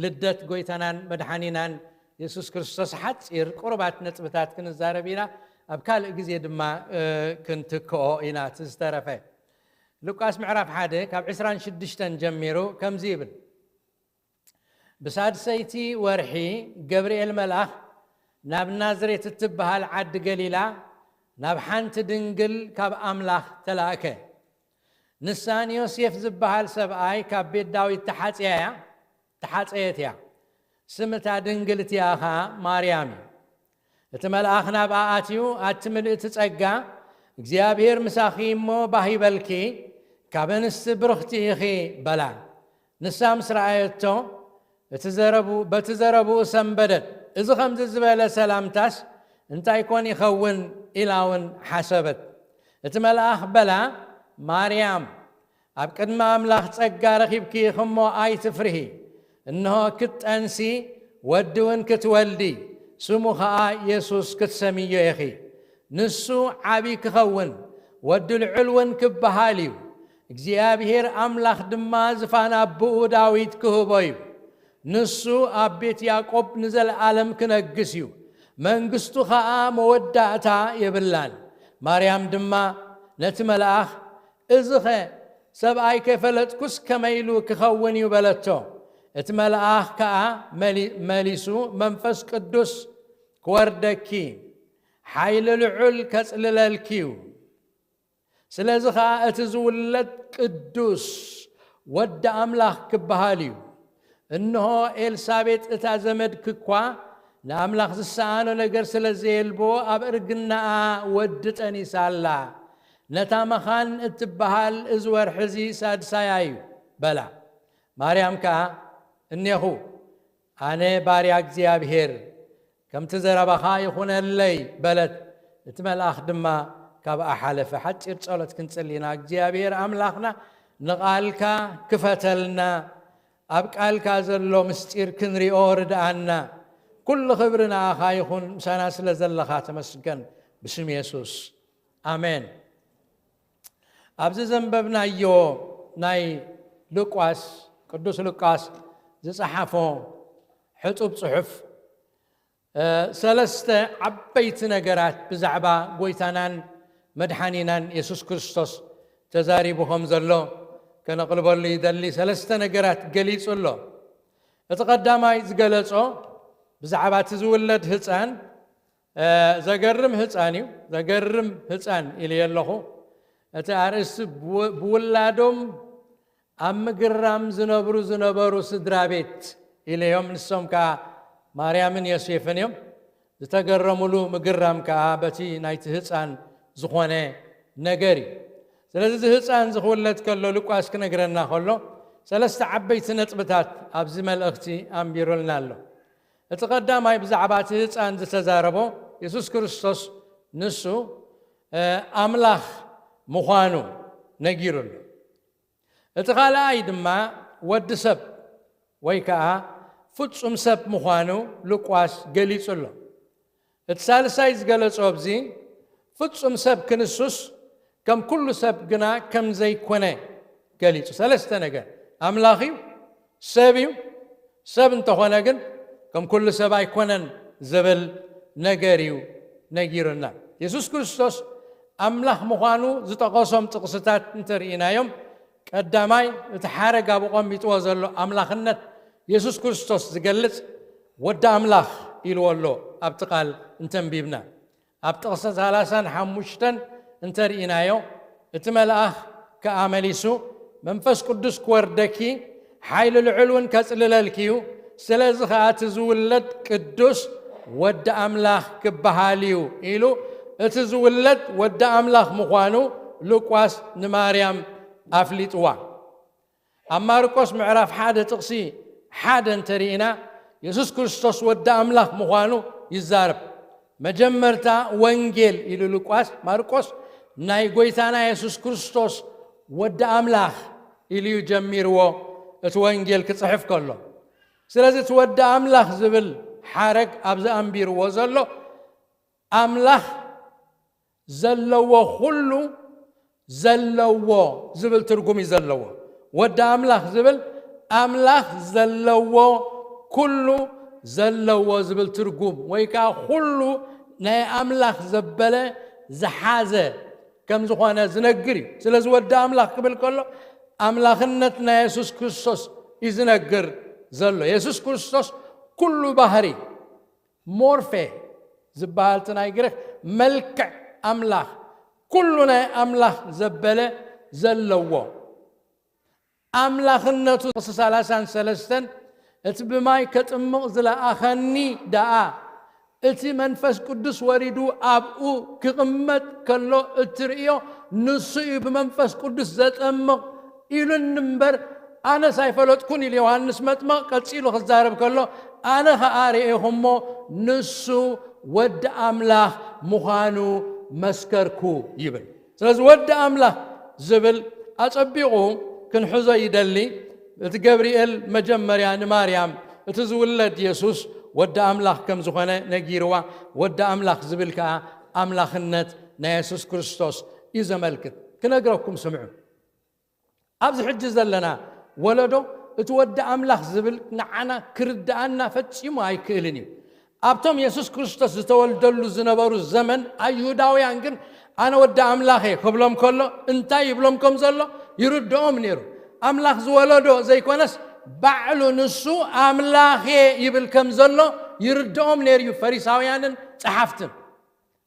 ልደት ጎይታናን መድሓኒናን የሱስ ክርስቶስ ሓፂር ቁሩባት ነጥብታት ክንዛረብ ኢና። ኣብ ካልእ ግዜ ድማ ክንትክኦ ኢና። እቲ ዝተረፈ ሉቃስ ምዕራፍ ሓደ ካብ ዕስራን ሽዱሽተን ጀሚሩ ከምዚ ይብል። ብሳድሰይቲ ወርሒ ገብርኤል መልኣኽ ናብ ናዝሬት እትበሃል ዓዲ ገሊላ ናብ ሓንቲ ድንግል ካብ ኣምላኽ ተላእከ። ንሳ ንዮሴፍ ዝበሃል ሰብኣይ ካብ ቤት ዳዊት ተሓጽያ እያ፣ ተሓጸየት እያ። ስም እታ ድንግል እቲኣ ኸኣ ማርያም እዩ። እቲ መልኣኽ ናብኣ ኣትዩ፣ ኣቲ ምልእቲ ጸጋ፣ እግዚኣብሄር ምሳኺ እሞ ባህ ይበልኪ፣ ካብ ኣንስቲ ብርኽቲ ኢኺ በላ። ንሳ ምስ ረኣየቶ፣ እቲ ዘረቡ በቲ ዘረብኡ ሰንበደት። እዚ ኸምዚ ዝበለ ሰላምታስ እንታይ ኮን ይኸውን? ኢላ እውን ሓሰበት። እቲ መልኣኽ በላ፣ ማርያም፣ ኣብ ቅድሚ ኣምላኽ ጸጋ ረኺብኪ ኢኺ እሞ ኣይትፍርሂ። እንሆ ክትጠንሲ፣ ወዲ እውን ክትወልዲ፣ ስሙ ኸኣ የሱስ ክትሰምዮ ኢኺ። ንሱ ዓቢ ክኸውን፣ ወዲ ልዑል እውን ክበሃል እዩ። እግዚኣብሄር ኣምላኽ ድማ ዝፋን ኣቦኡ ዳዊት ክህቦ እዩ። ንሱ ኣብ ቤት ያዕቆብ ንዘለኣለም ክነግስ እዩ፣ መንግስቱ ኸኣ መወዳእታ የብላን። ማርያም ድማ ነቲ መልኣኽ፣ እዚኸ ሰብኣይ ከይፈለጥኩስ ከመይ ኢሉ ክኸውን እዩ? በለቶ። እቲ መልኣኽ ከኣ መሊ-፣ መሊሱ፣ መንፈስ ቅዱስ ክወርደኪ፣ ሓይሊ ልዑል ከጽልለልኪ እዩ። ስለዚ ኸኣ እቲ ዝውለድ ቅዱስ ወዲ ኣምላኽ ክበሃል እዩ። እንሆ፣ ኤልሳቤጥ እታ ዘመድኪ እኳ ንኣምላኽ ዝሰኣኖ ነገር ስለ ዘየልቦ፣ ኣብ እርግናኣ ወዲ ጠኒሳ ኣላ። ነታ መኻን እትበሃል እዚ ወርሒ እዚ ሳድሳያ እዩ በላ። ማርያም ከኣ፣ እኔኹ፣ ኣነ ባርያ እግዚኣብሔር፣ ከምቲ ዘረባኻ ይኹነለይ በለት። እቲ መልኣኽ ድማ ካብኣ ሓለፈ። ሓጺር ጸሎት ክንጽሊ ኢና። እግዚኣብሔር ኣምላኽና፣ ንቓልካ ክፈተልና፣ ኣብ ቃልካ ዘሎ ምስጢር ክንሪኦ ርድኣና። ኩሉ ክብሪ ንኣኻ ይኹን፣ ምሳና ስለ ዘለኻ ተመስገን። ብስም የሱስ፣ ኣሜን። ኣብዚ ዘንበብናዮ ናይ ሉቃስ፣ ቅዱስ ሉቃስ ዝጸሓፎ ሕጡብ ጽሑፍ፣ እ፣ ሰለስተ ዓበይቲ ነገራት ብዛዕባ ጎይታናን መድሓኒናን የሱስ ክርስቶስ ተዛሪቡ ከም ዘሎ ከነቕልበሉ ይደሊ። ሰለስተ ነገራት ገሊጹ ኣሎ። እቲ ቀዳማይ ዝገለጾ ብዛዕባ እቲ ዝውለድ ህጻን፣ እ፣ ዘገርም ህጻን እዩ፣ ዘገርም ህጻን ኢለ ኣለኹ። እቲ ኣርእስቲ ብው-፣ ብውላዶም ኣብ ምግራም ዝነብሩ ዝነበሩ ስድራ ቤት ኢለዮም። ንሶም ከኣ ማርያምን ዮሴፍን እዮም። ዝተገረሙሉ ምግራም ከኣ በቲ ናይቲ ህጻን ዝኾነ ነገር እዩ። ስለዚ እዚ ህጻን እዚ ክውለድ ከሎ ሉቃስ ክነግረና ከሎ ሰለስተ ዓበይቲ ነጥብታት ኣብዚ መልእኽቲ ኣንቢሩልና ኣሎ። እቲ ቀዳማይ ብዛዕባ እቲ ህጻን ዝተዛረቦ የሱስ ክርስቶስ ንሱ፣ እ፣ ኣምላኽ ምዃኑ ነጊሩ ኣሎ። እቲ ካልኣይ ድማ ወዲ ሰብ ወይ ከኣ ፍጹም ሰብ ምዃኑ ሉቃስ ገሊጹ ኣሎ። እቲ ሳልሳይ ዝገለጾ ኣብዚ ፍጹም ሰብ ክንሱስ ከም ኩሉ ሰብ ግና ከም ዘይኮነ ገሊጹ። ሰለስተ ነገር፣ ኣምላኽ እዩ፣ ሰብ እዩ፣ ሰብ እንተኾነ ግን ከም ኩሉ ሰብ ኣይኮነን ዝብል ነገር እዩ ነጊሩና። የሱስ ክርስቶስ ኣምላኽ ምዃኑ ዝጠቐሶም ጥቕስታት እንተርኢናዮም፣ ቀዳማይ እቲ ሓረግ ኣብኡ ቀሚጥዎ ዘሎ ኣምላኽነት የሱስ ክርስቶስ ዝገልጽ ወዲ ኣምላኽ ኢልዎ ኣሎ። ኣብቲ ቃል እንተንቢብና፣ ኣብ ጥቕሲ ሰላሳን ሓሙሽተን እንተርኢናዮ፣ እቲ መልኣኽ ከኣ መሊሱ፣ መንፈስ ቅዱስ ክወርደኪ፣ ሓይሊ ልዑል እውን ከጽልለልኪ እዩ፣ ስለዚ ኸኣ እቲ ዝውለድ ቅዱስ ወዲ ኣምላኽ ክበሃል እዩ ኢሉ፣ እቲ ዝውለድ ወዲ ኣምላኽ ምዃኑ ሉቃስ ንማርያም ኣፍሊጥዋ። ኣብ ማርቆስ ምዕራፍ ሓደ ጥቕሲ ሓደ እንተርኢና፣ የሱስ ክርስቶስ ወዲ ኣምላኽ ምዃኑ ይዛረብ። መጀመርታ ወንጌል ኢሉ ሉቃስ፣ ማርቆስ ናይ ጎይታና የሱስ ክርስቶስ ወዲ ኣምላኽ ኢሉ እዩ ጀሚርዎ፣ እቲ ወንጌል ክጽሕፍ ከሎ። ስለዚ እቲ ወዲ ኣምላኽ ዝብል ሓረግ ኣብዚ ኣንቢርዎ ዘሎ፣ ኣምላኽ ዘለዎ ኩሉ ዘለዎ ዝብል ትርጉም እዩ ዘለዎ። ወዲ ኣምላኽ ዝብል ኣምላኽ ዘለዎ ኩሉ ዘለዎ ዝብል ትርጉም፣ ወይ ከኣ ኩሉ ናይ ኣምላኽ ዘበለ ዝሓዘ ከም ዝኾነ ዝነግር እዩ። ስለዚ ወዲ ኣምላኽ ክብል ከሎ ኣምላኽነት ናይ የሱስ ክርስቶስ እዩ ዝነግር ዘሎ። የሱስ ክርስቶስ ኩሉ ባህሪ፣ ሞርፌ ዝበሃል እቲ ናይ ግሪኽ መልክዕ ኣምላኽ፣ ኩሉ ናይ ኣምላኽ ዘበለ ዘለዎ ኣምላኽነቱ። ጥቕሲ ሰላሳን ሰለስተን፣ እቲ ብማይ ከጥምቕ ዝለኣኸኒ ደኣ፣ እቲ መንፈስ ቅዱስ ወሪዱ ኣብኡ ክቕመጥ ከሎ እትርእዮ፣ ንሱ እዩ ብመንፈስ ቅዱስ ዘጠምቕ ኢሉኒ እምበር፣ ኣነስ ኣይፈለጥኩን ኢሉ ዮሃንስ መጥምቕ ቀጺሉ ክዛረብ ከሎ፣ ኣነ ኸኣ ርኤኹ እሞ፣ ንሱ ወዲ ኣምላኽ ምዃኑ መስከርኩ ይብል። ስለዚ ወዲ ኣምላኽ ዝብል ኣጸቢቑ ክንሕዞ ይደሊ። እቲ ገብርኤል መጀመርያ ንማርያም እቲ ዝውለድ የሱስ ወዲ ኣምላኽ ከም ዝኾነ ነጊርዋ። ወዲ ኣምላኽ ዝብል ከኣ ኣምላኽነት ናይ የሱስ ክርስቶስ እዩ ዘመልክት። ክነግረኩም ስምዑ። ኣብዚ ሕጂ ዘለና ወለዶ እቲ ወዲ ኣምላኽ ዝብል ንዓና ክርድኣና ፈጺሙ ኣይክእልን እዩ። ኣብቶም የሱስ ክርስቶስ ዝተወልደሉ ዝነበሩ ዘመን ኣይሁዳውያን ግን ኣነ ወዲ ኣምላኽ እየ ክብሎም ከሎ እንታይ ይብሎም ከም ዘሎ ይርድኦም ነይሩ። ኣምላኽ ዝወለዶ ዘይኮነስ ባዕሉ ንሱ ኣምላኽ እየ ይብል ከም ዘሎ ይርድኦም ነይሩ እዩ ፈሪሳውያንን ጸሓፍትን።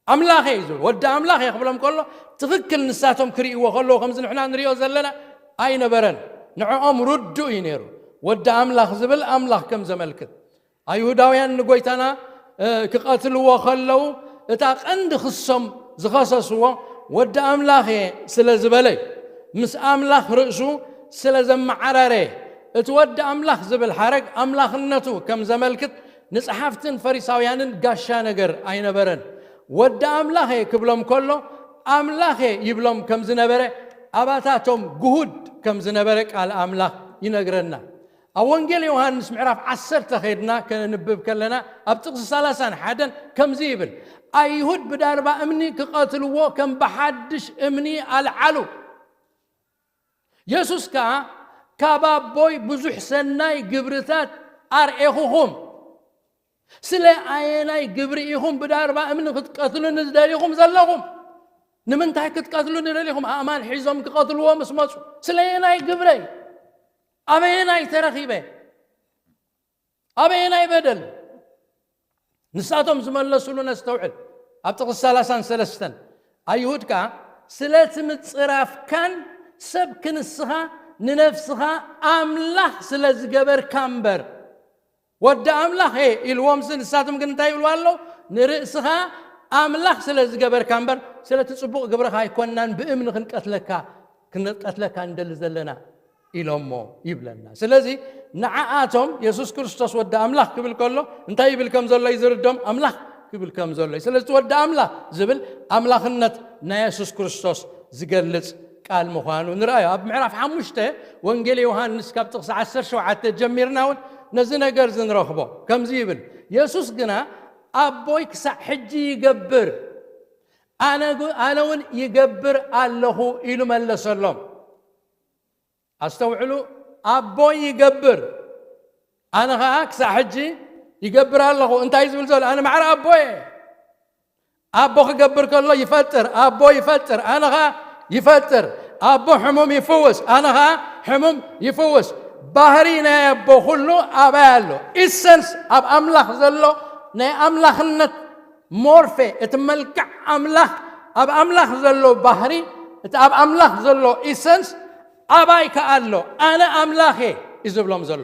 ኣምላኽ እየ ዝብል፣ ወዲ ኣምላኽ እየ ክብሎም ከሎ ትኽክል ንሳቶም ክርእይዎ ከለዉ ከምዚ ንሕና ንሪኦ ዘለና ኣይነበረን። ንዕኦም ርዱእ እዩ ነይሩ። ወዲ ኣምላኽ ዝብል ኣምላኽ ከም ዘመልክት። ኣይሁዳውያን ንጎይታና፣ እ፣ ክቐትልዎ ከለዉ፣ እታ ቀንዲ ክሶም ዝኸሰስዎ፣ "ወዲ ኣምላኽ እየ" ስለ ዝበለ እዩ። ምስ ኣምላኽ ርእሱ ስለ ዘመዓራረየ። እቲ ወዲ ኣምላኽ ዝብል ሓረግ ኣምላኽነቱ ከም ዘመልክት ንጸሓፍትን ፈሪሳውያንን ጋሻ ነገር ኣይነበረን። "ወዲ ኣምላኽ እየ" ክብሎም ከሎ፣ "ኣምላኽ እየ" ይብሎም ከም ዝነበረ፣ ኣባታቶም ግሁድ ከም ዝነበረ ቃል ኣምላኽ ይነግረና። ኣብ ወንጌል ዮሃንስ ምዕራፍ ዓሰርተ ኸይድና ከነንብብ ከለና፣ ኣብ ጥቕሲ ሰላሳን ሓደን ከምዚ ይብል፣ "ኣይሁድ ብዳርባ እምኒ ክቐትልዎ ከም ብሓድሽ እምኒ ኣልዓሉ።" የሱስ ከኣ፣ "ካብ ኣቦይ ብዙሕ ሰናይ ግብርታት ኣርኤኹኹም። ስለ ኣየናይ ግብሪ ኢኹም ብዳርባ እምኒ ክትቀትሉኒ ዝደሊኹም ዘለኹም? ንምንታይ ክትቀትሉኒ ደሊኹም?" ኣእማን ሒዞም ክቐትልዎ ምስ መጹ፣ "ስለ ኣየናይ ግብረይ? ኣበየናይ ተረኺበ? ኣበየናይ በደል?" ንሳቶም ዝመለሱሉ ነስተውዕል። ኣብ ጥቕሲ ሰላሳን ሰለስተን፣ ኣይሁድ ከኣ፣ "ስለቲ ምጽራፍካን ሰብ ክንስኻ ንነፍስኻ ኣምላኽ ስለ ዝገበርካ እምበር፣ ወዲ ኣምላኽ እየ" ኢልዎም፣ ንሳቶም ግን እንታይ ይብሉ ኣለዉ? "ንርእስኻ ኣምላኽ ስለ ዝገበርካ እምበር፣ ስለቲ ጽቡቕ ግብርኻ ኣይኮንናን ብእምኒ ክንቀትለካ፣ ክንቀትለካ ንደሊ ዘለና" ኢሎሞ ይብለና። ስለዚ ንዓኣቶም የሱስ ክርስቶስ ወዲ ኣምላኽ ክብል ከሎ እንታይ ይብል ከም ዘሎ እዩ ዝርዶም፣ ኣምላኽ ክብል ከም ዘሎ እዩ። ስለዚ እቲ ወዲ ኣምላኽ ዝብል ኣምላኽነት ናይ የሱስ ክርስቶስ ዝገልጽ ቃል ምዃኑ ንርኣዮ። ኣብ ምዕራፍ ሓሙሽተ ወንጌል ዮሃንስ ካብ ጥቕሲ ዓሰርተ ሸውዓተ ጀሚርና እውን ነዚ ነገር እዚ ንረኽቦ። ከምዚ ይብል፣ "የሱስ ግና ኣቦይ ክሳዕ ሕጂ ይገብር፣ ኣነ ግ-፣ ኣነ እውን ይገብር ኣለኹ" ኢሉ መለሰሎም። ኣስተውዕሉ፣ ኣቦይ ይገብር፣ ኣነ ኸኣ ክሳዕ ሕጂ ይገብር ኣለኹ። እንታይ እዩ ዝብል ዘሎ? ኣነ ማዕረ ኣቦ እየ። ኣቦ ክገብር ከሎ ይፈጥር፣ ኣቦ ይፈጥር፣ ኣነ ኸኣ ይፈጥር። ኣቦ ሕሙም ይፍውስ፣ ኣነ ኸኣ ሕሙም ይፍውስ። ባህሪ ናይ ኣቦ ኩሉ ኣባይ ኣሎ። ኢሰንስ ኣብ ኣምላኽ ዘሎ ናይ ኣምላኽነት ሞርፌ፣ እቲ መልክዕ ኣምላኽ፣ ኣብ ኣምላኽ ዘሎ ባህሪ፣ እቲ ኣብ ኣምላኽ ዘሎ ኢሰንስ ኣባይ ከኣ ኣሎ። ኣነ ኣምላኽ እየ እዩ ዝብሎም ዘሎ።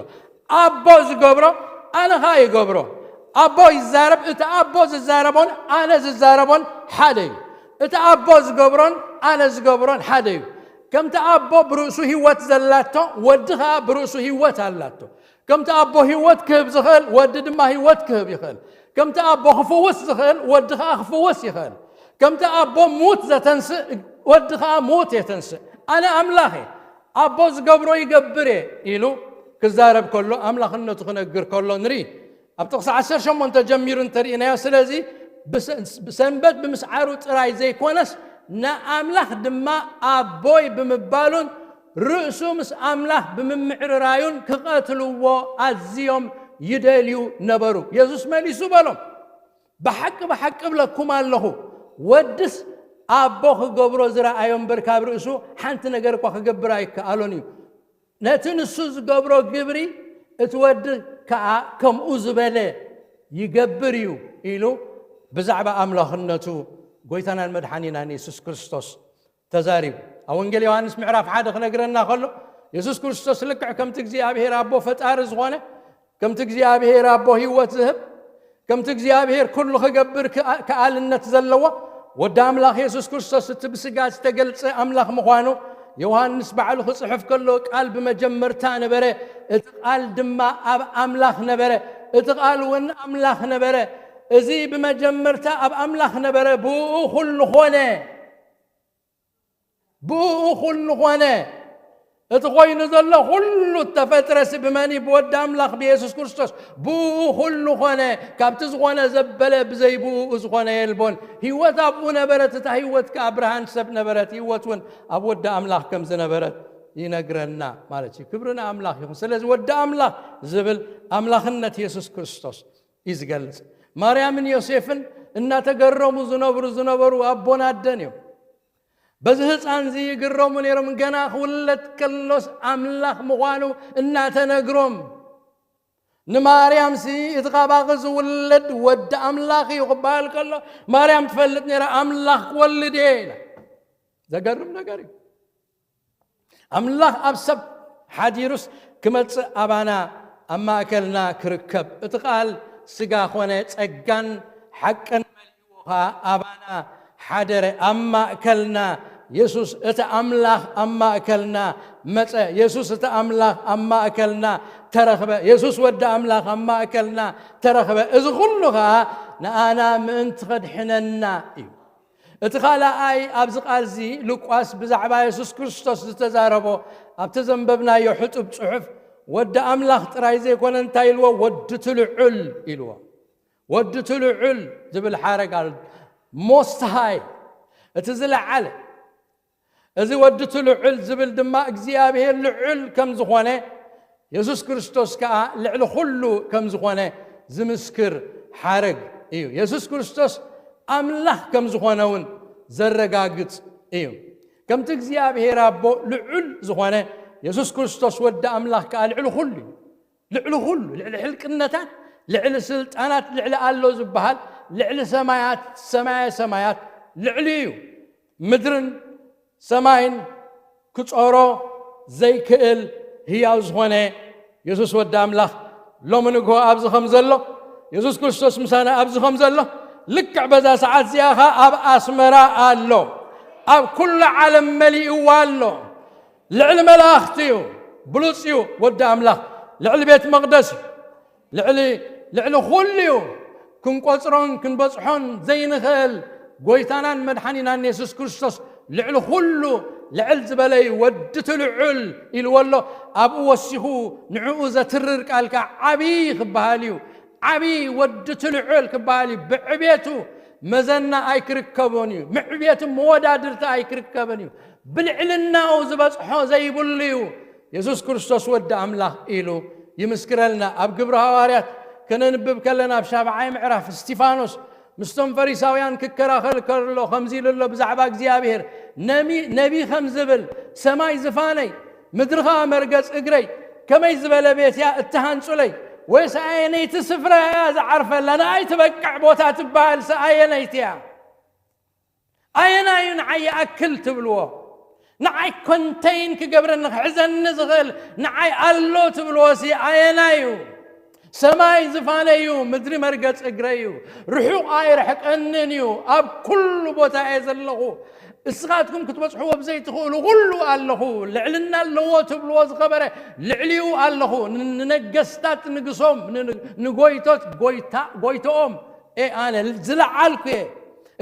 ኣቦ ዝገብሮ ኣነ ኸኣ ይገብሮ። ኣቦ ይዛረብ፣ እቲ ኣቦ ዝዛረቦን ኣነ ዝዛረቦን ሓደ እዩ። እቲ ኣቦ ዝገብሮን ኣነ ዝገብሮን ሓደ እዩ። ከምቲ ኣቦ ብርእሱ ህይወት ዘላቶ፣ ወዲ ኸኣ ብርእሱ ህይወት ኣላቶ። ከምቲ ኣቦ ህይወት ክህብ ዝኽእል፣ ወዲ ድማ ህይወት ክህብ ይኽእል። ከምቲ ኣቦ ክፍውስ ዝኽእል፣ ወዲ ኸኣ ክፍውስ ይኽእል። ከምቲ ኣቦ ሙት ዘተንስእ፣ ወዲ ኸኣ ሙት የተንስእ። ኣነ ኣምላኽ እየ፣ ኣቦ ዝገብሮ ይገብር እየ ኢሉ ክዛረብ ከሎ፣ ኣምላኽነቱ ክነግር ከሎ ንርኢ። ኣብ ጥቕሲ ዓሰርተ ሸሞንተ ጀሚሩ እንተርኢናዮ፣ ስለዚ ብሰ-፣ ብሰንበት ብምስዓሩ ጥራይ ዘይኮነስ፣ ንኣምላኽ ድማ ኣቦይ ብምባሉን ርእሱ ምስ ኣምላኽ ብምምዕርራዩን ክቐትልዎ ኣዝዮም ይደልዩ ነበሩ። የሱስ መሊሱ በሎም፣ "ብሓቂ፣ ብሓቂ እብለኩም ኣለኹ፣ ወድስ ኣቦ ክገብሮ ዝረኣዮ እምበር፣ ካብ ርእሱ ሓንቲ ነገር እኳ ክገብር ኣይከኣሎን እዩ። ነቲ ንሱ ዝገብሮ ግብሪ እቲ ወዲ ከኣ ከምኡ ዝበለ ይገብር እዩ" ኢሉ ብዛዕባ ኣምላኽነቱ ጎይታናን መድሓኒናን የሱስ ክርስቶስ ተዛሪቡ። ኣብ ወንጌል ዮሃንስ ምዕራፍ ሓደ ክነግረና ከሎ፣ የሱስ ክርስቶስ ልክዕ ከምቲ እግዚኣብሔር ኣቦ ፈጣሪ ዝኾነ፣ ከምቲ እግዚኣብሔር ኣቦ ህይወት ዝህብ፣ ከምቲ እግዚኣብሔር ኩሉ ክገብር ክኣ-፣ ከኣልነት ዘለዎ፣ ወዲ ኣምላኽ የሱስ ክርስቶስ እቲ ብስጋ ዝተገልጸ ኣምላኽ ምዃኑ ዮሃንስ ባዕሉ ክጽሕፍ ከሎ፣ "ቃል ብመጀመርታ ነበረ፣ እቲ ቃል ድማ ኣብ ኣምላኽ ነበረ፣ እቲ ቃል እውን ኣምላኽ ነበረ። እዚ ብመጀመርታ ኣብ ኣምላኽ ነበረ፣ ብእኡ ኩሉ ኾነ፣ ብእኡ ኩሉ ኾነ። እቲ ኮይኑ ዘሎ ኩሉ እተፈጥረሲ ብመን እዩ? ብወዲ ኣምላኽ ብየሱስ ክርስቶስ። ብእኡ ኩሉ ኾነ። ካብቲ ዝኾነ ዘበለ፣ ብዘይ ብእኡ ዝኾነ የልቦን። ህይወት ኣብኡ ነበረት፣ እታ ህይወት ከኣ ብርሃን ሰብ ነበረት፣ ህይወት እውን ኣብ ወዲ ኣምላኽ ከም ዝነበረት ይነግረና ማለት እዩ። ክብሪ ንኣምላኽ ይኹን። ስለዚ ወዲ ኣምላኽ ዝብል ኣምላኽነት የሱስ ክርስቶስ እዩ ዝገልጽ። ማርያምን ዮሴፍን እናተገረሙ ዝነብሩ፣ ዝነበሩ ኣቦን ኣደን እዮም። በዚ ህፃን እዚ ይግረሙ ነይሮም። ገና ክውለድ ከሎስ ኣምላኽ ምዃኑ እናተነግሮም፣ ንማርያምሲ እቲ ካባኺ ዝውለድ ወዲ ኣምላኽ እዩ ክበሃል ከሎ፣ ማርያም ትፈልጥ ነይራ፣ "ኣምላኽ ክወልድ እየ" ኢላ። ዘገርም ነገር እዩ። ኣምላኽ ኣብ ሰብ ሓዲሩስ ክመጽእ ኣባና ኣብ ማእከልና ክርከብ። እቲ ቃል ስጋ ኾነ፣ ጸጋን ሓቅን መሊእዎ ኸኣ ኣባና ሓደረ። ኣብ ማእከልና የሱስ እቲ ኣምላኽ ኣብ ማእከልና መጸ። የሱስ እቲ ኣምላኽ ኣብ ማእከልና ተረኽበ። የሱስ ወዲ ኣምላኽ ኣብ ማእከልና ተረኽበ። እዚ ኹሉ ኸኣ ንኣና ምእንቲ ኸድሕነና እዩ። እቲ ኻልኣይ ኣብዚ ቃል እዚ ሉቃስ ብዛዕባ የሱስ ክርስቶስ ዝተዛረቦ ኣብቲ ዘንበብናዮ ሕጡብ ጽሑፍ ወዲ ኣምላኽ ጥራይ ዘይኮነ እንታይ ኢልዎ? ወዲ እቲ ልዑል ኢልዎ። ወዲ እቲ ልዑል ዝብል ሓረግ ኣሎ። ሞስት ሃይ፣ እቲ ዝለዓለ። እዚ ወዲ እቲ ልዑል ዝብል ድማ እግዚኣብሔር ልዑል ከም ዝኾነ፣ የሱስ ክርስቶስ ከኣ ልዕሊ ኩሉ ከም ዝኾነ ዝምስክር ሓረግ እዩ። የሱስ ክርስቶስ ኣምላኽ ከም ዝኾነ እውን ዘረጋግጽ እዩ። ከምቲ እግዚኣብሔር ኣቦ ልዑል ዝኾነ፣ የሱስ ክርስቶስ ወዲ ኣምላኽ ከኣ ልዕሊ ኩሉ እዩ። ልዕሊ ኩሉ፣ ልዕሊ ሕልቅነታት፣ ልዕሊ ስልጣናት፣ ልዕሊ ኣሎ ዝበሃል፣ ልዕሊ ሰማያት፣ ሰማየ ሰማያት ልዕሊ እዩ። ምድርን ሰማይን ክጾሮ ዘይክእል ህያው ዝኾነ የሱስ ወዲ ኣምላኽ ሎሚ ንግሆ ኣብዚ ከም ዘሎ፣ የሱስ ክርስቶስ ምሳና ኣብዚ ከም ዘሎ፣ ልክዕ በዛ ሰዓት እዚኣ ኸኣ ኣብ ኣስመራ ኣሎ። ኣብ ኩሉ ዓለም መሊእዋ ኣሎ። ልዕሊ መላእኽቲ እዩ። ብሉጽ እዩ ወዲ ኣምላኽ። ልዕሊ ቤት መቕደስ እዩ። ልዕሊ፣ ልዕሊ ኩሉ እዩ። ክንቆጽሮን ክንበጽሖን ዘይንኽእል ጎይታናን መድሓኒናን የሱስ ክርስቶስ ልዕሊ ኩሉ ልዕል ዝበለ እዩ። ወዲ እቲ ልዑል ኢልዎ ኣሎ። ኣብኡ ወሲኹ ንዕኡ ዘትርር ቃል ከኣ ዓብዪ ክበሃል እዩ። ዓብዪ ወዲ እቲ ልዑል ክበሃል እዩ። ብዕቤቱ መዘና ኣይክርከቦን እዩ። ምዕቤቱ መወዳድርቲ ኣይክርከብን እዩ። ብልዕልናኡ ዝበጽሖ ዘይብሉ እዩ። የሱስ ክርስቶስ ወዲ ኣምላኽ ኢሉ ይምስክረልና። ኣብ ግብሪ ሃዋርያት ከነንብብ ከለና ኣብ ሻብዓይ ምዕራፍ እስቲፋኖስ ምስቶም ፈሪሳውያን ክከራኸር ከሎ ከምዚ ኢሉ ኣሎ ብዛዕባ እግዚኣብሔር፣ ነሚ-፣ ነቢ ከም ዝብል፣ "ሰማይ ዝፋነይ፣ ምድሪ ኸኣ መርገጽ እግረይ፣ ከመይ ዝበለ ቤት እያ እትሃንጹለይ? ወይስ ኣየነይቲ ስፍራ እያ ዝዓርፈላ? ንኣይ ትበቅዕ ቦታ ትበሃልሲ ኣየነይቲ እያ? ኣየናይ እዩ ንዓይ ይኣክል ትብልዎ? ንዓይ ኮንተይን ክገብረኒ ክሕዘኒ ዝኽእል ንዓይ ኣሎ ትብልዎሲ ኣየናይ እዩ? ሰማይ ዝፋነይ እዩ፣ ምድሪ መርገጽ እግረይ እዩ። ርሑቕ ኣይርሕቀንን እዩ፣ ኣብ ኩሉ ቦታ እየ ዘለኹ። እስኻትኩም ክትበጽሕዎ ብዘይትኽእሉ ኩሉ ኣለኹ። ልዕልና ኣለዎ ትብልዎ ዝኸበረ ልዕሊኡ ኣለኹ። ን-፣ ንነገስታት ንግሶም፣ ን-፣ ንጎይቶት ጎይታ-፣ ጎይቶኦም እየ ኣነ ዝለዓልኩ እየ።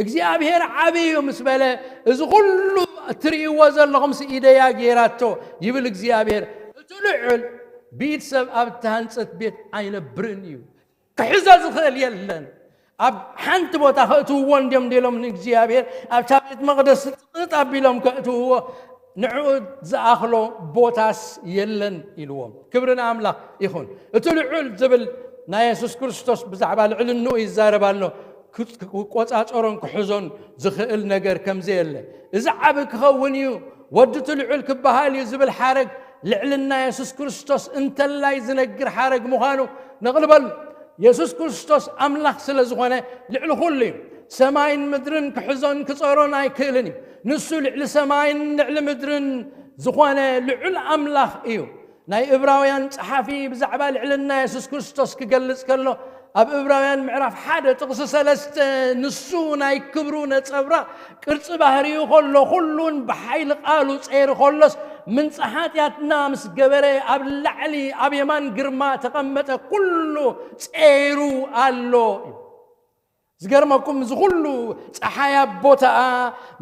እግዚኣብሔር ዓብዪ እዩ ምስ በለ፣ እዚ ኩሉ እትርእይዎ ዘለኹምሲ ኢደያ ገይራቶ ይብል እግዚኣብሔር። እቲ ልዑል ብኢድ ሰብ ኣብ እተሃንጸት ቤት ኣይነብርን እዩ። ክሕዞ ዝኽእል የለን። ኣብ ሓንቲ ቦታ ከእትውዎ እንድዮም ደሎም ንእግዚኣብሔር ኣብታ ቤት መቕደስ ጥጥ ኣቢሎም ከእትውዎ ንዕኡ ዝኣኽሎ ቦታስ የለን ኢልዎም። ክብሪ ንኣምላኽ ይኹን። እቲ ልዑል ዝብል ናይ የሱስ ክርስቶስ ብዛዕባ ልዕልንኡ ይዛረብ ኣሎ። ክቆጻጸሮን ክሕዞን ዝኽእል ነገር ከም ዘየለ፣ እዚ ዓቢ ክኸውን እዩ፣ ወዲ እቲ ልዑል ክበሃል እዩ ዝብል ሓረግ ልዕልና የሱስ ክርስቶስ እንተላይ ዝነግር ሓረግ ምዃኑ ነቕልበሉ። የሱስ ክርስቶስ ኣምላኽ ስለ ዝኾነ ልዕሊ ኩሉ እዩ። ሰማይን ምድርን ክሕዞን ክጸሮን ኣይክእልን እዩ። ንሱ ልዕሊ ሰማይን ልዕሊ ምድርን ዝኾነ ልዑል ኣምላኽ እዩ። ናይ እብራውያን ጸሓፊ ብዛዕባ ልዕልና የሱስ ክርስቶስ ክገልጽ ከሎ፣ ኣብ እብራውያን ምዕራፍ ሓደ ጥቕሲ ሰለስተ፣ ንሱ ናይ ክብሩ ነጸብራቕ ቅርጺ ባህሪኡ ከሎ፣ ኩሉን ብሓይሊ ቃሉ ጸይሩ ከሎስ፣ ምንጻ ሓጢኣትና ምስ ገበረ፣ ኣብ ላዕሊ ኣብ የማን ግርማ ተቐመጠ፣ ኩሉ ጸይሩ ኣሎ እዩ። ዝገርመኩም፣ እዚ ኩሉ ጸሓይ ኣብ ቦታኣ፣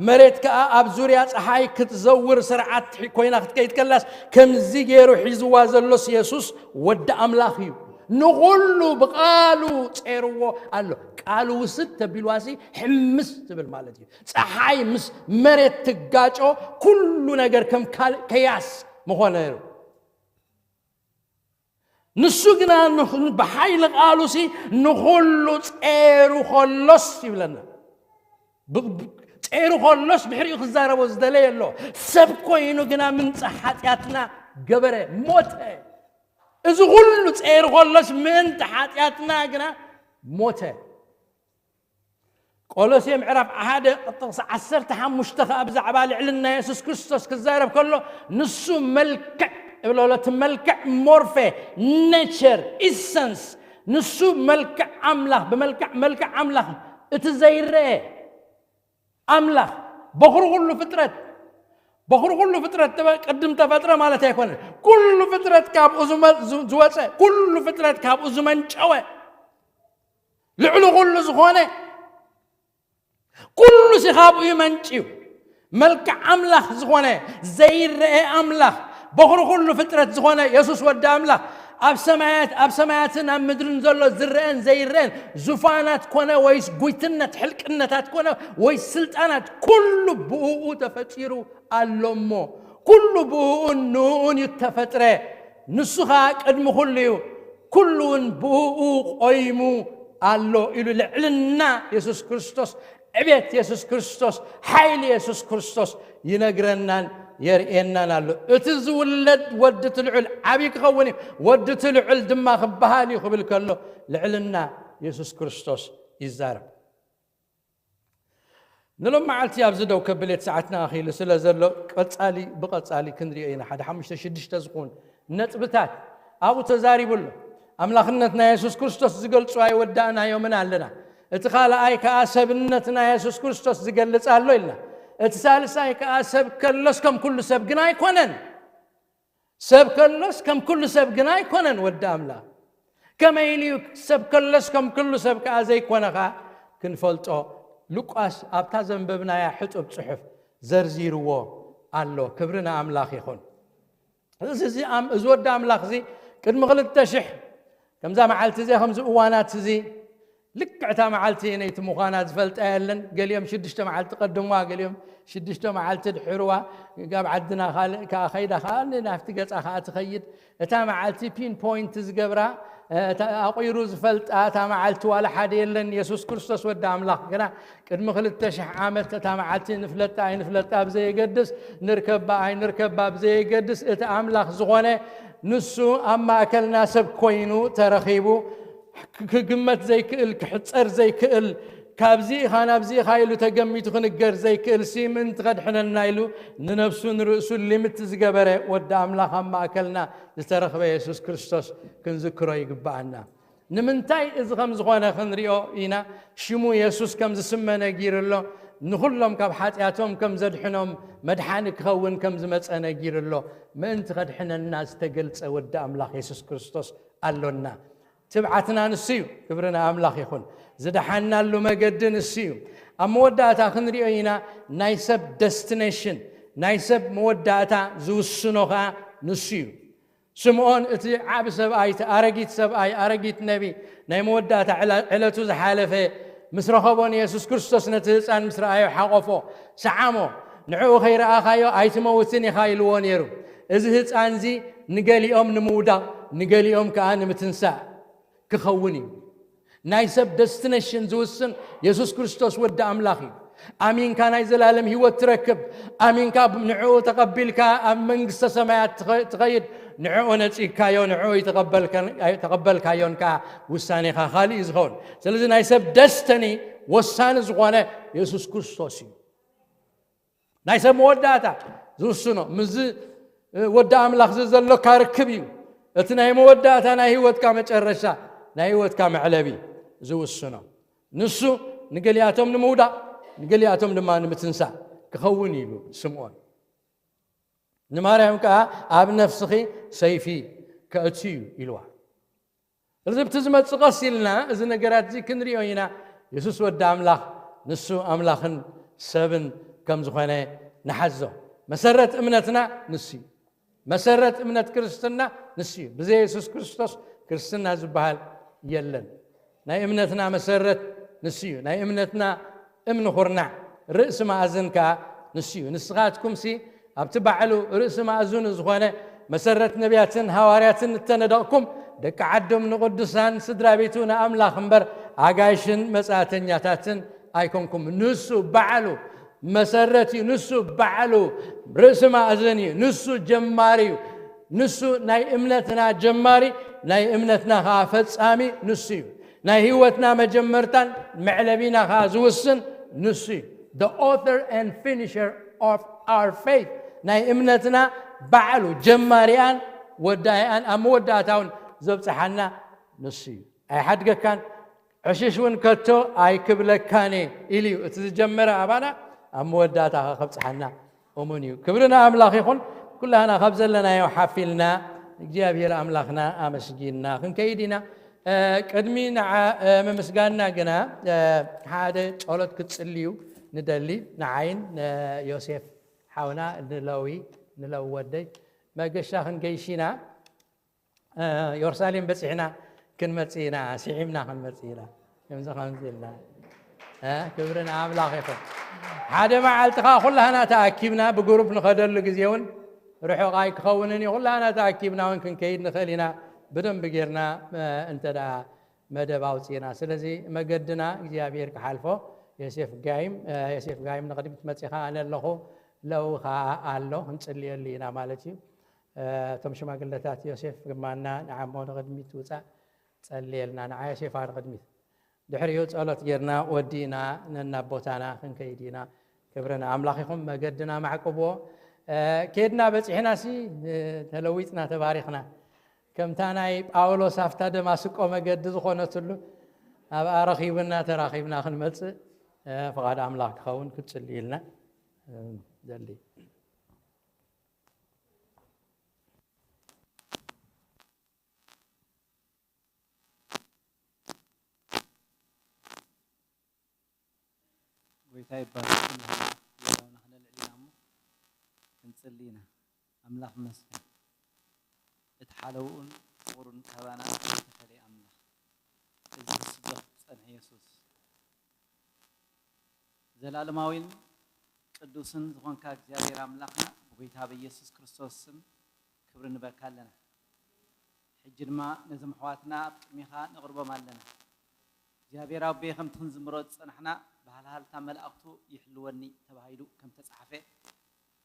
መሬት ከኣ ኣብ ዙርያ ጸሓይ ክትዘውር ስርዓት ሒ-፣ ኮይና ክትከይድ ከላስ፣ ከምዚ ገይሩ ሒዝዋ ዘሎስ የሱስ ወዲ ኣምላኽ እዩ። ንኹሉ ብቓሉ ጸይርዎ ኣሎ። ቃሉ ውስድ ተቢልዋሲ ሕምስ ትብል ማለት እዩ። ጸሓይ ምስ መሬት ትጋጮ፣ ኩሉ ነገር ከም ካልእ ከያስ ምኾነ ነይሩ። ንሱ ግና ንኹ-፣ ብሓይሊ ቃሉሲ ንኹሉ ጸይሩ ከሎስ ይብለና። ብ-፣ ብ-፣ ጸይሩ ከሎስ ብሕሪኡ ክዛረቦ ዝደለየ ኣሎ። ሰብ ኮይኑ ግና ምንጻ ሓጢኣትና ገበረ፣ ሞተ። እዚ ኩሉ ጸይሩ ከሎስ ምእንቲ ሓጢኣትና ግና ሞተ። ቆሎሴ ምዕራፍ ሓደ ጥቕሲ ዓሰርተ ሓሙሽተ ከኣ ብዛዕባ ልዕልና የሱስ ክርስቶስ ክዛረብ ከሎ፣ ንሱ መልክዕ ብሎ እቲ መልክዕ ሞርፌ፣ ኔቸር፣ ኢሰንስ፣ ንሱ መልክዕ ኣምላኽ፣ ብመልክዕ፣ መልክዕ ኣምላኽ፣ እቲ ዘይረአ ኣምላኽ፣ በኹሪ ኩሉ ፍጥረት፣ በኹሪ ኩሉ ፍጥረት፣ ተበ-፣ ቅድም ተፈጥረ ማለት ኣይኮነን። ኩሉ ፍጥረት ካብኡ ዝመ-፣ ዝ-፣ ዝወፀ፣ ኩሉ ፍጥረት ካብኡ ዝመንጨወ፣ ልዕሊ ኩሉ ዝኾነ፣ ኩሉ ሲ ካብኡ ይመንጭ እዩ። መልክዕ ኣምላኽ ዝኾነ፣ ዘይረአ ኣምላኽ፣ በኹሪ ኩሉ ፍጥረት ዝኾነ የሱስ ወዲ ኣምላኽ፣ ኣብ ሰማያት፣ ኣብ ሰማያትን ኣብ ምድርን ዘሎ ዝረአን ዘይረአን ዙፋናት ኮነ ወይስ ጉይትነት፣ ሕልቅነታት ኮነ ወይስ ስልጣናት፣ ኩሉ ብእኡ ተፈጢሩ ኣሎ እሞ፣ ኩሉ ብእኡን ንእኡን እዩ ተፈጥረ። ንሱ ኸኣ ቅድሚ ኩሉ እዩ፣ ኩሉ እውን ብእኡ ቆይሙ ኣሎ ኢሉ። ልዕልና የሱስ ክርስቶስ፣ ዕቤት የሱስ ክርስቶስ፣ ሓይሊ የሱስ ክርስቶስ ይነግረናን የርእየናን ኣሎ። እቲ ዝውለድ ወዲ እቲ ልዑል ዓብዪ ክኸውን እዩ፣ ወዲ እቲ ልዑል ድማ ክበሃል እዩ ክብል ከሎ፣ ልዕልና የሱስ ክርስቶስ ይዛረብ። ንሎም መዓልቲ ኣብዚ ደው ከብል እቲ ሰዓትና ኣኺሉ ስለ ዘሎ፣ ቀጻሊ ብቐጻሊ ክንሪኦ ኢና። ሓደ ሓሙሽተ ሽዱሽተ ዝኹን ነጥብታት ኣብኡ ተዛሪቡ ኣሎ። ኣምላኽነት ናይ የሱስ ክርስቶስ ዝገልጹ ኣይወዳእናዮምን ኣለና። እቲ ካልኣይ ከኣ ሰብነት ናይ የሱስ ክርስቶስ ዝገልጽ ኣሎ ኢልና። እቲ ሳልሳይ ከኣ ሰብ ከሎስ ከም ኩሉ ሰብ ግን ኣይኮነን። ሰብ ከሎስ ከም ኩሉ ሰብ ግን ኣይኮነን ወዲ ኣምላኽ። ከመይ ኢሉ እዩ ሰብ ከሎስ ከም ኩሉ ሰብ ከኣ ዘይኮነ ከኣ ክንፈልጦ ሉቃስ ኣብታ ዘንበብናያ ሕጡብ ጽሑፍ ዘርዚርዎ ኣሎ። ክብሪ ንኣምላኽ ይኹን። እዚ፣ እዚ ኣም-፣ እዚ ወዲ ኣምላኽ እዚ ቅድሚ ክልተ ሽሕ ከምዛ መዓልቲ እዚኣ፣ ከምዚ እዋናት እዚ ልክዕታ መዓልቲ ነይቲ ምዃና ዝፈልጣ የለን። ገሊኦም ሽዱሽተ መዓልቲ ቀድምዋ፣ ገሊኦም ሽዱሽተ መዓልቲ ድሕርዋ። ኣብ ዓድና ካልእ ከኣ ከይዳ ከኣ ናብቲ ገጻ ከኣ ትኸይድ። እታ መዓልቲ ፒን ፖይንት ዝገብራ፣ እ፣ እታ ኣቑሩ ዝፈልጣ እታ መዓልቲ ዋላ ሓደ የለን። የሱስ ክርስቶስ ወዲ ኣምላኽ ግና ቅድሚ ክልተ ሽሕ ዓመት እታ መዓልቲ ንፍለጣ ኣይንፍለጣ ብዘየገድስ፣ ንርከባ ኣይንርከባ ብዘየገድስ፣ እቲ ኣምላኽ ዝኾነ ንሱ ኣብ ማእከልና ሰብ ኮይኑ ተረኺቡ፣ ክ-፣ ክግመት ዘይክእል፣ ክሕጸር ዘይክእል፣ ካብዚ ኢኻ ናብዚ ኢኻ ኢሉ ተገሚቱ ክንገር ዘይክእል ሲ ምእንቲ ከድሕነና ኢሉ ንነብሱ ንርእሱ ሊምት ዝገበረ ወዲ ኣምላኽ ኣብ ማእከልና ዝተረኽበ የሱስ ክርስቶስ ክንዝክሮ ይግብኣና። ንምንታይ እዚ ከም ዝኾነ ክንሪኦ ኢና። ሽሙ የሱስ ከም ዝስመ ነጊሩ ኣሎ። ንኹሎም ካብ ሓጢኣቶም ከም ዘድሕኖም፣ መድሓኒ ክኸውን ከም ዝመጸ ነጊሩ ኣሎ። ምእንቲ ከድሕነና ዝተገልጸ ወዲ ኣምላኽ የሱስ ክርስቶስ ኣሎና። ትብዓትና ንሱ እዩ። ክብሪ ንኣምላኽ ይኹን። ዝደሓናሉ መገዲ ንሱ እዩ። ኣብ መወዳእታ ክንሪኦ ኢና። ናይ ሰብ ደስቲኔሽን፣ ናይ ሰብ መወዳእታ ዝውስኖ ኸኣ ንሱ እዩ። ስምዖን እቲ ዓቢ ሰብኣይ፣ እቲ ኣረጊት ሰብኣይ፣ ኣረጊት ነቢ፣ ናይ መወዳእታ ዕላ-፣ ዕለቱ ዝሓለፈ፣ ምስ ረኸቦ ንየሱስ ክርስቶስ ነቲ ህጻን ምስ ረኣዮ ሓቖፎ፣ ሰዓሞ፣ ንዕኡ ከይረኣኻዮ ኣይትመውትን ኢኻ ኢልዎ ነይሩ። እዚ ህጻንዚ ንገሊኦም ንምውዳቕ፣ ንገሊኦም ከኣ ንምትንሳእ ክኸውን እዩ። ናይ ሰብ ደስቲኔሽን ዝውስን የሱስ ክርስቶስ ወዲ ኣምላኽ እዩ። ኣሚንካ ናይ ዘላለም ህይወት ትረክብ። ኣሚንካ ንዕኡ ተቐቢልካ ኣብ መንግስተ ሰማያት ትኸ-፣ ትኸይድ። ንዕኡ ነጺግካዮ፣ ንዕኡ ኣይተቐበልከን-፣ ኣይተቐበልካዮን ከኣ ውሳኔኻ ካልእ እዩ ዝኸውን። ስለዚ ናይ ሰብ ደስተኒ ወሳኒ ዝኾነ የሱስ ክርስቶስ እዩ። ናይ ሰብ መወዳእታ ዝውስኖ ምስዚ፣ እ፣ ወዲ ኣምላኽ እዚ ዘሎካ ርክብ እዩ። እቲ ናይ መወዳእታ ናይ ህይወትካ መጨረሻ፣ ናይ ህይወትካ መዕለቢ ዝውስኖ። ንሱ ንገሊኣቶም ንምውዳቕ፣ ንገሊኣቶም ድማ ንምትንሳእ ክኸውን እዩ ኢሉ ስምዖን። ንማርያም ከኣ ኣብ ነፍስኺ ሰይፊ ከእቱ እዩ ኢልዋ። እዚ ብቲ ዝመጽእ ቀስ ኢልና እዚ ነገራት እዚ ክንሪኦ ኢና። የሱስ ወዲ ኣምላኽ ንሱ ኣምላኽን ሰብን ከም ዝኾነ ንሓዞ። መሰረት እምነትና ንሱ እዩ። መሰረት እምነት ክርስትና ንሱ እዩ። ብዘይ የሱስ ክርስቶስ ክርስትና ዝበሃል የለን። ናይ እምነትና መሰረት ንሱ እዩ። ናይ እምነትና እምኒ ኹርናዕ ርእሲ ማእዝን ከኣ ንሱ እዩ። ንስኻትኩምሲ ኣብቲ ባዕሉ ርእሲ ማእዝኑ ዝኾነ መሰረት ነቢያትን ሃዋርያትን እተነደቕኩም ደቂ ዓዶም ንቕዱሳን ስድራ ቤቱ ንኣምላኽ እምበር ኣጋይሽን መጻእተኛታትን ኣይኮንኩም። ንሱ ባዕሉ መሰረት እዩ። ንሱ ባዕሉ ርእሲ ማእዝን እዩ። ንሱ ጀማሪ እዩ። ንሱ ናይ እምነትና ጀማሪ፣ ናይ እምነትና ኸዓ ፈጻሚ ንሱ እዩ። ናይ ህይወትና መጀመርታን መዕለቢና ኸዓ ዝውስን ንሱ እዩ። The author and finisher of our faith። ናይ እምነትና ባዕሉ ጀማሪኣን ወዳእኣን ኣብ መወዳእታ እውን ዘብጽሓና ንሱ እዩ። ኣይሓድገካን፣ ዕሽሽ እውን ከቶ ኣይክብለካን እየ ኢሉ እዩ። እቲ ዝጀመረ ኣባና ኣብ መወዳእታ ከብጽሓና እሙን እዩ። ክብሪ ንኣምላኽ ይኹን። ኩላህና ካብ ዘለናዮ ሓፊልና እግዚኣብሔር ኣምላኽና ኣመስጊንና ክንከይድ ኢና። እ፣ ቅድሚ ንዓ፣ እ፣ ምምስጋንና ግና፣ እ፣ ሓደ ጸሎት ክትጽልዩ ንደሊ። ንዓይን ንዮሴፍ ሓውና፣ ንለዊ፣ ንለዊ ወደይ መገሻ ክንገይሽ ኢና። እ፣ የሩሳሌም በጺሕና ክንመጽእ ኢና፣ ስዒምና ክንመጽእ ኢና። ከምዚ ከምዚ ኢልና፣ እ፣ ክብሪ ንኣምላኽ ይኹን። ሓደ መዓልቲ ኸኣ ኩላህና ተኣኪብና ብግሩፕ ንኸደሉ ግዜ እውን ርሑቕ ኣይክኸውንን እዩ። ኩላህና ተኣኪብና እውን ክንከይድ ንኽእል ኢና፣ ብደንቢ ጌርና፣ እ፣ እንተ ደኣ መደብ ኣውጺእና። ስለዚ መገድና እግዚኣብሔር ክሓልፎ። ዮሴፍ ጋይም፣ እ፣ ዮሴፍ ጋይም ንቕድሚት መጺኻ፣ ኣነ ኣለኹ፣ ለዊ ኸኣ ኣሎ፣ ክንጽልየሉ ኢና ማለት እዩ። እ፣ እቶም ሽማግለታት፣ ዮሴፍ ግማና ንዓሞ ንቕድሚት ውጻእ፣ ጸልየልና፣ ንዓ ዮሴፋ ንቕድሚት። ድሕሪኡ ጸሎት ጌርና ወዲእና ነናብ ቦታና ክንከይድ ኢና። ክብሪ ንኣምላኽ ይኹን። መገድና ማዕቅብዎ። እ፣ ኬድና በጺሕናሲ፣ እ፣ ተለዊጥና፣ ተባሪኽና። ከምታ ናይ ጳውሎስ ኣብታ ደማስቆ መገዲ ዝኾነትሉ፣ ኣብኣ ረኺቡና፣ ተራኺብና ክንመጽእ፣ እ፣ ፍቓድ ኣምላኽ ክኸውን ክትጽልዩ ኢልና፣ እ፣ ደሊ። ጎይታ ይባረክ። ክንጽሊ ኢና። ኣምላኽ ይመስገን። እቲ ሓለውኡን ፍቕሩን ካባና ዝተፈለየ ኣምላኽ። እዚ ዝስበኽ ዝጸንሐ የሱስ። ዘላለማዊን ቅዱስን ዝኾንካ እግዚኣብሔር ኣምላኽና፣ ብጎይታ በኢየሱስ ክርስቶስ ስም ክብሪ ንበካ ኣለና። ሕጂ ድማ ነዞም ኣሕዋትና ኣብ ቅድሜኻ ነቕርቦም ኣለና። እግዚኣብሔር ኣቦየ፣ ከምቲ ክንዝምሮ ዝጸናሕና፣ ብሃልሃልታ መላእኽቱ ይሕልወኒ ተባሂሉ ከም ተጻሕፈ፣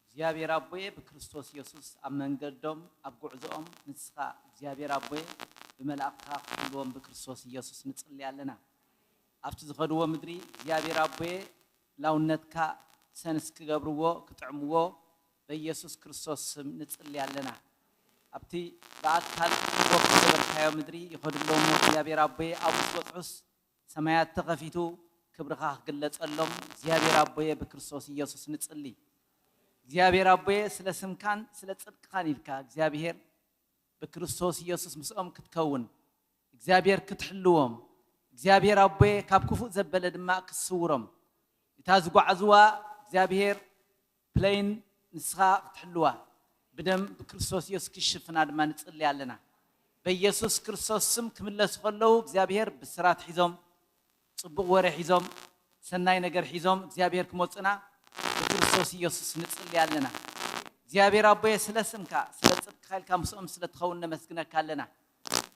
እግዚኣብሔር ኣቦየ፣ ብክርስቶስ ኢየሱስ ኣብ መንገዶም፣ ኣብ ጉዕዞኦም፣ ንስኻ እግዚኣብሔር ኣቦየ፣ ብመላእኽትኻ ክትሕልዎም ብክርስቶስ ኢየሱስ ንጽሊ ኣለና። ኣብቲ ዝኸድዎ ምድሪ እግዚኣብሔር ኣቦየ፣ ላውነትካ ሰንስ ክገብርዎ፣ ክጥዕምዎ፣ በኢየሱስ ክርስቶስ ስም ንጽሊ ኣለና። ኣብቲ ብኣካል ወክ ዝገበርካዮ ምድሪ ይኸዱ ኣለዉ እሞ፣ እግዚኣብሔር ኣቦየ፣ ኣብኡ ዝበጽሑስ ሰማያት ተኸፊቱ ክብርኻ ክግለጸሎም፣ እግዚኣብሔር ኣቦየ፣ ብክርስቶስ ኢየሱስ ንጽሊ። እግዚኣብሔር ኣቦየ፣ ስለ ስምካን ስለ ጽድቅኻን ኢልካ፣ እግዚኣብሔር ብክርስቶስ ኢየሱስ ምስኦም ክትከውን፣ እግዚኣብሔር ክትሕልዎም፣ እግዚኣብሔር ኣቦየ፣ ካብ ክፉእ ዘበለ ድማ ክትስውሮም፣ እታ ዝጓዓዝዋ እግዚኣብሔር ፕለይን ንስኻ ክትሕልዋ፣ ብደም ብክርስቶስ ኢየሱስ ክሽፍና ድማ ንጽሊ ኣለና። በኢየሱስ ክርስቶስ ስም ክምለሱ ከለዉ እግዚኣብሔር ብስራት ሒዞም፣ ጽቡቕ ወረ ሒዞም፣ ሰናይ ነገር ሒዞም እግዚኣብሔር ክመጹና ብክርስቶስ ኢየሱስ ንጽሊ ኣለና። እግዚኣብሔር ኣቦየ፣ ስለ ስምካ፣ ስለ ጽድቅካ ኢልካ ምስኦም ስለ ትኸውን ነመስግነካ ኣለና።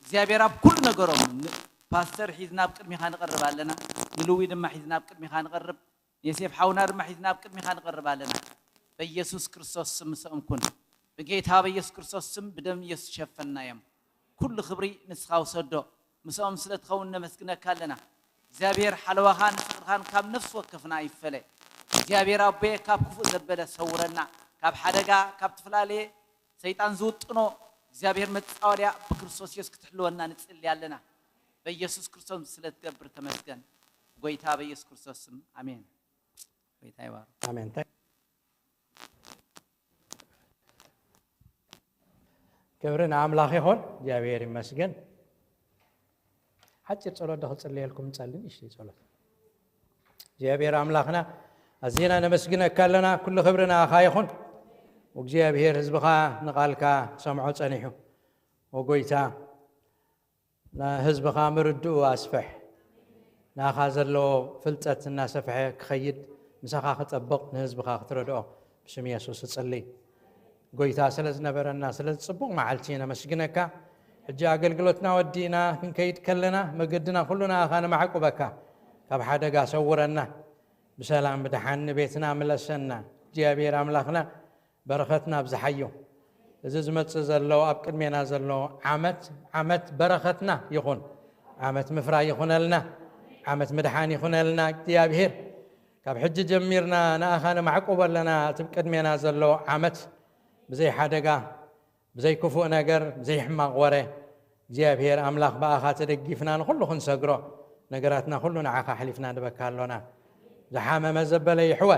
እግዚኣብሔር ኣብ ኩሉ ነገሮም ን-፣ ፓስተር ሒዝና ኣብ ቅድሚኻ ንቐርብ ኣለና። ንልዊ ድማ ሒዝና ኣብ ቅድሚኻ ንቐርብ። ዮሴፍ ሓውና ድማ ሒዝና ኣብ ቅድሚኻ ንቐርብ ኣለና። በኢየሱስ ክርስቶስ ስም ምስኦም ኩን። ብጌታ በኢየሱስ ክርስቶስ ስም ብደም ኢየሱስ ሸፈናዮም። ኩሉ ክብሪ ንስኻ ውሰዶ። ምስኦም ስለ ትኸውን ነመስግነካ ኣለና። እግዚኣብሔር ሓለዋኻን ፍቕርኻን ካብ ነፍሲ ወከፍና ይፈለ። እግዚኣብሔር ኣቦየ፣ ካብ ክፉእ ዘበለ ሰውረና፣ ካብ ሓደጋ፣ ካብ ትፈላለየ ሰይጣን ዝውጥኖ እግዚኣብሔር መጻወድያ ብክርስቶስ ኢየሱስ ክትሕልወና ንጽሊ ኣለና። በኢየሱስ ክርስቶስ ስለ ትገብር ተመስገን። ጎይታ በኢየሱስ ክርስቶስ ስም ኣሜን። ጎይታ ይባርክ። ኣሜን። ክብሪ ንኣምላኽ ይኹን። እግዚኣብሔር ይመስገን። ሓፂር ጸሎት ዶ ክጽልየልኩም? ንጸሊ ንእሽተይ ጸሎት። እግዚኣብሔር ኣምላኽና፣ ኣዚና ነመስግነካ ኣለና። ኩሉ ክብሪ ንኣኻ ይኹን። እግዚኣብሔር ህዝብኻ ንቓልካ ክሰምዖ ጸኒሑ። ወጎይታ፣ ንህዝብኻ ምርድኡ ኣስፍሕ። ናኻ ዘለዎ ፍልጠት እናሰፍሐ ክኸይድ፣ ምሳኻ ክጠብቕ፣ ንህዝብኻ ክትረድኦ ብስም የሱስ እጽሊ። ጎይታ፣ ስለ ዝነበረና ስለዚ ጽቡቕ መዓልቲ ነመስግነካ። ሕጂ ኣገልግሎትና ወዲእና ክንከይድ ከለና፣ መገድና ኩሉ ንኣኻ ነማዕቁበካ። ካብ ሓደጋ ሰውረና። ብሰላም ብደሓን ንቤትና ምለሰና። እግዚኣብሔር ኣምላኽና፣ በረኸትና ኣብዝሓዮ። እዚ ዝመጽእ ዘሎ፣ ኣብ ቅድሜና ዘሎ ዓመት፣ ዓመት በረኸትና ይኹን። ዓመት ምፍራይ ይኹነልና። ዓመት ምድሓን ይኹነልና። እግዚኣብሔር፣ ካብ ሕጂ ጀሚርና ንኣኻ ነማዕቁቦ ኣለና። እቲ ኣብ ቅድሜና ዘሎ ዓመት ብዘይ ሓደጋ፣ ብዘይ ክፉእ ነገር፣ ብዘይ ሕማቕ ወረ፣ እግዚኣብሔር ኣምላኽ ብኣኻ ተደጊፍና ንኹሉ ክንሰግሮ፣ ነገራትና ኩሉ ንዓኻ ኣሕሊፍና ንበካ ኣሎና። ዝሓመመ ዘበለ ይሕወ።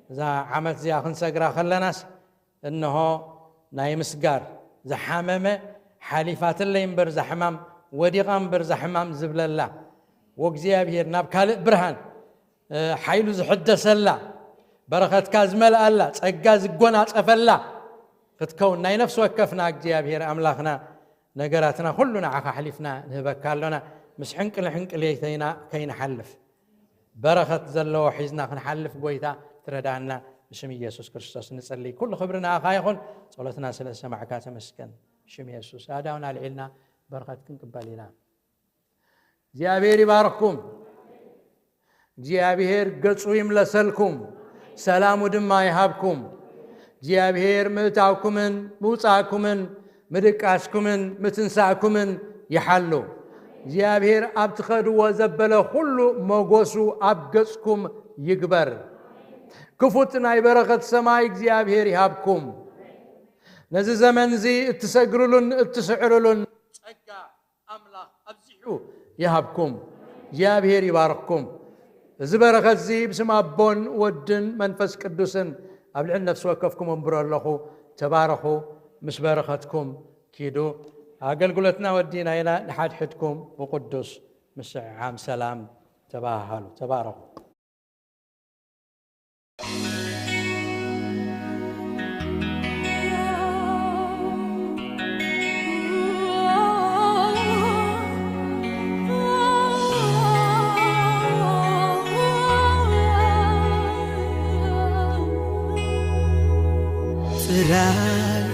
እዛ ዓመት እዚኣ ክንሰግራ ከለናስ፣ እንሆ ናይ ምስጋር፣ ዝሓመመ ሓሊፋትለይ እምበር እዛ ሕማም፣ ወዲቓ እምበር እዛ ሕማም ዝብለላ፣ ወእግዚኣብሔር ናብ ካልእ ብርሃን፣ እ፣ ሓይሉ ዝሕደሰላ፣ በረኸትካ ዝመልኣላ፣ ጸጋ ዝጎናጸፈላ ክትከውን ናይ ነፍሲ ወከፍና እግዚኣብሔር ኣምላኽና ነገራትና ኩሉ ንዓኻ ኣሕሊፍና ንህበካ ኣሎና። ምስ ሕንቅሊ ሕንቅሌተይና ከይንሓልፍ፣ በረኸት ዘለዎ ሒዝና ክንሓልፍ ጎይታ ትረዳና። ብሽም ኢየሱስ ክርስቶስ ንጸሊ። ኩሉ ክብሪ ንኣኻ ይኹን። ጸሎትና ስለ ዝሰማዕካ ተመስገን። ብሽም የሱስ ኣእዳውና ኣልዒልና በረኸት ክንቅበል ኢና። እግዚኣብሔር ይባርኽኩም። እግዚኣብሔር ገጹ ይምለሰልኩም፣ ሰላሙ ድማ ይሃብኩም። እግዚኣብሔር ምእታውኩምን ምውጻእኩምን ምድቃስኩምን ምትንሳእኩምን ይሓሉ። እግዚኣብሔር ኣብ ትኸድዎ ዘበለ ኩሉ መጎሱ ኣብ ገጽኩም ይግበር። ክፉት ናይ በረኸት ሰማይ እግዚኣብሔር ይሃብኩም። ነዚ ዘመን እዚ እትሰግርሉን እትስዕርሉን ጸጋ ኣምላኽ ኣብዚሑ ይሃብኩም። እግዚኣብሔር ይባርኽኩም። እዚ በረኸት እዚ ብስም ኣቦን ወድን መንፈስ ቅዱስን ኣብ ልዕሊ ነፍሲ ወከፍኩም እምብሮ ኣለኹ። ተባረኹ። ምስ በረኸትኩም ኪዱ። ኣገልግሎትና ወዲና ኢና። ንሓድሕድኩም ብቅዱስ ምስዕዓም ሰላም ተባሃሉ። ተባረኹ። ጥራይ